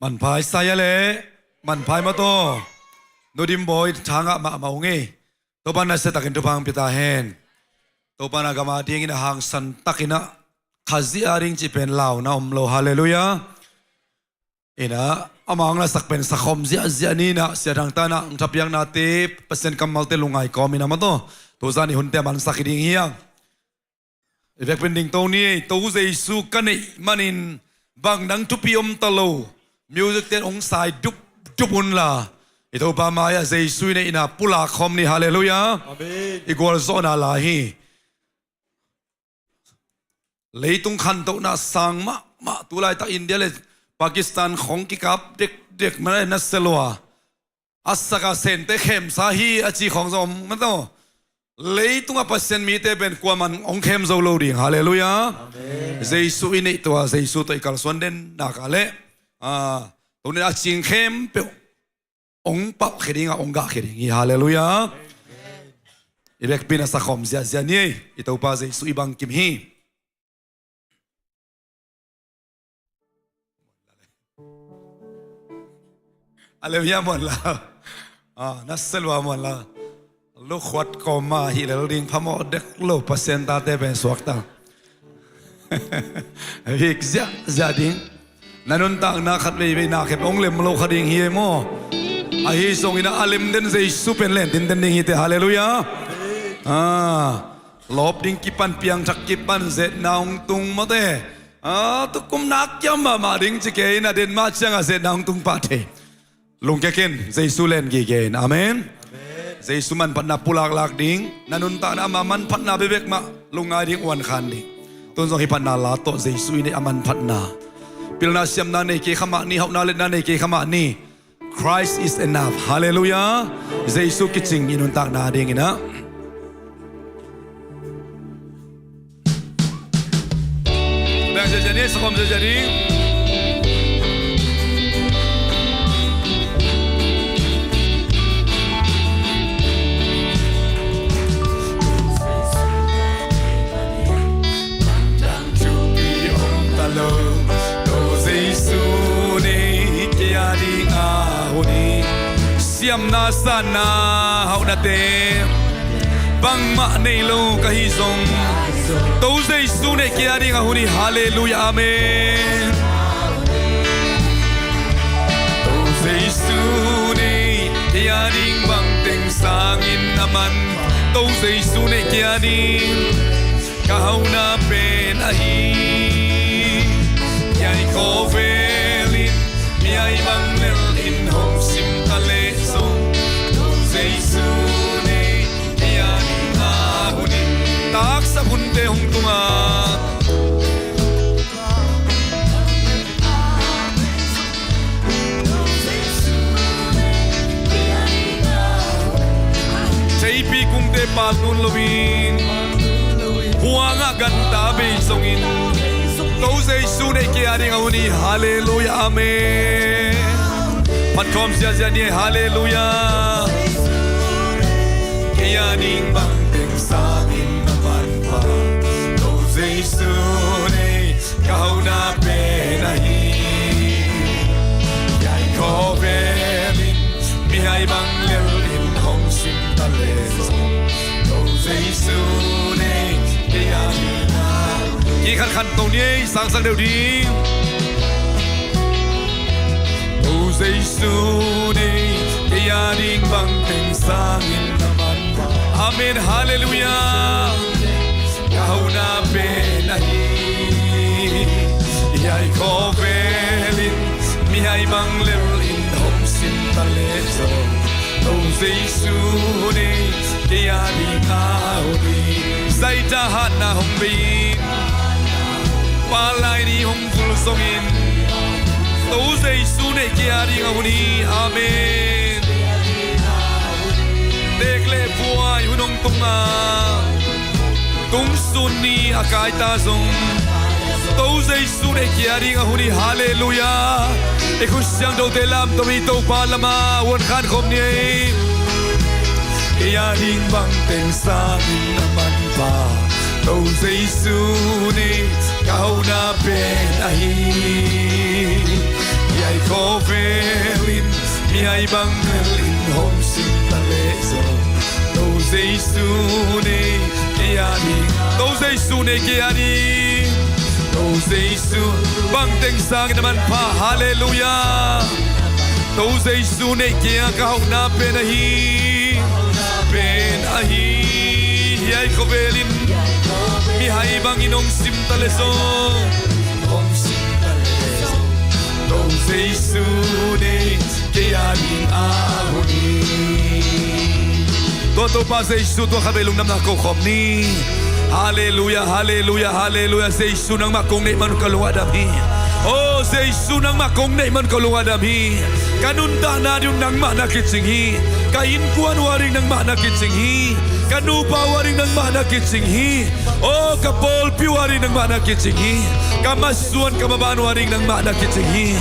Manpha i sai a leh, manpha i mataw. Nu Dim Bawi, tha ngah mahmah ung ei. Topa in a sia takin thupha hong pia ta hen. Topa in a gam adingin a hangsan takin ah Khazih ading cih pen launa om lo, halleluiah. In ah, amah hong lasak pen sakhawm ziahziah ni in ah, sia dangta in ah hong thapiaknate, Pasian kammalte lungngai kawmin a mataw, tuzan i hunte a mansak hi ding hi hang. I vekpi in dingto ni ei. To Jesu ka neih manin bang dang thupi om ta lo. Music-te in hong sai dupdup unla, i Topa mai-ah Jesu i neihna pulak khawm ni, halleluiah. Amen. I gualzawhna lai hi. Leitung khantohna sang mahmah, tulaitak India le Pakistan khong kikap dekdek, mah na sia lua. A saka sente khemsa hi a ci khawng zong om mataw. Leitungah Pasian mite pen kuaman hong khem zo lo ding. Halleluiah. Amen. Jesu i neih tua, Jesu tawh i kalsuan den nak leh, ah, tuni a cing khempeuh hong palhkhia ding a, hong gahkhia ding hi. Halleluiah. Amen. I vekpi in a sakhawm ziahziah ni ei. I Topa Jesu i bangkim hi. A lem hiam muanla? Ah, na sia lua muanla. Lukhuat kawma hi lel ding phamawh dek lo, Pasian tate pen suakta. Hik ziahziah ding. Na nuntakna khat veivei na khep hong lem lo kha ding hi ei maw. Ahi zongin a lem den Jesu pen len tinten ding hi teh. Halleluiah. Ah. Lawp ding kipan, piangthak kipan, zetna hong tung mawte. Ah, tukum nak kiam mahmah ding ci kei in a, den mah ciangah zetna hong tung pah thei. Lungkia ken, Jesu len gige in. Amen. Amen. Jesu manphatna pulaklak ding, na nuntakna ama manphatna bekbek mah lungngai ding, uankhan ding. Tun zong hih phatna la tawh Jesu i neih a manphatna. Pilna siamna nei kei kha mah ni, hauhna letna nei kei kha mah ni. Christ is enough. Halleluiah. Jesu kicing i nuntakna dingin ah. Bang ziahziah ni, sakhawm ziahziah ni. hun hi. Siamna, sanna, hauhnate bangmah nei lo ka hi zong, To Jesu neih kei a ding a hun hi. Halleluiah, amen. To Jesu neih kei a ding bangteng sangin a man, To Jesu neih kei a ding ka hauhna pen ahi. Hiai khawvel in mihai bang lel in hong sim ta leh zong, To Jesu neih kei a ding a hun hi. Taksa hunte hong tung a, theipi kungte pal tun loin, huang ah ganta bei zongin, To Jesu neih kei a ding a hun hi. Halleluiah, amen. Phatkhawm ziahziah ni. Halleluiah. Kei a ding bangteng sangin a manpha, To Jesu neih ka hauhna pen ahi. Hiai khawvel in mihai bang lel in hong sim ta leh zong, To Jesu neih kei a ding a. Kikhankhan to ni ei, sangsang deuh ding. To Jesu neih kei a ding bangteng sangin a manpha. Amen, halleluiah. Ka hauhna pen ahi. Hiai khawvel in mihai bang lel in hong sim ta leh zong, To Jesu neih kei a ding a hun hi. Zaita hatna hong bei in, palai ni hong vul zongin, To Jesu neih kei a ding a hun hi. Amen. Tek leh buai hun hong tung a, tungsun ni a kai ta zong, To Jesu neih kei a ding a hun hi. Halleluiah. I khut siangthote lamto mi, Topa lamah huan khan khawm ni ei. Kei a ding bangteng sangin a manpha, To Jesu neih ka hauhna pen ahi. Hiai khawvel in mihai bang lel in hong sim ta leh zong, To Jesu neih kei a ding. To Jesu neih kei a ding. To Jesu bangteng sangin a manpha. Halleluiah. To Jesu neih kei a ka hauhna pen ahi. Pen ahi. Hiai khawvel in mihai bangin hong sim ta leh zong, hong sim ta leh zong, To Jesu neih kei a ding a hun hi. Tua Topa Jesu tua khatvei lungdamna ko khawm ni. Halleluiah, halleluiah, halleluiah. Jesu nangmah kong neih man uh ka lung a dam hi. Oh Jesu nangmah kong neih man uh ka lung a dam hi. Ka nuntakna ding uh nangmah na kicing hi. Ka innkuan uh a ding nangmah na kicing hi. Ka nupa uh a ding nangmah na kicing hi. Oh ka pawlpi uh a ding nangmah na kicing hi. Ka masuan ka maban uh a ding nangmah na kicing hi.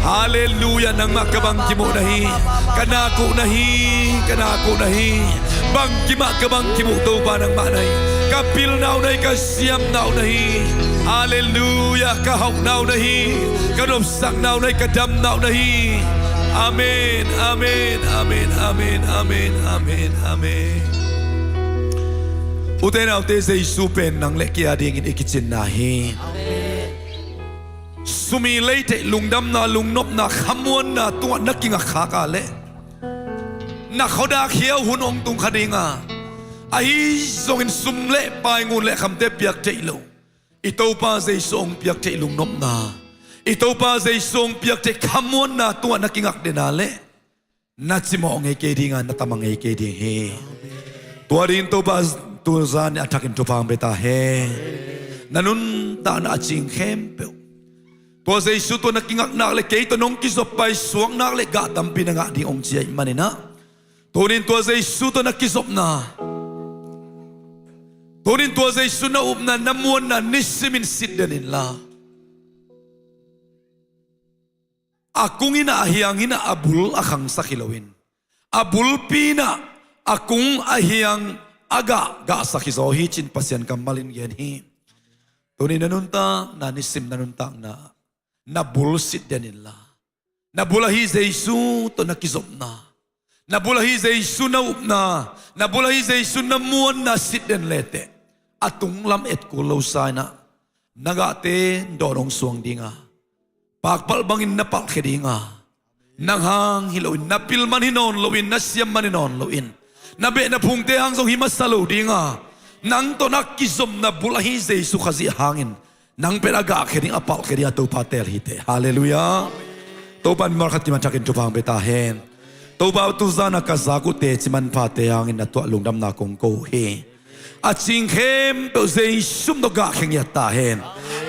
Halleluiah, nangmah ka bangkim uh na hi. Ka nak uh na hi. Ka nak uh na hi. Bangkim ah ka bangkim uh Topa nangmah na hi. Ka pilna uh na hi, ka siamna uh na hi. Halleluiah, ka hauhna uh na hi. Ka nopsakna uh na hi, ka damna uh na hi. Amen, amen, amen, amen, amen, amen, amen. Ute naute, Jesu pen nang le kei a dingin i kicinna hi. Sum i lei theih, lungdamna, lungnopna, khamuanna tungah na kingak khak a leh, na khuadak hiau hun hong tung kha ding a, ahi zongin sum le pai, ngun le khamte piak theih lo, i Topa Jesu hong piak theih lungnopna, i Topa Jesu hong piak theih khamuanna tungah na kingak den a leh, na cimawh ngei kei ding a, na tama ngei kei ding hi. Tua dingin Topa tu zan a thakin thupha hong pia ta hen. Na nuntakna a cing khempeuh, tua Jesu tua na kingak nak leh kei tawh nong kizop paisuak nak leh gah tampi na ngah ding hong ci ahih manin ah, tuni-in tua Jesu tawh na kizopna, tuni-in tua Jesu na upna, na muanna nisimin sit den inla, a kung in ah, a hiang in ah, a bul a khangsak hi loin, a bulpi in ah, a kung a hiang a gah gahsak hi zaw hi, ci-in Pasian kammal in gen hi. Tuni na nuntakna, nisim na nuntakna, na bul sit den inla, Na bul ahi Jesu tawh na kizopna, na bul ahi Jesu na upna, na bul ahi Jesu na muanna sit den leteh, a tunglam etkul lo sa inah, na gahte dawn hong suang dinga, pakpalh bangin na palhkhia dinga, nang hang hi loin, na pil man hi nawn loin, na siam man hi nawn loin, na beh na phungte hang zong hi masa lo dinga, nang tawh na kizopna bul ahi Jesu Khazih hangin nang pen a gahkhia ding, a palhkhia ding a Topa teel hi teh. Halleluiah. Topa in mual khat kiman thakin thupha hong pia ta hen. Topa, tuzan a ka zak uh teci manphate hangin na tuah lungdamna kong ko uh hi. A cing khempeuh Jesu min tawh gahkhia ngiat ta hen.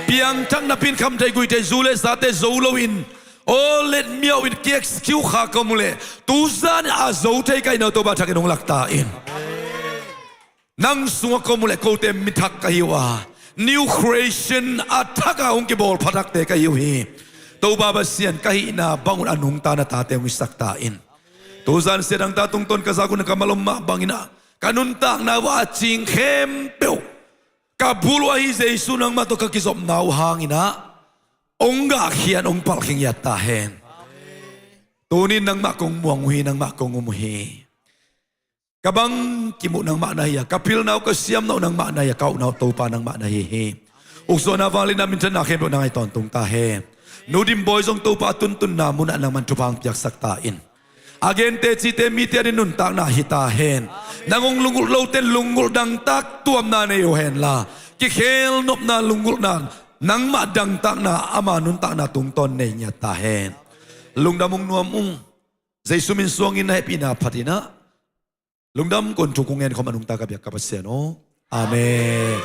Piangthak napi in kham thei gui thei, zu le zate zo loin, aw let miau in kiak kiu kha ka om uh leh, tuzan a zo thei ka hihna uh Topa thakin hong lak ta in. Nang sungah ka om uh leh kote mi thak ka hi uh a, new creation a thak a hong kibawl pha thakte ka hi uh hi. Topa Pasian, ka hihna bang un a nungta na tate hong hisak ta in. Tuzan sia dangtak tungtawn ka zak un ka mal om mah bangin ah, ka nuntakna uh a cing khempeuh, ka bul uh ahi Jesu nangmah tawh ka kizopna uh hangin ah, hong gahkhia in, hong palhkhia ngiat ta hen. Tuni in nangmah kong muang uh hi, nangmah kong um uh hi. Ka bang kim uh nangmah na hi a, ka pilna uh, ka siamna uh nangmah na hi a, ka upna uh Topa nangmah na hi hi. Uksuahna, vangliatna, minthanna khempeuh nang ahi tawntung ta hen. Nu Dim Bawi zong Topa a tuntunna munah nangman thupha hong piaksak ta in. A gen tecite mite adingin nuntakna hi ta hen. Nang hong lunggulh lote in lunggulh dangtak tuamna nei uh hen la, kikhel nopna, lunggulhna, nangmah dangtakna, ama nuntakna tungtawn nei ngiat ta hen. Lungdam ung, nuam ung. Jesu min suangin na hehpihna phat in ah, lungdam kong thuk, kong ngen khawm a nungta ka biak ka Pasian aw. Amen.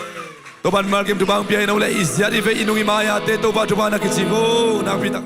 Topa in malkim thupha hong pia hen. Aw le, i ziat i vei, i nung i mai-ate Topa thupha na kici vo. Nakpi tak.